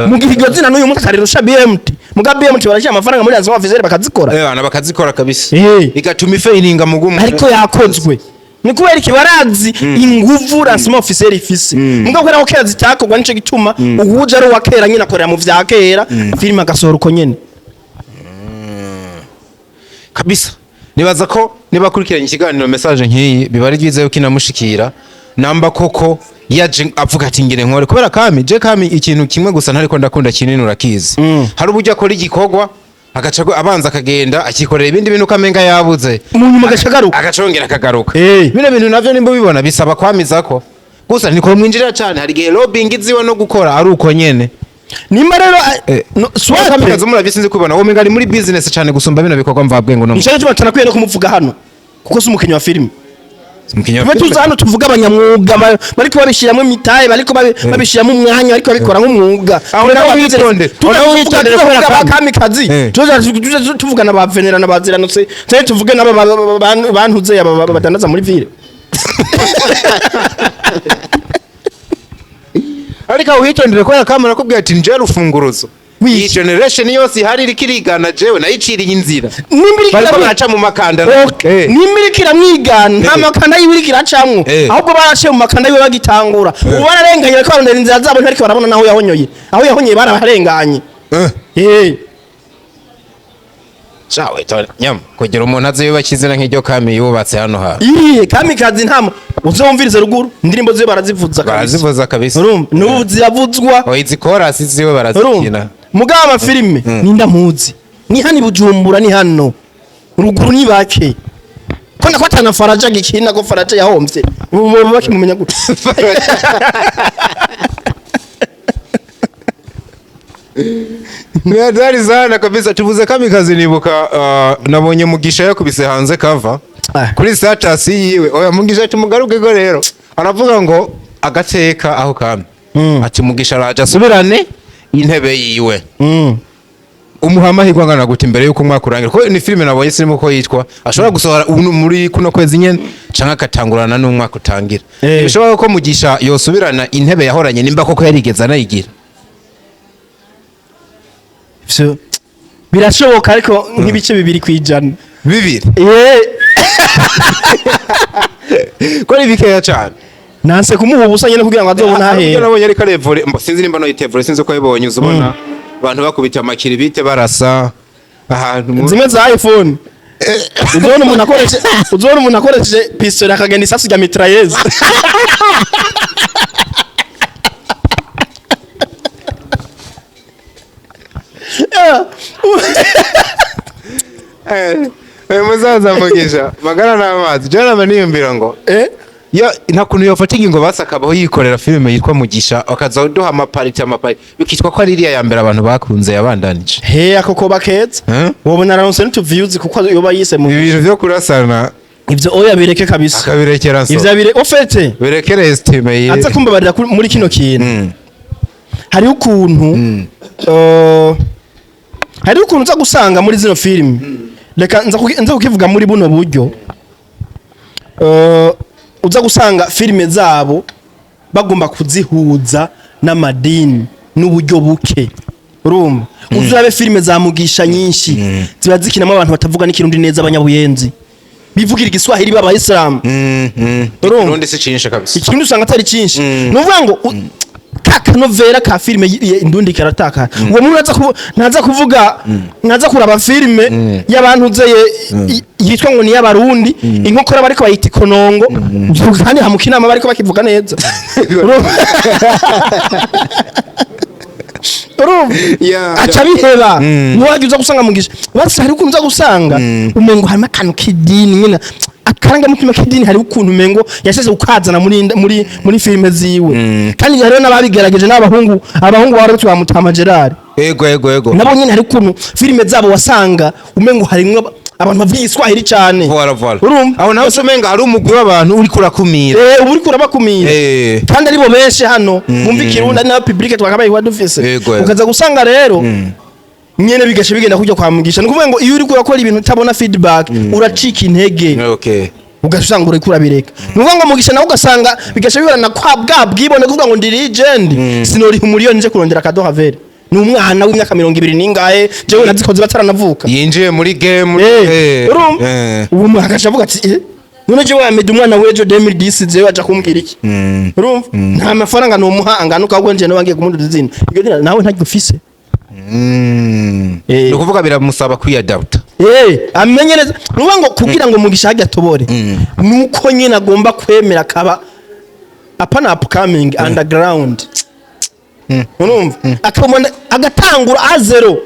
Speaker 1: mu gihe iryo zina n'uyu munsi atarirusha BMT. Muga BMT barashyira amafaranga muri lancement officiel bakazikora.
Speaker 3: Bana bakazikora kabisa. Igatuma ifailinga mu gumu.
Speaker 1: Ariko yakozwe ni kubera iki? Barazi inguvu lancement officiel ifise. Mugabo kubera ko kera zitakorwa, nico gituma uwuje ari uwa kera nyine, akorera mu vya kera, filime agasohora uko nyene.
Speaker 3: Kabisa, nibaza ko niba akurikiranye ikiganiro, message nk'iyi biba ari byiza yuko inamushikira, namba koko yaje avuga ati ngire nkore. Kubera Kami, je Kami ikintu kimwe gusa ntariko ndakunda kinini, urakizi, hari uburyo akora igikorwa agaca abanza akagenda akikorera ibindi bintu, ukamenga yabuze.
Speaker 1: Mu nyuma agaca agaruka.
Speaker 3: Agacongera akagaruka. Bino bintu navyo nimba ubibona bisaba kwamizako gusa, niko mwinjirira cyane. Hari igihe lobbying ziwe no gukora ari uko nyene.
Speaker 1: Nimba rero no,
Speaker 3: Swate
Speaker 1: swate
Speaker 3: Kamikazi umuravye, sinzi kubibona, wowe menga ari muri business cyane gusumba bino bikorwa mvabwenge no
Speaker 1: nico gituma tanakwiye no kumuvuga hano, kuko si umukinyi wa filime.
Speaker 3: Umukinyi wa
Speaker 1: Tube
Speaker 3: filime.
Speaker 1: tuza hano tuvuga abanyamwuga bariko babishiramwo imitahe, bariko babishiramwo umwanya, bariko babikora nk'umwuga.
Speaker 3: Aho nawe witonde. Aho nawe witondere kubera
Speaker 1: Tuvuga ba
Speaker 3: Kami.
Speaker 1: Kamikazi, tuza tuvuga na ba Venera na ba Ziranotse, cyane tuvuge n'aba bantuze aba badandaza muri ville.
Speaker 3: Ariko aho witondere kubera Kami arakubwira ati nje rufunguruzo, iyi generation yose ihari iriko irigana jewe nayiciriye inzira.
Speaker 1: Nimba iriko
Speaker 3: Bariko baraca mu makanda.
Speaker 1: Nimba iriko iramwigana, nta makanda yiwe iriko iracamwo. Ahubwo baraciye mu makanda yiwe bagitangura, ubu bararenganye, bariko barondera inzira zabo, ntibariko barabona naho yahonyoye. Aho yahonyoye baraharenganye.
Speaker 3: Shawe tore nyam kugira umuntu azi yubaka izina nk'iryo Kami yubatse hano hantu.
Speaker 1: Iye Kamikazi nta uzumvirize ruguru, indirimbo ziwe barazivuza kabisa.
Speaker 3: Barazivuza kabisa.
Speaker 1: Urumva, n'ubu ziravuzwa.
Speaker 3: Oya, izi chorus ziwe
Speaker 1: Urumva,
Speaker 3: barazikina.
Speaker 1: mugabo amafilime ninda muzi ni hano i Bujumbura, ni hano ruguru ni bake, ko nako atana Faraja gikina, ko Faraja yahomvye, ubu bakimumenya gute?
Speaker 3: Ni sana kabisa. Tuvuze Kamikazi, nibuka nabonye Mugisha yakubise hanze cover kuri status yiwe. Oya, Mugisha tumugaruke go rero, aravuga ngo agateka aho Kami, ati Mugisha araje asubirane intebe yiwe. Umuha amahirwe angana gute imbere yuko umwaka urangira? Ko ni filime nabonye sinimo ko yitwa, ashobora gusohora ubu muri kuno kwezi nyene canke akatangurana n'umwaka utangira. Bishoboka ko Mugisha yosubirana intebe yahoranye, nimba koko yarigeze anayigira?
Speaker 1: Ivyo birashoboka, ariko nk'ibice 2%.
Speaker 3: 2?
Speaker 1: Eh.
Speaker 3: Ko ari bikeya cane.
Speaker 1: Nanse kumuha ubusa nyene kugira ngo azobone
Speaker 3: Ibyo
Speaker 1: ahera.
Speaker 3: nabonye ariko arevure sinzi nimba no yitevure, sinzi uko yabonye, uzubona abantu bakubita amakiribite barasa ahantu
Speaker 1: Zimwe za iPhone, uzobona umuntu akoresheje pistolet akagenda isasu rya mitrailleuse. Yeah.
Speaker 3: Uyu musaza Mugisha magara n'amazi, je nama niyumvira ngo Ya, nta kuntu yofata ingingo basi akabaho yikorera filime yitwa Mugisha, akaza duha amapariti amapariti, bikitwa ko ari iriya ya mbere abantu bakunze yabandanije.
Speaker 1: He, ako koba keza.
Speaker 3: Eh?
Speaker 1: Wobona aronse n'utu views kuko yoba yise mu
Speaker 3: Ibintu vyo kurasana
Speaker 1: ivyo oya, bireke kabisa.
Speaker 3: Akabirekera so.
Speaker 1: Ivyo bire au fait.
Speaker 3: Birekere Estime ye.
Speaker 1: Aza kumbabarira muri kino kintu. Hariho ukuntu uza gusanga muri zino filime, reka nza kukivuga muri buno buryo, uza gusanga filime zabo bagomba kuzihuza n'amadini n'uburyo buke. Urumva, uzabe filime za Mugisha nyinshi ziba zikinamo abantu batavuga n'ikirundi neza, abanyabuyenzi bivugira igiswahili b'abayisilamu. Urumva?
Speaker 3: Ikirundi si cinshi kabisa.
Speaker 1: Ikirundi usanga atari cyinshi. Ni ukuvuga ngo ka kanovera ka filime indundi karataka. Uwo muntu ntaza kuvuga, ntaza kuraba filime y'abantu zeye yitwa ngo ni y'abarundi, inkokora bariko bayita ikonongo, kandi hamukinama bariko bakivuga neza. Urumva? Urumva? Aca biheba. Ntiwajya uza gusanga Mugisha basi hari ukuntu uza gusanga umengo harimo akantu k'idini nyine, akarangamutima k'idini. Hari ukuntu umengo yashyize ukazana muri filime ziwe. Kandi hariho n'ababigerageje, n'abahungu, abahungu ba wa Mutama Gerard.
Speaker 3: Ego, ego, ego.
Speaker 1: Nabo nyine hari ukuntu filime zabo wasanga umengo harimwo abantu bavuga igiswahili cyane.
Speaker 3: Voilà, voilà.
Speaker 1: Urumva?
Speaker 3: Aho nawe se umenga hari umugwi w'abantu uriko urakumira.
Speaker 1: Eh, ubu uriko urabakumira. Kandi aribo benshi hano bumva ikirundi, ari nabo public twakabaye kuba dufise.
Speaker 3: Yego, yego.
Speaker 1: Ukaza gusanga rero nyene bigasha bigenda kujya kwa Mugisha. Ni ukuvuga ngo iyo uriko urakora ibintu utabona feedback, uracika intege. Ugaca usanga uriko urabireka. Ni ukuvuga ngo Mugisha nawe ugasanga bigasha bihorana kwa bwa bwibone, kuvuga ngo ndi legend, sinoriha umuriyoni nje kurondera akadoha vere. Ni umwana w'imyaka 20 n'ingahe, jewe nazikoze bataranavuka.
Speaker 3: Yinjiye muri game.
Speaker 1: Urumva? Ubu umuntu agaca avuga ati: "Eh, none jewe yamede umwana w'ejo 2010, jewe aja kumbwira iki?" Urumva, nta mafaranga nomuha angana uko, ahubwo nje nawe ngiye kumuduza izina, iryo zina nawe ntaryo ufise.
Speaker 3: Ni ukuvuga biramusaba kwiyadapta.
Speaker 1: Eh, amenye neza. Nuvuga ngo kugira ngo Mugisha hajya atobore, nuko nyine agomba kwemera akaba apana upcoming, underground. Urumva, akabona agatangura à zéro.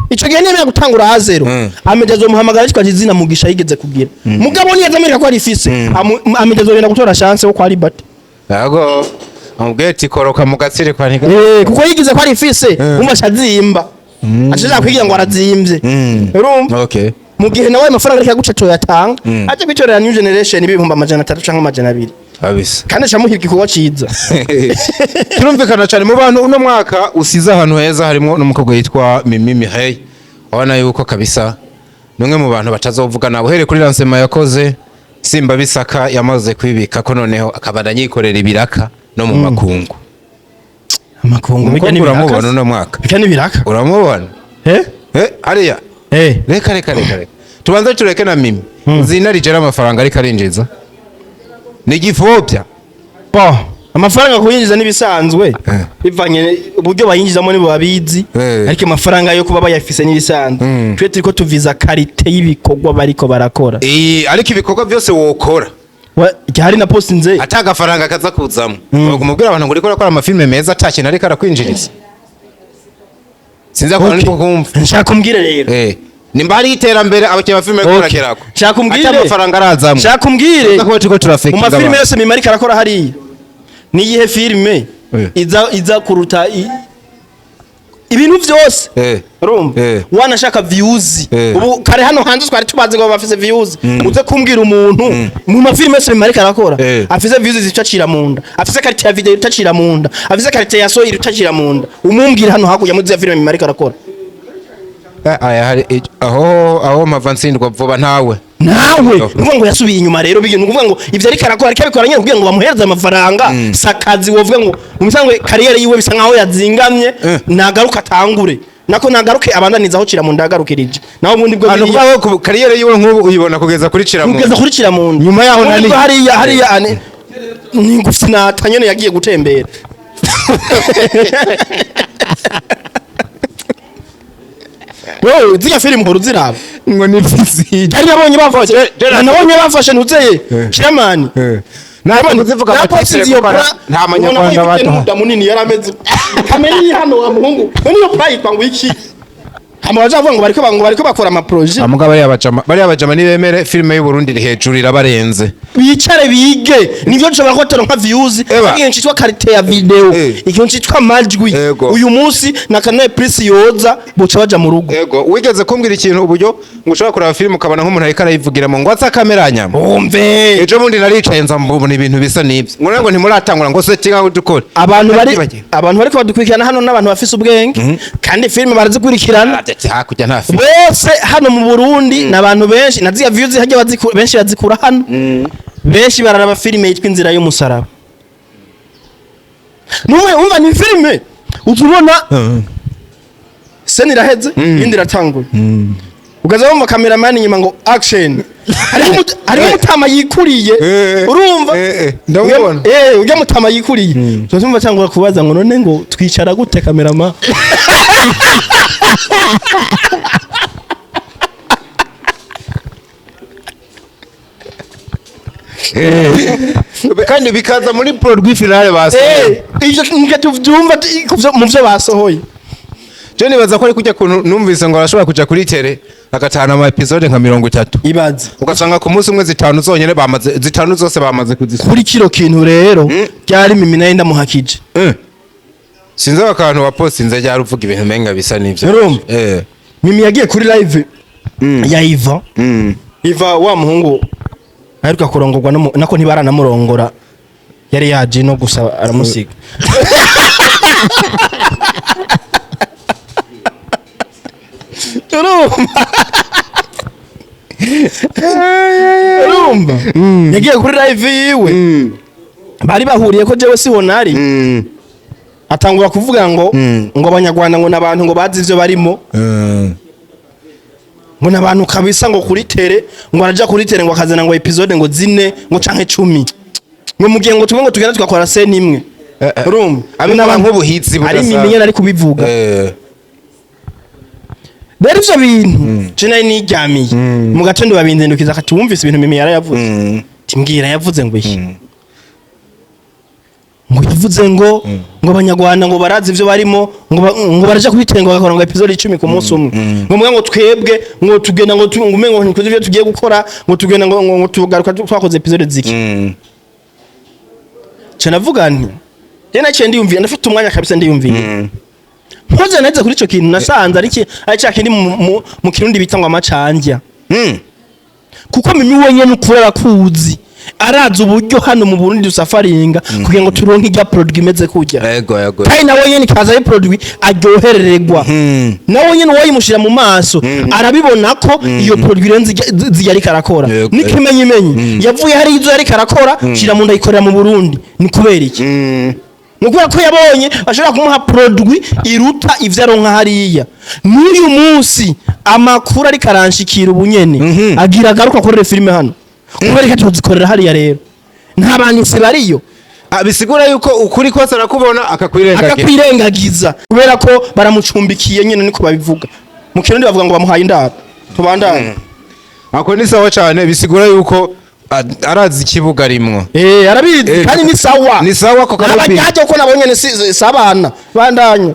Speaker 1: Ico gihe nemera gutangura à zéro, Amede azomuhamagara yitwaje izina Mugisha yigeze kugira. Mugabo niyo azamereka ko ari ifise, Amede azogenda gutora chance yo kwa Liberty.
Speaker 3: Yego, amubwiye ati: "Koroka mu gatsiri kwa ntiga."
Speaker 1: Eh, kuko yigize ko ari ifise, umva azimba, ashaka kwigira ngo arazimvye. Urumva?
Speaker 3: Okay.
Speaker 1: Mu gihe nawe amafaranga ariko yaguca toyatanga, aje kwitorera new generation 300,000 canke 200,000. Kandi acamuha igikorwa ciza.
Speaker 3: Kirumvikana cyane. Mu bantu uno mwaka usize ahantu heza harimo n'umukobwa yitwa Mimi Mihey. Ubona yuko kabisa ni umwe mu bantu batazovuga nawe uhereye kuri lancement yakoze Simba Bisaka, yamaze kwibika ko noneho akaba yikorera ibiraka no mu makungu.
Speaker 1: Amakungu?
Speaker 3: Umukobwa uramubona uno mwaka?
Speaker 1: Bijya n'ibiraka.
Speaker 3: Uramubona?
Speaker 1: Eh.
Speaker 3: Eh, hariya.
Speaker 1: Eh.
Speaker 3: Reka, reka, reka, reka tubanze tureke na Mimi. Zina rigera amafaranga ariko arinjiza ni igifobya.
Speaker 1: Bo, amafaranga kuyinjiza n'ibisanzwe. Bivanye uburyo bayinjizamo nibo babizi. Ariko amafaranga yo kuba bayafise n'ibisanzwe. Twe turiko tuviza qualité y'ibikorwa bariko barakora.
Speaker 3: Eh, ariko ibikorwa byose wokora
Speaker 1: Hari na post nze
Speaker 3: ata agafaranga kaza kuzamo, umubwira abantu ngo uriko urakora amafilme meza ata kintu ariko arakwinjiriza, sinzi ko ariko kumva.
Speaker 1: Nshaka umbwire rero.
Speaker 3: Eh, nimba hari iterambere abakinnyi ba filime bariko baragerako,
Speaker 1: Nshaka umbwire.
Speaker 3: ata amafaranga arazamwo.
Speaker 1: Nshaka umbwire.
Speaker 3: Tuza kuba turiko
Speaker 1: Mu
Speaker 3: turafekinga
Speaker 1: mafilime
Speaker 3: abantu.
Speaker 1: yose Mimi ariko arakora hariya, niyihe filime iza kuruta ibintu byose? Urumva? Wanashaka views. Ubu kare hano hanze twari tubazi ngo bafise views. Uze kumbwira umuntu mu mafilime yose Mimi ariko arakora afise views zitacira mu nda, afise qualité ya video itacira mu nda, afise qualité ya son itacira mu nda. Umumbwira hano hakurya muri za filime Mimi ariko arakora.
Speaker 3: Eh, aya hari aho mpava ntsindwa vuba, ntawe.
Speaker 1: Nawe ni ukuvuga ngo yasubiye inyuma rero. Ni ukuvuga ngo ibyo ariko arakora, ariko abikora nyine kugira ngo bamuhereze amafaranga. Sakazi wovuga ngo mu bisanzwe carrière yiwe bisa nkaho yazingamye. Nagaruka atangure, nako nagaruke abandaniza aho cira mu ndagarukirije, naho ubundi bwo
Speaker 3: Ahantu
Speaker 1: biriya
Speaker 3: kuvuga ko carrière yiwe nk'ubu uyibona kugeza kuri Ciramuntu.
Speaker 1: Kugeza kuri Ciramunda.
Speaker 3: Nyuma yaho
Speaker 1: Ubundi
Speaker 3: nani-
Speaker 1: bwo hariya ni gusinata nyene yagiye gutembera. Wewe ziriya filime uhora uziraba?
Speaker 3: Ngo ni visite.
Speaker 1: Hari nabonye bafashe nabonye bafashe ntuzeye Chairman.
Speaker 3: Ntabwo kuzivuga
Speaker 1: Naposinze iyo bra.
Speaker 3: Nta manyarwanda
Speaker 1: bato
Speaker 3: bato.
Speaker 1: Munini yari ameze kamera iri hano wa muhungu. None iyo bra yitwa ngo iki? Hama bazavuga ngo bariko ngo bariko bakora ama projet.
Speaker 3: Amuga bariya bajama nibemere, filime y'u Burundi iri hejuru, irabarenze.
Speaker 1: Bicare bige, nivyo dushobora kuba turonka views.
Speaker 3: Eba.
Speaker 1: Ikintu citwa qualité ya video, ikintu citwa amajwi. Uyu munsi na Canal Plus yoza, boca baja mu rugo.
Speaker 3: Ego, wigeze kumbwira ikintu, uburyo ngo ushobora kureba filime ukabona nk'umuntu ariko arayivugiramo ngo atsa kamera nyama.
Speaker 1: Umve.
Speaker 3: Ejo bundi naricaye nza mbona ibintu bisa n'ibyo, ngo ngo ntimuratangura ngo se tinga dukore.
Speaker 1: Abantu bari
Speaker 3: Nabyibagiwe.
Speaker 1: Abantu bariko badukurikirana hano n'abantu bafise ubwenge, kandi filime barazikurikirana.
Speaker 3: Ati hakurya nta filime.
Speaker 1: Bose hano mu Burundi ni abantu benshi na ziya views hajya bazikura, benshi bazikura hano. Benshi bararaba filime yitwa Inzira y'Umusaraba. Numwe umva, ni filime uzubona scène iraheze, iyindi iratanguye, ukaza wumva cameraman inyuma ngo "Action". Hariho umutama yikuriye. Urumva?
Speaker 3: Ndamubona.
Speaker 1: Ujya mutama yikuriye, tuba cyangwa kubaza ngo none ngo twicara gute, cameraman?
Speaker 3: Kandi bikaza muri produit finale basohoye.
Speaker 1: Ivyo nge tuvyumva mu vyo basohoye.
Speaker 3: Je nibaza ko ari kujya kuntu numvise ngo arashobora kuja kuri télé agatahana ama episode nka 30.
Speaker 1: Ibaze.
Speaker 3: Ugasanga ku munsi umwe zitanu zonyene bamaze, zitanu zose bamaze kuzisoma.
Speaker 1: Kuri kino kintu rero byari mimi nayo ndamuhakije.
Speaker 3: Sinzi akantu wapostinze ryari uvuga ibintu menga bisa n'ivyo.
Speaker 1: Urumva? Mimi yagiye kuri live ya Iva. Iva wa muhungu aheruka kurongorwa no nako ntibaranamurongora, yari yaje no gusa aramusiga. Urumva, yagiye kuri live yiwe, bari bahuriye ko jewe siho nari. Atangura kuvuga ngo abanyarwanda ngo n'abantu ngo bazi ivyo barimo, ngo n'abantu kabisa, ngo kuri télé ngo araja kuri télé ngo akazana ngo episode ngo zine ngo canke 10, ngo mugihe ngo tumwe ngo tugenda tugakora scène imwe. Urumva?
Speaker 3: Abikora nk'ubuhizi
Speaker 1: Ari
Speaker 3: budasanzwe.
Speaker 1: mimi nyene ari kubivuga. Rero ivyo bintu je nari niryamiye mu gatondo, babinzindukiza kati wumvise ibintu mimi yarayavuze? Timbwira, yavuze ngo iki? Ngo yavuze ngo abanyarwanda ngo barazi ivyo barimo, ngo baraja kubitenga bagakora ngo episode 10 ku munsi umwe, ngo muga ngo twebwe ngo tugenda ngo ngo umengo ntikuzi ivyo tugiye gukora, ngo tugenda ngo tugaruka twakoze episode ziki. Ce navuga nti je naciye ndiyumviye, ndafite umwanya kabisa, ndiyumviye mpoze neze kuri ico kintu, nasanze ari ca kindi mu Kirundi bita ngo amacandya. Kuko mimi wenyene ukuri arakuzi, arazi uburyo hano mu Burundi dusafaringa kugira ngo turonke irya produit imeze kurya.
Speaker 3: Ego, ego.
Speaker 1: Kandi nawe nyene ikaza ari produit aryoherererwa, nawe nyene uwayimushira mu maso arabibona ko iyo produit irenze zirya ariko arakora. N'ikimenyimenyi, yavuye hari izo yariko arakora shira mu nda ayikorera mu Burundi. Ni kubera iki? Ni ukubera ko yabonye bashobora kumuha produit iruta ivyo aronka hariya. N'uyu munsi amakuru ariko aranshikira ubu nyene, agira agaruka akorere filime hano. Kubera ko tuzikorera hariya rero nta banditsi bariyo.
Speaker 3: Ah, bisigura yuko ukuri kose arakubona akakwirengagiza.
Speaker 1: Akakwirengagiza kubera ko baramucumbikiye nyene, niko babivuga mu Kirundi, bavuga ngo bamuhaye indaro. Tubandanye.
Speaker 3: Ako ni sawa cyane, bisigura yuko arazi ikibuga rimwo.
Speaker 1: Arabizi. Kandi ni sawa.
Speaker 3: Ni sawa ko kamupi.
Speaker 1: N'abajyaje ko nabo nyene si abana. Bandanye.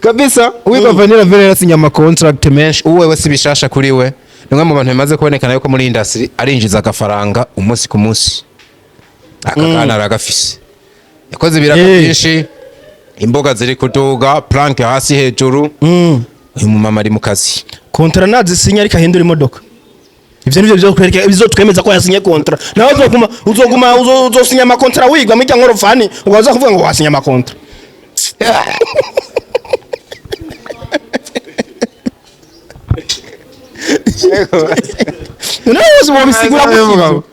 Speaker 3: Kabisa, uwitwa Vanilla Vera yarasinye ama contract menshi. Uwewe si bishasha kuri we, ni umwe mu bantu bimaze kubonekana yuko muri industry arinjiza agafaranga umunsi ku munsi. Aka kana aragafise, yakoze ibiraka byinshi, imboga ziri kuduga, plank hasi hejuru. Uyu mumama ari mu kazi.
Speaker 1: Contrat nazisinya ariko ahindura imodoka. Ivyo nivyo bizokwereka, bizotwemeza ko yasinye contrat. Nawe uzoguma uzosinya ama contrat wigwa mirya nkorofani, ugaza kuvuga ngo wasinye ama contrat. None wose wobisigura gutyo?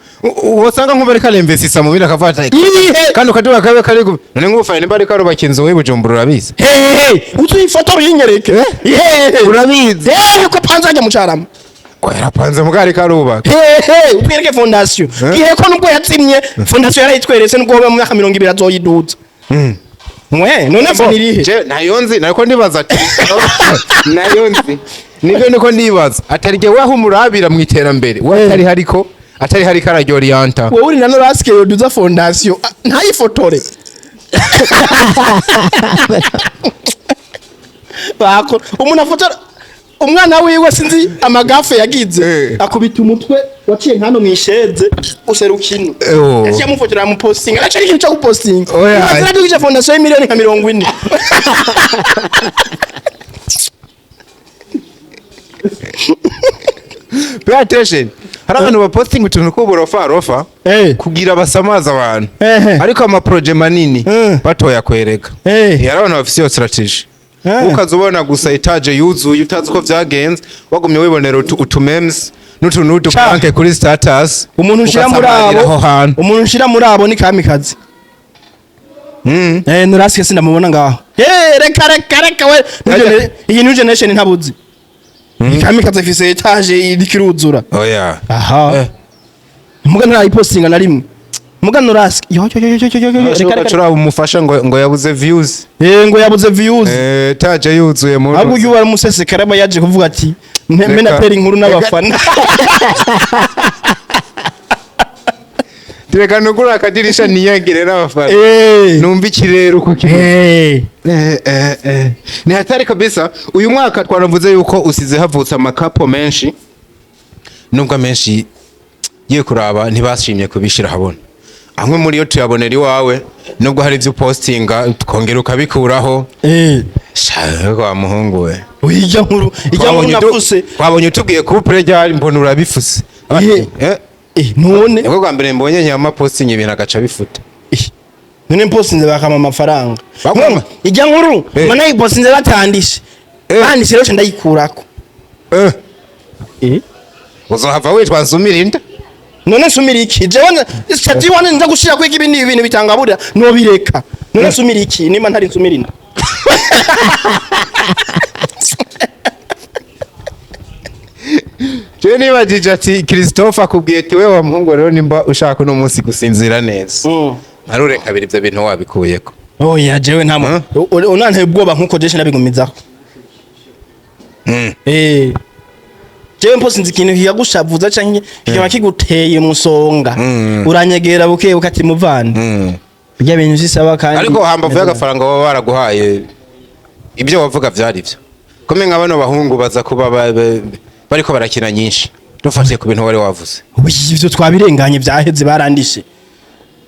Speaker 3: Usanga nk'ubu ariko arinvestisa mu bindi akavuga ati
Speaker 1: Ibihe?
Speaker 3: Kandi ukaduha kabe kari none nk'ubu fayini nimba ariko arubaka inzu w'i Bujumbura, urabizi.
Speaker 1: Hehe, uzuyifotora uyinyereke. Hehe.
Speaker 3: Urabizi.
Speaker 1: Hehe, ko panze ajya mu Carama?
Speaker 3: Oya, yarapanze muga ariko arubaka.
Speaker 1: Hehe, utwereke fondation. Gihe ko nubwo yatsimye fondation yarayitweretse, nubwo hoba mu myaka 20 azoyiduza. Mwe none fo nirihe?
Speaker 3: Je nayo nzi, nariko ndibaza ati nayo nzi nibyo, niko ndibaza atari jye waho umurabira mu iterambere we atari hariko, atari hariko araryoriyanta.
Speaker 1: Wowe uri na Norasike yoduza fondation, ntayifotore. Bako umuntu afotora umwana wiwe, sinzi amagafe yagize, akubita umutwe waciye nkano mwisheze userukino.
Speaker 3: Oh.
Speaker 1: Yaciye amufotora, amupostinga, aca ikintu cyo gupostinga.
Speaker 3: Oya.
Speaker 1: Azradugije fondation y'imiliyoni nka 40.
Speaker 3: Pay attention, hari abantu bapostinga utuntu tw'uburofa rofa kugira basamaza abantu, ariko amaproje manini batoya kwereka. Hari abantu bafise iyo strategy. Ukaza ubona gusa étage yuzuye, utazi uko vyagenze, wagumye wibonera utu memes n'utuntu n'udupanke kuri status.
Speaker 1: Umuntu nshira muri
Speaker 3: ukasamarira
Speaker 1: abo
Speaker 3: aho hantu.
Speaker 1: Umuntu nshira muri abo ni Kamikazi. Nurasike sindamubona ngaho. Reka reka reka we. Iyi new generation ntabuzi. Kamikazi ifise étage iriko iruzura.
Speaker 3: Oya.
Speaker 1: Aha. Muga ntarayipostinga na rimwe. Muga Nurasike. Yo yo yo yo yo yo yo. Reka reka.
Speaker 3: Ugaca umufasha ngo yabuze views.
Speaker 1: Ngo yabuze views.
Speaker 3: Étage yuzuye mu
Speaker 1: Ahubwo uyu wari aba yaje kuvuga ati mpe natera inkuru n'abafana.
Speaker 3: Reka nugura akadirisha niyagire n'abafana. Numva ikirere uko kiri. Ni hatari kabisa. Uyu mwaka twanavuze yuko usize havutse amacouple menshi, nubwo amenshi ye kuraba ntibashimye kubishira habona. Amwe muri yo tuyabonera iwawe, nubwo hari ibyo upostinga tukongera ukabikuraho. Sha wa muhungu we.
Speaker 1: Ijya nkuru ijya nkuru nafuse.
Speaker 3: Twabonye utubwiye couple ryari, mbona urabifuse.
Speaker 1: None
Speaker 3: Nibwo bwa mbere mbonye nyama posting ibintu agaca bifuta.
Speaker 1: None mpostinze bakama amafaranga.
Speaker 3: Bakwama?
Speaker 1: Ijya nkuru mana ipostinze batandishe. Bandishe rero ndayikurako.
Speaker 3: Uzohava witwa Nsumirinda.
Speaker 1: None nsumira iki? Jewe statut wane nza gushira kwiga ibindi bintu bitangaburira no bireka. None nsumira iki nimba ntari nsumira inda?
Speaker 3: Jewe nibajije ati Christophe akubwiye ati wewe wa muhungu rero, nimba ushaka uno munsi gusinzira neza, ntarure kabiri ibyo bintu wabikuyeko.
Speaker 1: Oya, jewe nta unanteye ubwoba nkuko jewe nabigumizako. Jewe mposinze ikintu kikagushavuza canke kikaba kiguteye umusonga, uranyegera buke buke ati muvande, bijya bintu sisaba kandi.
Speaker 3: Ariko hambavu y'agafaranga baba baraguhaye, ibyo wavuga vyari byo kome nka bano bahungu baza kuba bariko barakina nyinshi, dufatiye ku bintu wari wavuze?
Speaker 1: Oya, ivyo twabirenganye, vyaheze, barandishe.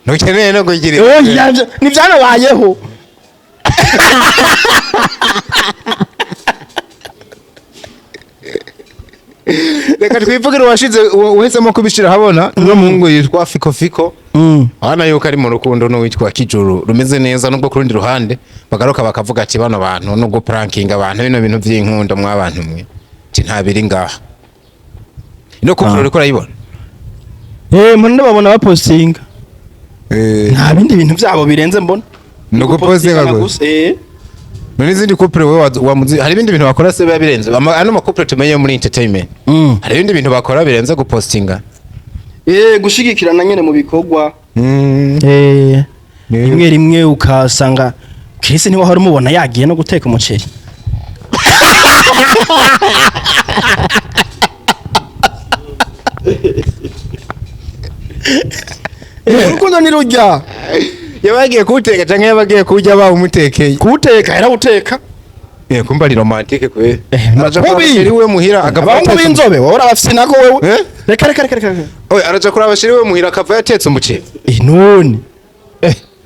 Speaker 3: Ntukeneye no kugira.
Speaker 1: Oya, ntivyanabayeho.
Speaker 3: Reka twivugire uwashize uhisemo kubishira habona, uno muhungu yitwa Fiko Fiko. Abana yuko ari mu rukundo n'uwitwa Kijuru rumeze neza, nubwo ku rundi ruhande bagaruka bakavuga ati bano bantu nubwo pranking abantu bino bintu vy'inkundo mwabantu mwe, ati nta biri ngaha. Ino couple uriko urayibona?
Speaker 1: Mbona ndababona bapostinga. Nta bindi bintu vyabo birenze mbona.
Speaker 3: Ni ugupostinga gusa. None izindi couple wewe wamuzi, hari ibindi bintu bakora se biba birenze? Ano macouple tumenye muri entertainment, hari ibindi bintu bakora birenze gupostinga?
Speaker 1: Gushigikirana nyene mu bikorwa. Rimwe rimwe ukasanga Chris niwe wahora umubona yagiye no guteka umuceri. Urukundo ni rujya.
Speaker 3: Yabagiye kuwuteka canke yabagiye kurya bawumutekeye?
Speaker 1: Kuwuteka, yarawuteka.
Speaker 3: Kumba ari romantique kwe. Araja
Speaker 1: Mubi.
Speaker 3: kuraba chéri we muhira akava
Speaker 1: Abahungu
Speaker 3: yatetse.
Speaker 1: b'inzobe wowe urabafise nako wewe.
Speaker 3: Eh?
Speaker 1: Reka reka reka reka.
Speaker 3: Oya, araja kuraba chéri we muhira akava yatetse umuceri.
Speaker 1: None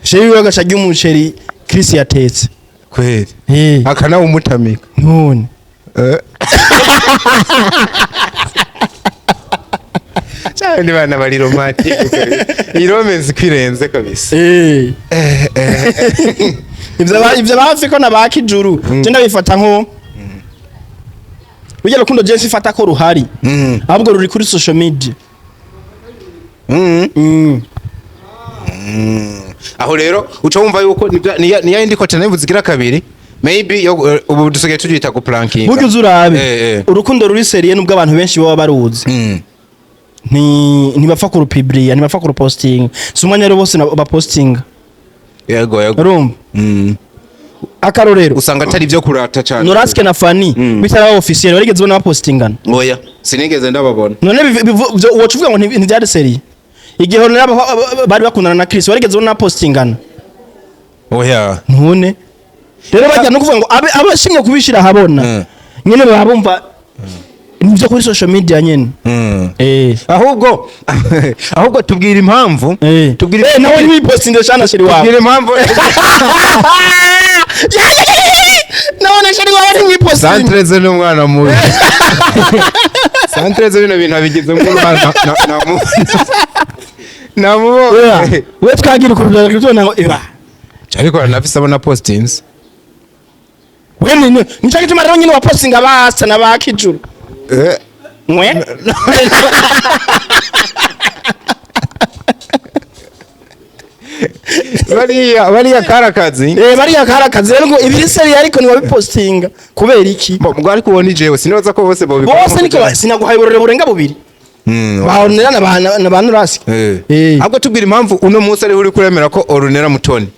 Speaker 1: chéri we agaca arya umuceri Chris yatetse.
Speaker 3: Kweli? Akanawumutamika.
Speaker 1: None.
Speaker 3: Cyane ni bana bari romantique kweli. Iyi romance kwirenze kabisa.
Speaker 1: Ivyo bafi ko na ba Kijuru je ndabifata nko burya rukundo je sifata ko ruhari, ahubwo ruri kuri social media.
Speaker 3: Aho rero uca wumva yuko ni ya yindi kote nabivuze igira kabiri, maybe yo ubu dusigaye tubyita guprankinga.
Speaker 1: Burya uzi urabe, urukundo ruri sérieux, nubwo abantu benshi baba baruzi, ntibapfa kurupibriya, ntibapfa kurupostinga, si umwanya rero bose bapostinga.
Speaker 3: Yego yego.
Speaker 1: Urumva, akarorero,
Speaker 3: Usanga atari ibyo kurata cyane.
Speaker 1: Noraske na Fanny bitaraba officiel, barigeze ubona bapostingana?
Speaker 3: Oya, sinigeze ndababona.
Speaker 1: None woca uvuga ngo ntivyari sérieux? Igihe Honora bari bakundana na Chris, warigeze ubona bapostingana?
Speaker 3: Oya.
Speaker 1: Ntune rero bajya no kuvuga ngo abe abashimye kubishira ahabona nyene baba bumva nivyo kuri social media nyene.
Speaker 3: Ahubwo tubwira impamvu. Tubwira
Speaker 1: Nawe ntiwipostinze shana chéri wawe.
Speaker 3: Tubwira impamvu.
Speaker 1: Nawe na chéri wawe ntiwipostinze.
Speaker 3: Santreze n'umwana mubi. Santreze bino bintu abigize nk'umwana namubonye.
Speaker 1: We twagira ukuntu tubona ngo eba.
Speaker 3: Ariko aranafise abona postings.
Speaker 1: We ni nico gituma rero nyine wapostinga basa na bakijuru. Mwe
Speaker 3: Bariya karakazi.
Speaker 1: Bariya karakazi rero ngo ibiri seri ariko ntiwabipostinga kubera iki?
Speaker 3: Bo ariko uwo ni jewe, sinibaza ko bose bobikora.
Speaker 1: Bose niko sinaguhaye uburore burenga bubiri. Bahonera na ba Nurasi.
Speaker 3: Ahubwo tubwira impamvu uno munsi ariho uri kuremera ko Ornella Mutoni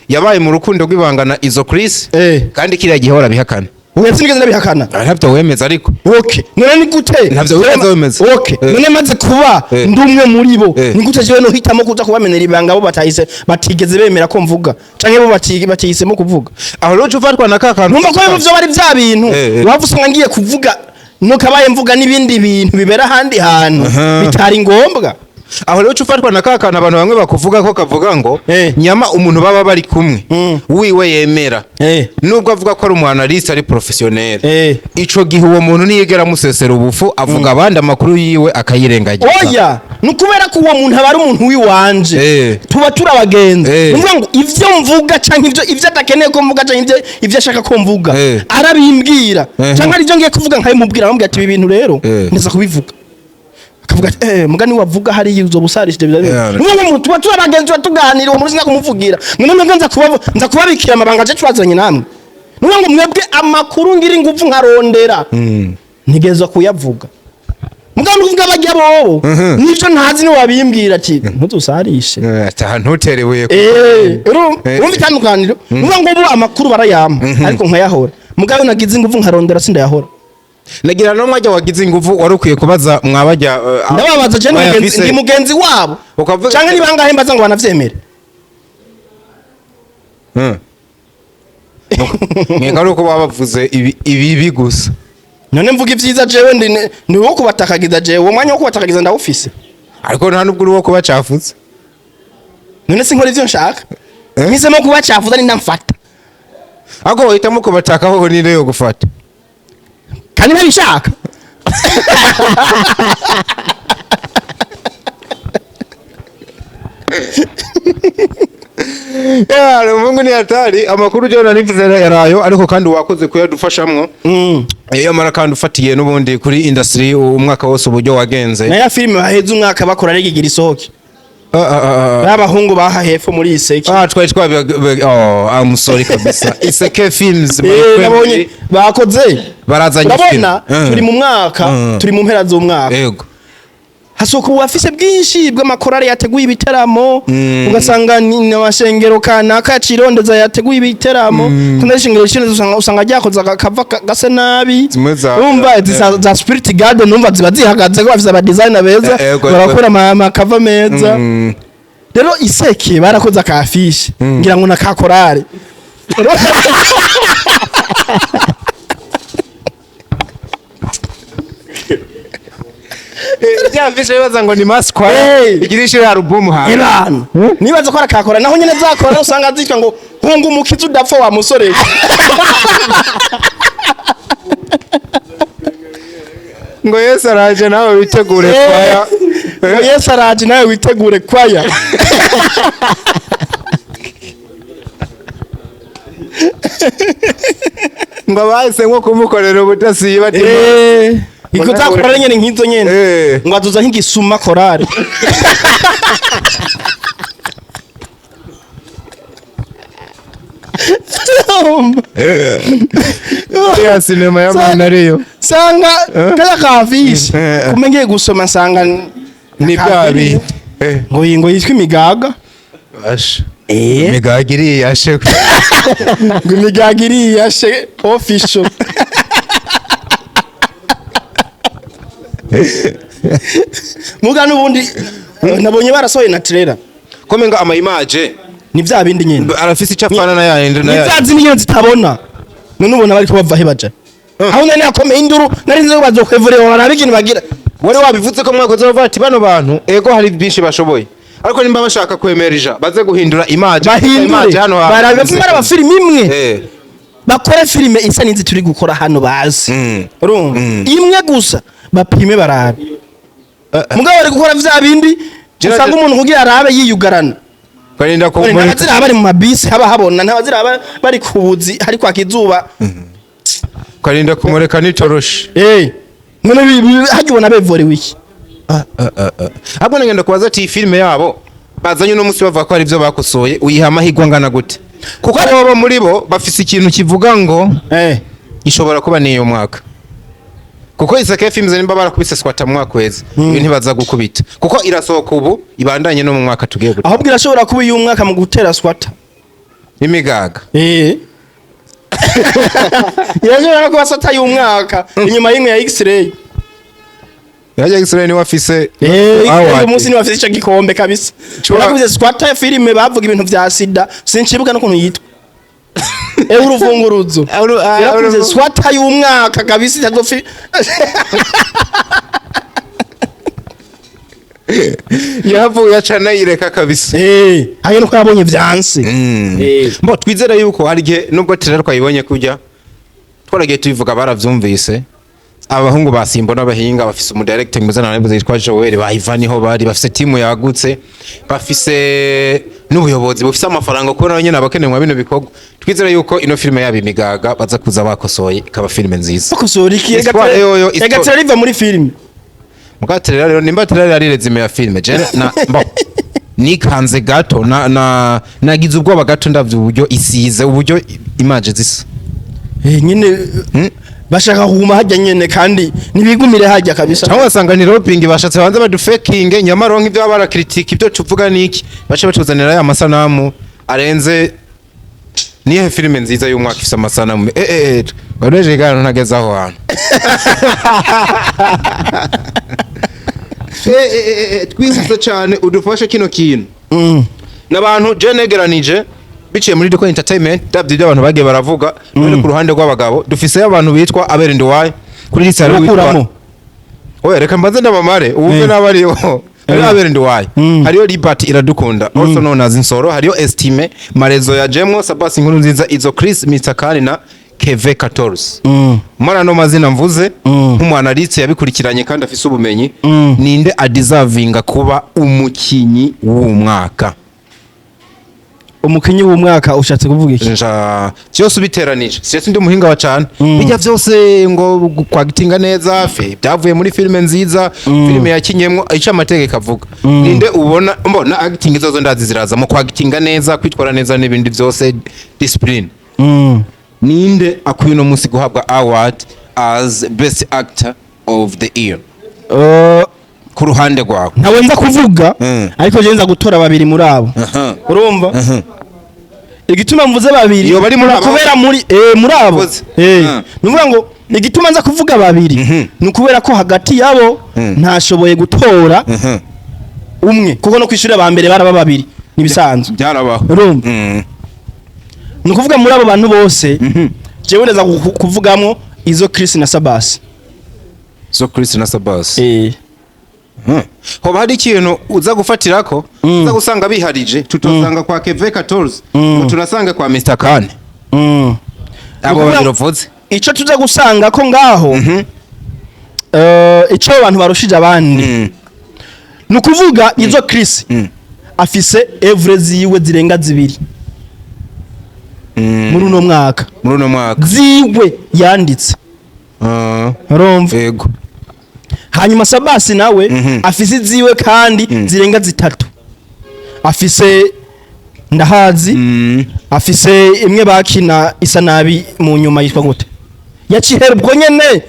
Speaker 3: yabaye mu rukundo rw'ibanga na Izo Chris, kandi kiriya gihe warabihakana.
Speaker 1: Ubu sinigeze ndabihakana.
Speaker 3: Ntabyo wemeza ariko.
Speaker 1: Okay, none ni gute?
Speaker 3: Ntabyo wigeze wemeza.
Speaker 1: Okay, none maze kuba ndi umwe muri bo, ni gute jewe nohitamo kuza kubamenera ibanga bo batahise batigeze bemera ko mvuga canke bo batihisemo kuvuga?
Speaker 3: Aho rero uca ufatwa na ka kantu.
Speaker 1: Numva ko bivyo bari vya bintu waba usanga ngiye kuvuga nukabaye mvuga n'ibindi bintu bibera ahandi hantu bitari ngombwa.
Speaker 3: Aho rero uca ufatwa na ka kantu abantu bamwe bakuvuga ko kavuga ngo nyama umuntu baba bari kumwe wiwe yemera, nubwo avuga ko ari umu analyste, ari professionnel, ico gihe uwo muntu niyigera amusesera ubufu, avuga abandi amakuru yiwe akayirengagiza.
Speaker 1: Oya, ni ukubera ko uwo muntu aba ari umuntu w'iwanje, tuba turi abagenzi. Ni ukuvuga ngo ivyo mvuga canke ivyo adakeneye ko mvuga canke ivyo ashaka ko mvuga arabimbwira, canke ari ivyo ngiye kuvuga nkabimubwira, aramubwira ati ibi bintu rero ndeza kubivuga, akavuga ati mugani wavuga hariya uzoba usarishije bya bintu. Ni ukuvuga ngo tuba turi abagenzi, tuba tuganira, uwo muntu sinakumuvugira none mwebwe nza kubabikira amabanga je twazanye namwe. Ni ukuvuga ngo mwebwe amakuru ngira ingufu nkarondera ntigezwa kuyavuga. Mugabo nukuvuga bajya bobo nivyo ntazi ni wabimbwira ati ntuzusarishe.
Speaker 3: Ata ntutere ibuye
Speaker 1: Urumva itandukaniro? Nuvuga ngo ubu amakuru barayampa ariko nkayahora, mugabo nagize ingufu nkarondera sindayahora.
Speaker 3: Nagira no mwajya wagize ingufu wari ukwiye kubaza mwabajya
Speaker 1: Ndababaza je
Speaker 3: bayafise.
Speaker 1: ndi mugenzi wabo canke ni bangahe mbaza ngo banavyemere?
Speaker 3: Mweka ari uko baba bavuze ibibi gusa.
Speaker 1: None mvuga ivyiza jewe ndi wo kubatakagiza jewe uwo mwanya wo kubatakagiza ndawufise.
Speaker 3: Ariko nta nubwo uri wo kubacafuza.
Speaker 1: None sinkora ivyo nshaka, mpisemo kubacafuza ni ndamfata.
Speaker 3: Ariko wahitamo kubatakaho ni yo gufata.
Speaker 1: Kandi ntabishaka.
Speaker 3: Yeah, Mungu ni hatari. Amakuru je narivuze yarayo, ariko kandi wakoze kuyadufashamwo. Iyo mara kandi ufatiye n'ubundi kuri industry umwaka wose uburyo wagenze.
Speaker 1: Nayo filime baheze umwaka bakora rigigira isohoke. N'abahungu baha hepfo muri Iseke.
Speaker 3: Twari twabi, oh, I'm sorry kabisa. Iseke Films my
Speaker 1: Nabonye
Speaker 3: family.
Speaker 1: bakoze.
Speaker 3: Barazanye
Speaker 1: Urabona
Speaker 3: film.
Speaker 1: turi mu mwaka, turi mu mpera z'umwaka. Hasohoka ubuafise bwinshi bw'amakorari yateguye ibiteramo, ugasanga ni amashengero kanaka yacirondeza yateguye ibiteramo, kuna ishengero shindeza usanga ryakoze akava gasa nabi.
Speaker 3: Zimwe
Speaker 1: Urumva izi za Spirit Garden numva ziba zihagaze ko bafise aba designer beza, barakora amakava meza. Rero Iseke barakoze akafishe ngira ngo na ka korari.
Speaker 3: Bya vishe bibaza ngo ni masquare. Igira ishira album ha.
Speaker 1: Ebana nibaza ko arakakora naho nyene zakora usanga zitwa ngo hunga umukiza udapfa wa musore.
Speaker 3: Ngo Yesu araje nawe witegure kwaya.
Speaker 1: Ngo Yesu araje nawe witegure kwaya.
Speaker 3: Ngo bahise nko kumukorera ubutasi bati
Speaker 1: Iko zakora nyene nk'izo nyene. Ngo azuza nk'igisuma korari.
Speaker 3: Ya sinema y'amana ariyo.
Speaker 1: Sanga kaya kafishe. Kumbe ngiye gusoma nsanga
Speaker 3: Ni bya bindi.
Speaker 1: Ngo iyi ngo yitwa imigaga.
Speaker 3: Asha. Imigaga iriyashe.
Speaker 1: Ngo imigaga iriyashe official. Muga n'ubundi nabonye barasohoye na trailer.
Speaker 3: Komenga ama image
Speaker 1: Ni vya bindi nyene.
Speaker 3: Arafise icyo apfana na yayindi na
Speaker 1: Ni
Speaker 3: yayindi.
Speaker 1: vya zindi nyene zitabona. None ubona bariko bava he baja? Aho nari nakomeye induru, nari nzi ko bazokwevurira, barabe ikintu bagira.
Speaker 3: Wari wabivuze ko mwakoze, bavuga ati bano bantu ego hari byinshi bashoboye, ariko nimba bashaka kwemerija baze guhindura image.
Speaker 1: Bahindure.
Speaker 3: Image hano hantu.
Speaker 1: Barabe baraba filime imwe. Bakore filime isa n'izi turi gukora hano bazi. Urumva, imwe gusa bapime barabe. Mugabo bari gukora vya bindi usanga umuntu kugira arabe yiyugarana.
Speaker 3: Karinda ko
Speaker 1: Ntabaziraba bari mu mabisi haba habona, ntabaziraba bari ku buzi hari kwaka izuba.
Speaker 3: Karinda kumureka n'itoroshi.
Speaker 1: None harya ubona bevorewe iki?
Speaker 3: Ahubwo nagenda kubaza ati iyi filime yabo bazanye uno munsi bavuga ko hari ibyo bakosoye, uyiha amahirwe angana gute? Kuko bo muri bo bafise ikintu kivuga ngo ishobora kuba n'iyo mwaka, kuko Isake Films nimba barakubise swata mu mwaka weze, ibi ntibaza gukubita, kuko irasohoka ubu ibandanye no mu mwaka tugiye gute.
Speaker 1: Ahubwo irashobora kuba uyu mwaka mu gutera swata.
Speaker 3: Imigaga.
Speaker 1: Irashobora no kuba swata y'umwaka inyuma y'imwe ya X-ray.
Speaker 3: Yajya X-ray ni wafise
Speaker 1: Uyu
Speaker 3: award.
Speaker 1: munsi ni bafise ico gikombe kabisa. Barakuze swata ya filime bavuga ibintu vya sida, sincibuka n'ukuntu yitwa. Urufunguruzo. Yarakuze swata y'umwaka kabisa itazofi.
Speaker 3: Yavuye aca anayireka kabisa.
Speaker 1: Hayo nuko yabonye vyanse.
Speaker 3: Mbo twizere yuko hari igihe nubwo trailer twayibonye kujya twaragiye tubivuga baravyumvise. Abahungu ba Simbo n'abahinga bafise umu director mwiza na yitwa Joel bayiva, niho bari bafise timu yagutse, bafise n'ubuyobozi bufise amafaranga, kuko nabo nyene abakenewe bino bikorwa. Twizere yuko ino filime yabo Imigaga baza kuza bakosoye ikaba filime nziza.
Speaker 1: Bakosora iki?
Speaker 3: Histoire yoyo,
Speaker 1: Ega trailer iva muri filime.
Speaker 3: Muga trailer rero, nimba trailer ari résumé ya filime, je na mbo nikanze gato na nagize ubwoba gato ndavye uburyo isize, uburyo image zisa.
Speaker 1: Nyine bashaka kuguma hajya nyene kandi nibigumire hajya kabisa.
Speaker 3: Cyangwa wasanga ni lobbying bashatse banze badufekinge, nyamara nk'ibyo baba barakritika ibyo tuvuga niki bace batuzanira ya masanamu arenze. Nihe filime nziza y'umwaka ifise amasanamu bareje gano ntageze aho hantu. Twihuse cyane udufashe kino kintu n'abantu je negeranije biciye muri Deko Entertainment, ndabyo ibyo abantu bagiye baravuga. None ku ruhande rw'abagabo dufiseyo abantu bitwa Abel Nduwaye kuri liste, hari uwitwa
Speaker 1: Urakuramo.
Speaker 3: Oya, reka mbanze ndabamare uwumve n'abariho. Hariyo Abel Nduwaye, hariyo Liberty Iradukunda also known as Nsoro, hariyo Estime Marezo ya Jemwo Sabasi Inkuru Nziza, Izo Chris, Mr Kani na Keve 14. Muri ano mazina mvuze, nk'umwanaliste yabikurikiranye kandi afise ubumenyi, ninde adeservinga kuba umukinyi w'umwaka?
Speaker 1: Umukinyi w'umwaka ushatse kuvuga iki?
Speaker 3: Nja byose ubiteranije, siyo ndi umuhinga wa cyane, bijya byose ngo kwagitinga neza fe byavuye muri filime nziza, filime yakinyemwo, icyo amategeko avuga, ninde ubona mbona acting izozo ndazi ziraza mu kwagitinga neza, kwitwara neza n'ibindi byose, discipline, ninde akwiye uno munsi guhabwa award as best actor of the year ku ruhande rwawe?
Speaker 1: Ntawe nza kuvuga, ariko je nza gutora babiri muri abo. Urumva igituma mvuze babiri?
Speaker 3: Iyo bari muri abo?
Speaker 1: Kubera muri abo
Speaker 3: Mvuze.
Speaker 1: Nuvuga ngo igituma nza kuvuga babiri ni ukubera ko hagati yabo ntashoboye gutora umwe, kuko no kwishuri aba mbere baraba babiri nibisanzwe.
Speaker 3: Byarabaho.
Speaker 1: Urumva, ni ukuvuga muri abo bantu bose, jewe ndaza kuvugamwo izo Chris na Sabasi.
Speaker 3: So Chris na Sabas. Hoba hari ikintu uza gufatirako, uza gusanga biharije tutosanga kwa Keve 14, ngo tunasanga kwa Mr Kane, abo babiri uvuze?
Speaker 1: Ico tuza gusanga ko ngaho, ico abantu barushije abandi, ni ukuvuga izo Chris afise œuvre ziwe zirenga zibiri muri uno mwaka.
Speaker 3: Muri uno mwaka.
Speaker 1: Ziwe yanditse. Urumva?
Speaker 3: Yego.
Speaker 1: Hanyuma Sabasi nawe afise iziwe kandi zirenga zitatu. Afise Ndahazi, afise imwe bakina isa nabi mu nyuma yitwa gute, yacihera ubwo nyene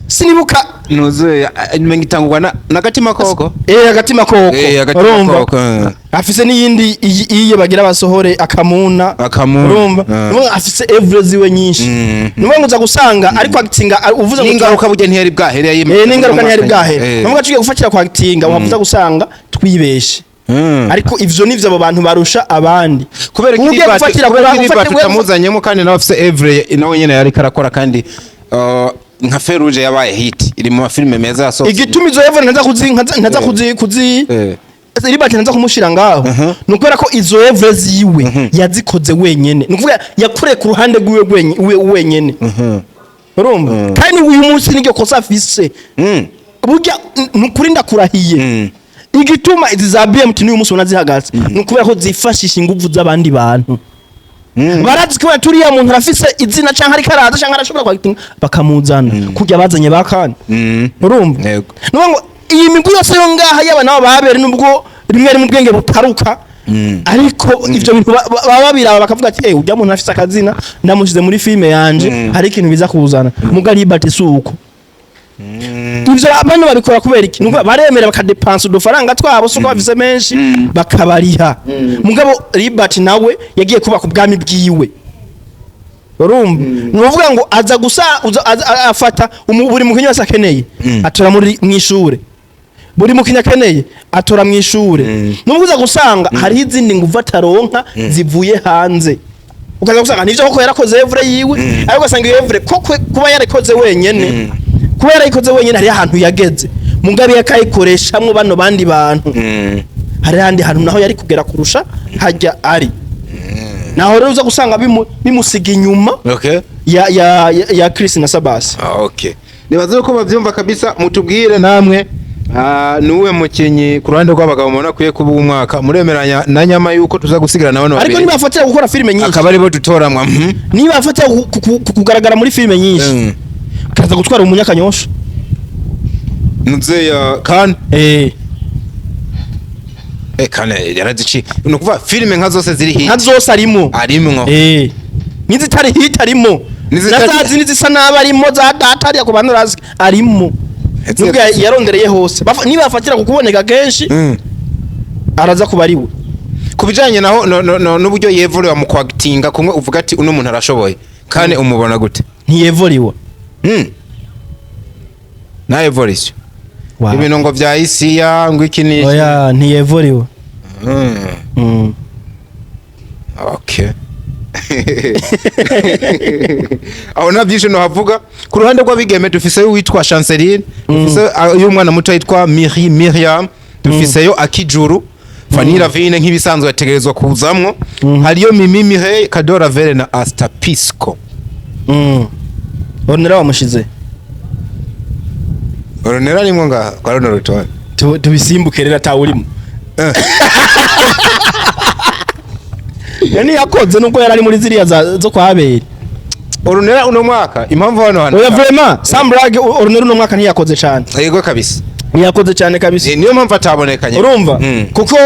Speaker 1: sinibuka.
Speaker 3: Nuzuye ngitangurwa na nagatima koko.
Speaker 1: Agatima koko.
Speaker 3: Agatima
Speaker 1: Urumva?
Speaker 3: koko.
Speaker 1: Afise n'iyindi iye bagira basohore, Akamuna.
Speaker 3: Akamuna.
Speaker 1: Urumva? Nuvuga afise œuvre ziwe nyinshi. Nuvuga ngo uza gusanga ariko actinga uvuze ngo
Speaker 3: N'ingaruka burya ntiyari bwahere.
Speaker 1: N'ingaruka ntiyari bwahere. Nuvuga tugiye gufatira kwa actinga, wavuza gusanga twibeshe. Ariko ivyo nivyo abo bantu barusha abandi.
Speaker 3: Kubera ko
Speaker 1: Ugiye gufatira
Speaker 3: kubera ko
Speaker 1: ufate-
Speaker 3: tutamuzanyemo kandi nawe afise œuvre, nawe nyene yariko arakora, kandi nka Feruje yabaye hit, iri mu mafilime meza yasohotse.
Speaker 1: Igituma izo œuvre ntaza kuzi ntaza kuzi Libert ntaza kumushira ngaho, ni ukubera ko izo œuvre ziwe yazikoze wenyene, ni ukuvuga yakoreye ku ruhande rwiwe wenyene, urumva? Kandi uyu munsi niryo kosa afise. Burya ni ukuri, ndakurahiye, igituma izi za BMT n'uyu munsi ubona zihagaze ni ukubera ko zifashisha inguvu z'abandi bantu. Barazi ko turiya muntu arafise izina, canke ariko araza, canke arashobora kwakitinga, bakamuzana kurya bazanye bakana, urumva?
Speaker 3: Yego.
Speaker 1: Nuvuga ngo iyi migwi yose yo ngaha, yaba nabo babere, nubwo rimwe rimwe ubwenge butaruka, ariko ivyo bintu baba babiraba bakavuga ati: "Eh, urya muntu afise akazina, ndamushize muri filime yanje, hari ikintu biza kuzana." Muga Libert si uko. Ivyo bano babikora kubera iki? Nukuvuga baremera bakadepansa udufaranga twabo, suko bafise menshi, bakabariha. Mugabo Libert nawe yagiye kubaka ubwami bwiwe, urumva? Ni ukuvuga ngo aza gusa afata buri mukinyi wese akeneye, atora muri mwishure, buri mukinyi akeneye atora mwishure. Nubwo uza gusanga hariho izindi nguvu ataronka zivuye hanze, ukaza gusanga nivyo koko yarakoze œuvre yiwe, ariko ugasanga iyo œuvre koko kuba yarayikoze wenyene, kuba yarayikoze wenyene hariho ahantu yageze, mugabe yakayikoreshamwo bano bandi bantu, hari ahandi hantu naho yari kugera kurusha hajya ari naho. Rero uza gusanga bimusiga inyuma ya Chris na Sabas.
Speaker 3: Ah, okay, nibaze ko bavyumva kabisa. Mutubwire namwe, nuwe mukinyi ku ruhande rw'abagabo mubona akwiye kuba umwaka? Muremeranya na nyama yuko tuza gusigarana bano
Speaker 1: Ariko
Speaker 3: babiri?
Speaker 1: nibafatira gukora filime nyinshi,
Speaker 3: Akaba aribo dutoramwa.
Speaker 1: Nibafatira kugaragara muri filime nyinshi, kaza gutwara umunyakanyosha.
Speaker 3: Nuze ya kan kane yarazici, ni ukuvuga filime nka zose ziri
Speaker 1: Nka
Speaker 3: hit
Speaker 1: zose arimo.
Speaker 3: Arimwo.
Speaker 1: N'izitari hit arimo.
Speaker 3: N'izitari-
Speaker 1: Na za zindi zisa nabi arimo, za data hariya ku bantu urazi arimo. Nubwo yarondereye hose. Nibafatira ku kuboneka kenshi, araza kuba ari we.
Speaker 3: Ku bijanye naho no, n'uburyo yevorewa mu kwagitinga kumwe, uvuga ati uno muntu arashoboye, kane umubona gute?
Speaker 1: Ntiyevoriwa.
Speaker 3: Na evolution, ibintu ngo vya isiya, ngo iki n'iki.
Speaker 1: Oya, ntiyevoriwa.
Speaker 3: Okay, aho nta byinshi nohavuga. Ku ruhande rw'abigeme dufiseyo uwitwa Chanceline, dufise y'umwana muto yitwa Miri Miriam, dufiseyo Akijuru, Fanny Ravine nk'ibisanzwe yategerezwa kuzamwo, hariyo Mimi Mireille, Kadora Vere na Asta Pisco.
Speaker 1: Onera wamushize.
Speaker 3: Oronera arimwo ngaha kwa runo rutonde.
Speaker 1: Tubisimbuke rero, atawurimo. Yani yakoze nubwo yari ari muri ziriya zo kwa Abeli.
Speaker 3: Orunera uno mwaka, impamvu hano hano
Speaker 1: Oya, vraiment, sans blague, Orunera uno mwaka ntiyakoze cyane.
Speaker 3: Yego kabisa.
Speaker 1: Ntiyakoze cyane kabisa.
Speaker 3: Niyo mpamvu atabonekanye.
Speaker 1: Urumva? Kuko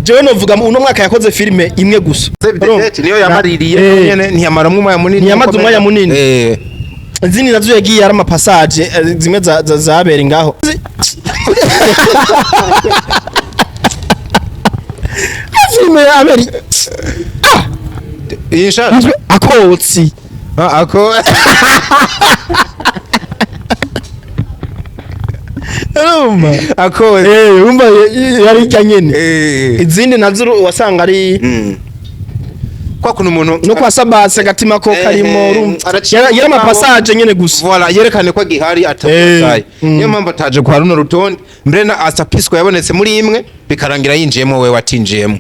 Speaker 1: jewe novuga uno mwaka yakoze filime imwe gusa.
Speaker 3: Save the
Speaker 1: Urumva?
Speaker 3: Date niyo yamaririye nyene, ntiyamaramwo umwanya munini.
Speaker 1: Ntiyamaze umwanya munini. Izindi nazo yagiye ari ama passage, zimwe za zabere ngaho. Filime ya Abeli.
Speaker 3: Iyi nshasha.
Speaker 1: Akotsi.
Speaker 3: Ah, ako.
Speaker 1: Urumva?
Speaker 3: Ako.
Speaker 1: Urumva, yari ijya nyene. Izindi nazo wasanga ari
Speaker 3: Kwa kuntu umuntu
Speaker 1: no kwa Sabase agatima ko karimo, urumva?
Speaker 3: Araciye
Speaker 1: Yari ama passage nyene gusa.
Speaker 3: Voilà, yerekane ko gihari ataye. Niyo mpamvu ataje kwa runo rutonde. Mbere na Asta Pisco yabonetse muri imwe, bikarangira yinjiyemo, we watinjiyemo.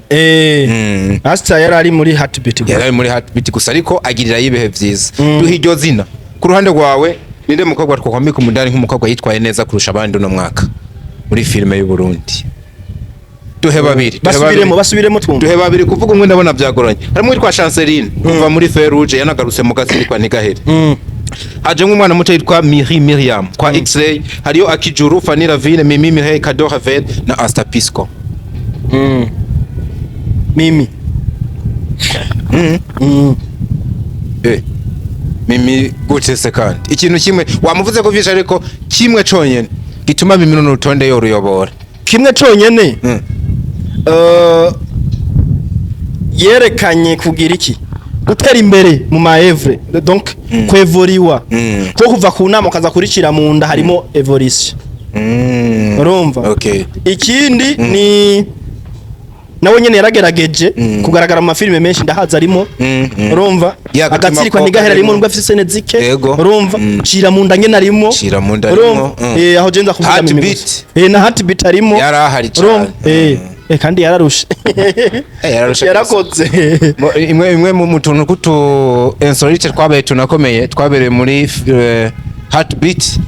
Speaker 1: Asta yari ari muri Heartbeat gusa.
Speaker 3: Yari ari muri Heartbeat gusa, ariko agirira ibihe vyiza. Duha iryo zina. Ku ruhande rwawe, ninde mukobwa twakwambika umudari nk'umukobwa yitwaye neza kurusha abandi uno mwaka muri filime y'u Burundi? Duhe babiri. Duhe
Speaker 1: Basubiremo,
Speaker 3: babiri.
Speaker 1: basubiremo twumva.
Speaker 3: Duhe babiri, kuvuga umwe ndabona byagoranye. Harimo uwitwa Chanceline kuva muri Feruje, yanagarutse mu gasirikwa ntigahere. Haje nk'umwana muto yitwa Miri Miriam kwa X-Ray, hariyo Akijuru, Fanny Ravine, Mimi Mireille, Kadora Ven na Asta Pisco.
Speaker 1: Mimi.
Speaker 3: Mimi gute se? Kandi ikintu kimwe wamuvuze ko vyinshi, ariko kimwe conyene gituma Mimi runo rutonde yoruyobora.
Speaker 1: Kimwe conyene, yerekanye kugira iki? Gutera imbere mu ma œuvre, donc kwevoriwa. Ko kuva ku nama ukaza kuricira mu nda, harimo évolution. Urumva?
Speaker 3: Okay.
Speaker 1: Ikindi ni nawe nyene yaragerageje kugaragara mu mafilime menshi, Ndahaza arimo. Urumva?
Speaker 3: Ya, Agatima
Speaker 1: Agatsirikwa
Speaker 3: ko
Speaker 1: ntigahera arimo
Speaker 3: karimo.
Speaker 1: nubwo afise scène zike.
Speaker 3: Yego.
Speaker 1: Urumva? Cira mu nda nyene arimo.
Speaker 3: Cira mu nda arimo,
Speaker 1: Urumva? Aho je nza kuvuga
Speaker 3: Heartbeat.
Speaker 1: mimi gusa. Na Heartbeat arimo.
Speaker 3: Yari ahari cane.
Speaker 1: Urumva? Kandi yararushe.
Speaker 3: Yararushe.
Speaker 1: Yarakoze.
Speaker 3: Imwe mu tuntu kutu insolite twabaye tunakomeye twabereye muri Heartbeat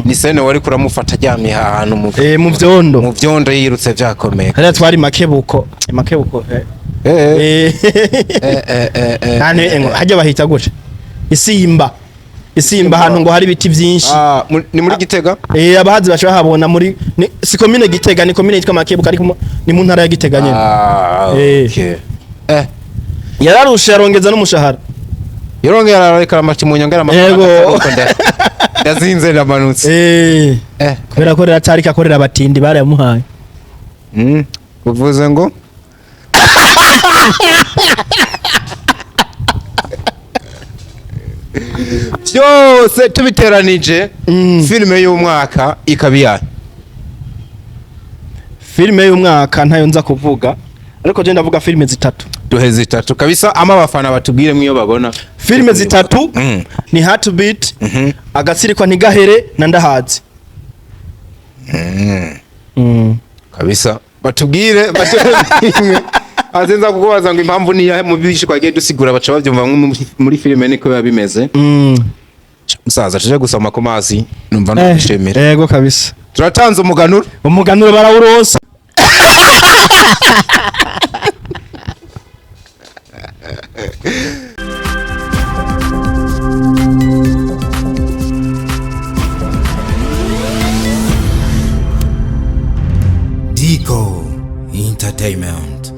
Speaker 3: ni scène wari kuramufata aryamye ahantu mu
Speaker 1: Mu vyondo.
Speaker 3: Mu vyondo yirutse vyakomeye.
Speaker 1: Hariya twari Makebuko, Makebuko. Nane ngo hajya bahita gute, Isimba, Isimba, ahantu ngo hari ibiti byinshi.
Speaker 3: Ah, ni muri Gitega.
Speaker 1: Abahazi bashobora habona muri si komine Gitega, ni komine yitwa Makebuko, ariko ni mu ntara ya Gitega nyene.
Speaker 3: Ah, okay.
Speaker 1: Yararushe, yarongeza n'umushahara.
Speaker 3: Yarongera arareka amati mu nyongera amafaranga.
Speaker 1: Yego.
Speaker 3: Ariko ndazinze ndamanutse.
Speaker 1: Kubera ko rero atariko akorera abatindi barayamuhaye.
Speaker 3: Uvuze ngo byose tubiteranije, filime y'umwaka ikaba iyahe?
Speaker 1: Filime y'umwaka ntayo nza kuvuga, ariko je ndavuga filime zitatu.
Speaker 3: Duhe zitatu kabisa, ama abafana batubwire mwiyo babona.
Speaker 1: Filime zitatu ni Heartbeat, Agatsirikwa ntigahere na Ndahazi.
Speaker 3: Kabisa batubwire batubwire. Azenza kukubaza ngo impamvu ni iyahe mu bishi twagiye dusigura, baca babyumva nko muri filime niko biba bimeze. Musaza, tuje gusoma ku mazi, numva nishimira.
Speaker 1: Yego kabisa.
Speaker 3: Turatanze umuganuro.
Speaker 1: Umuganuro barawuronsa.
Speaker 4: Dico Entertainment.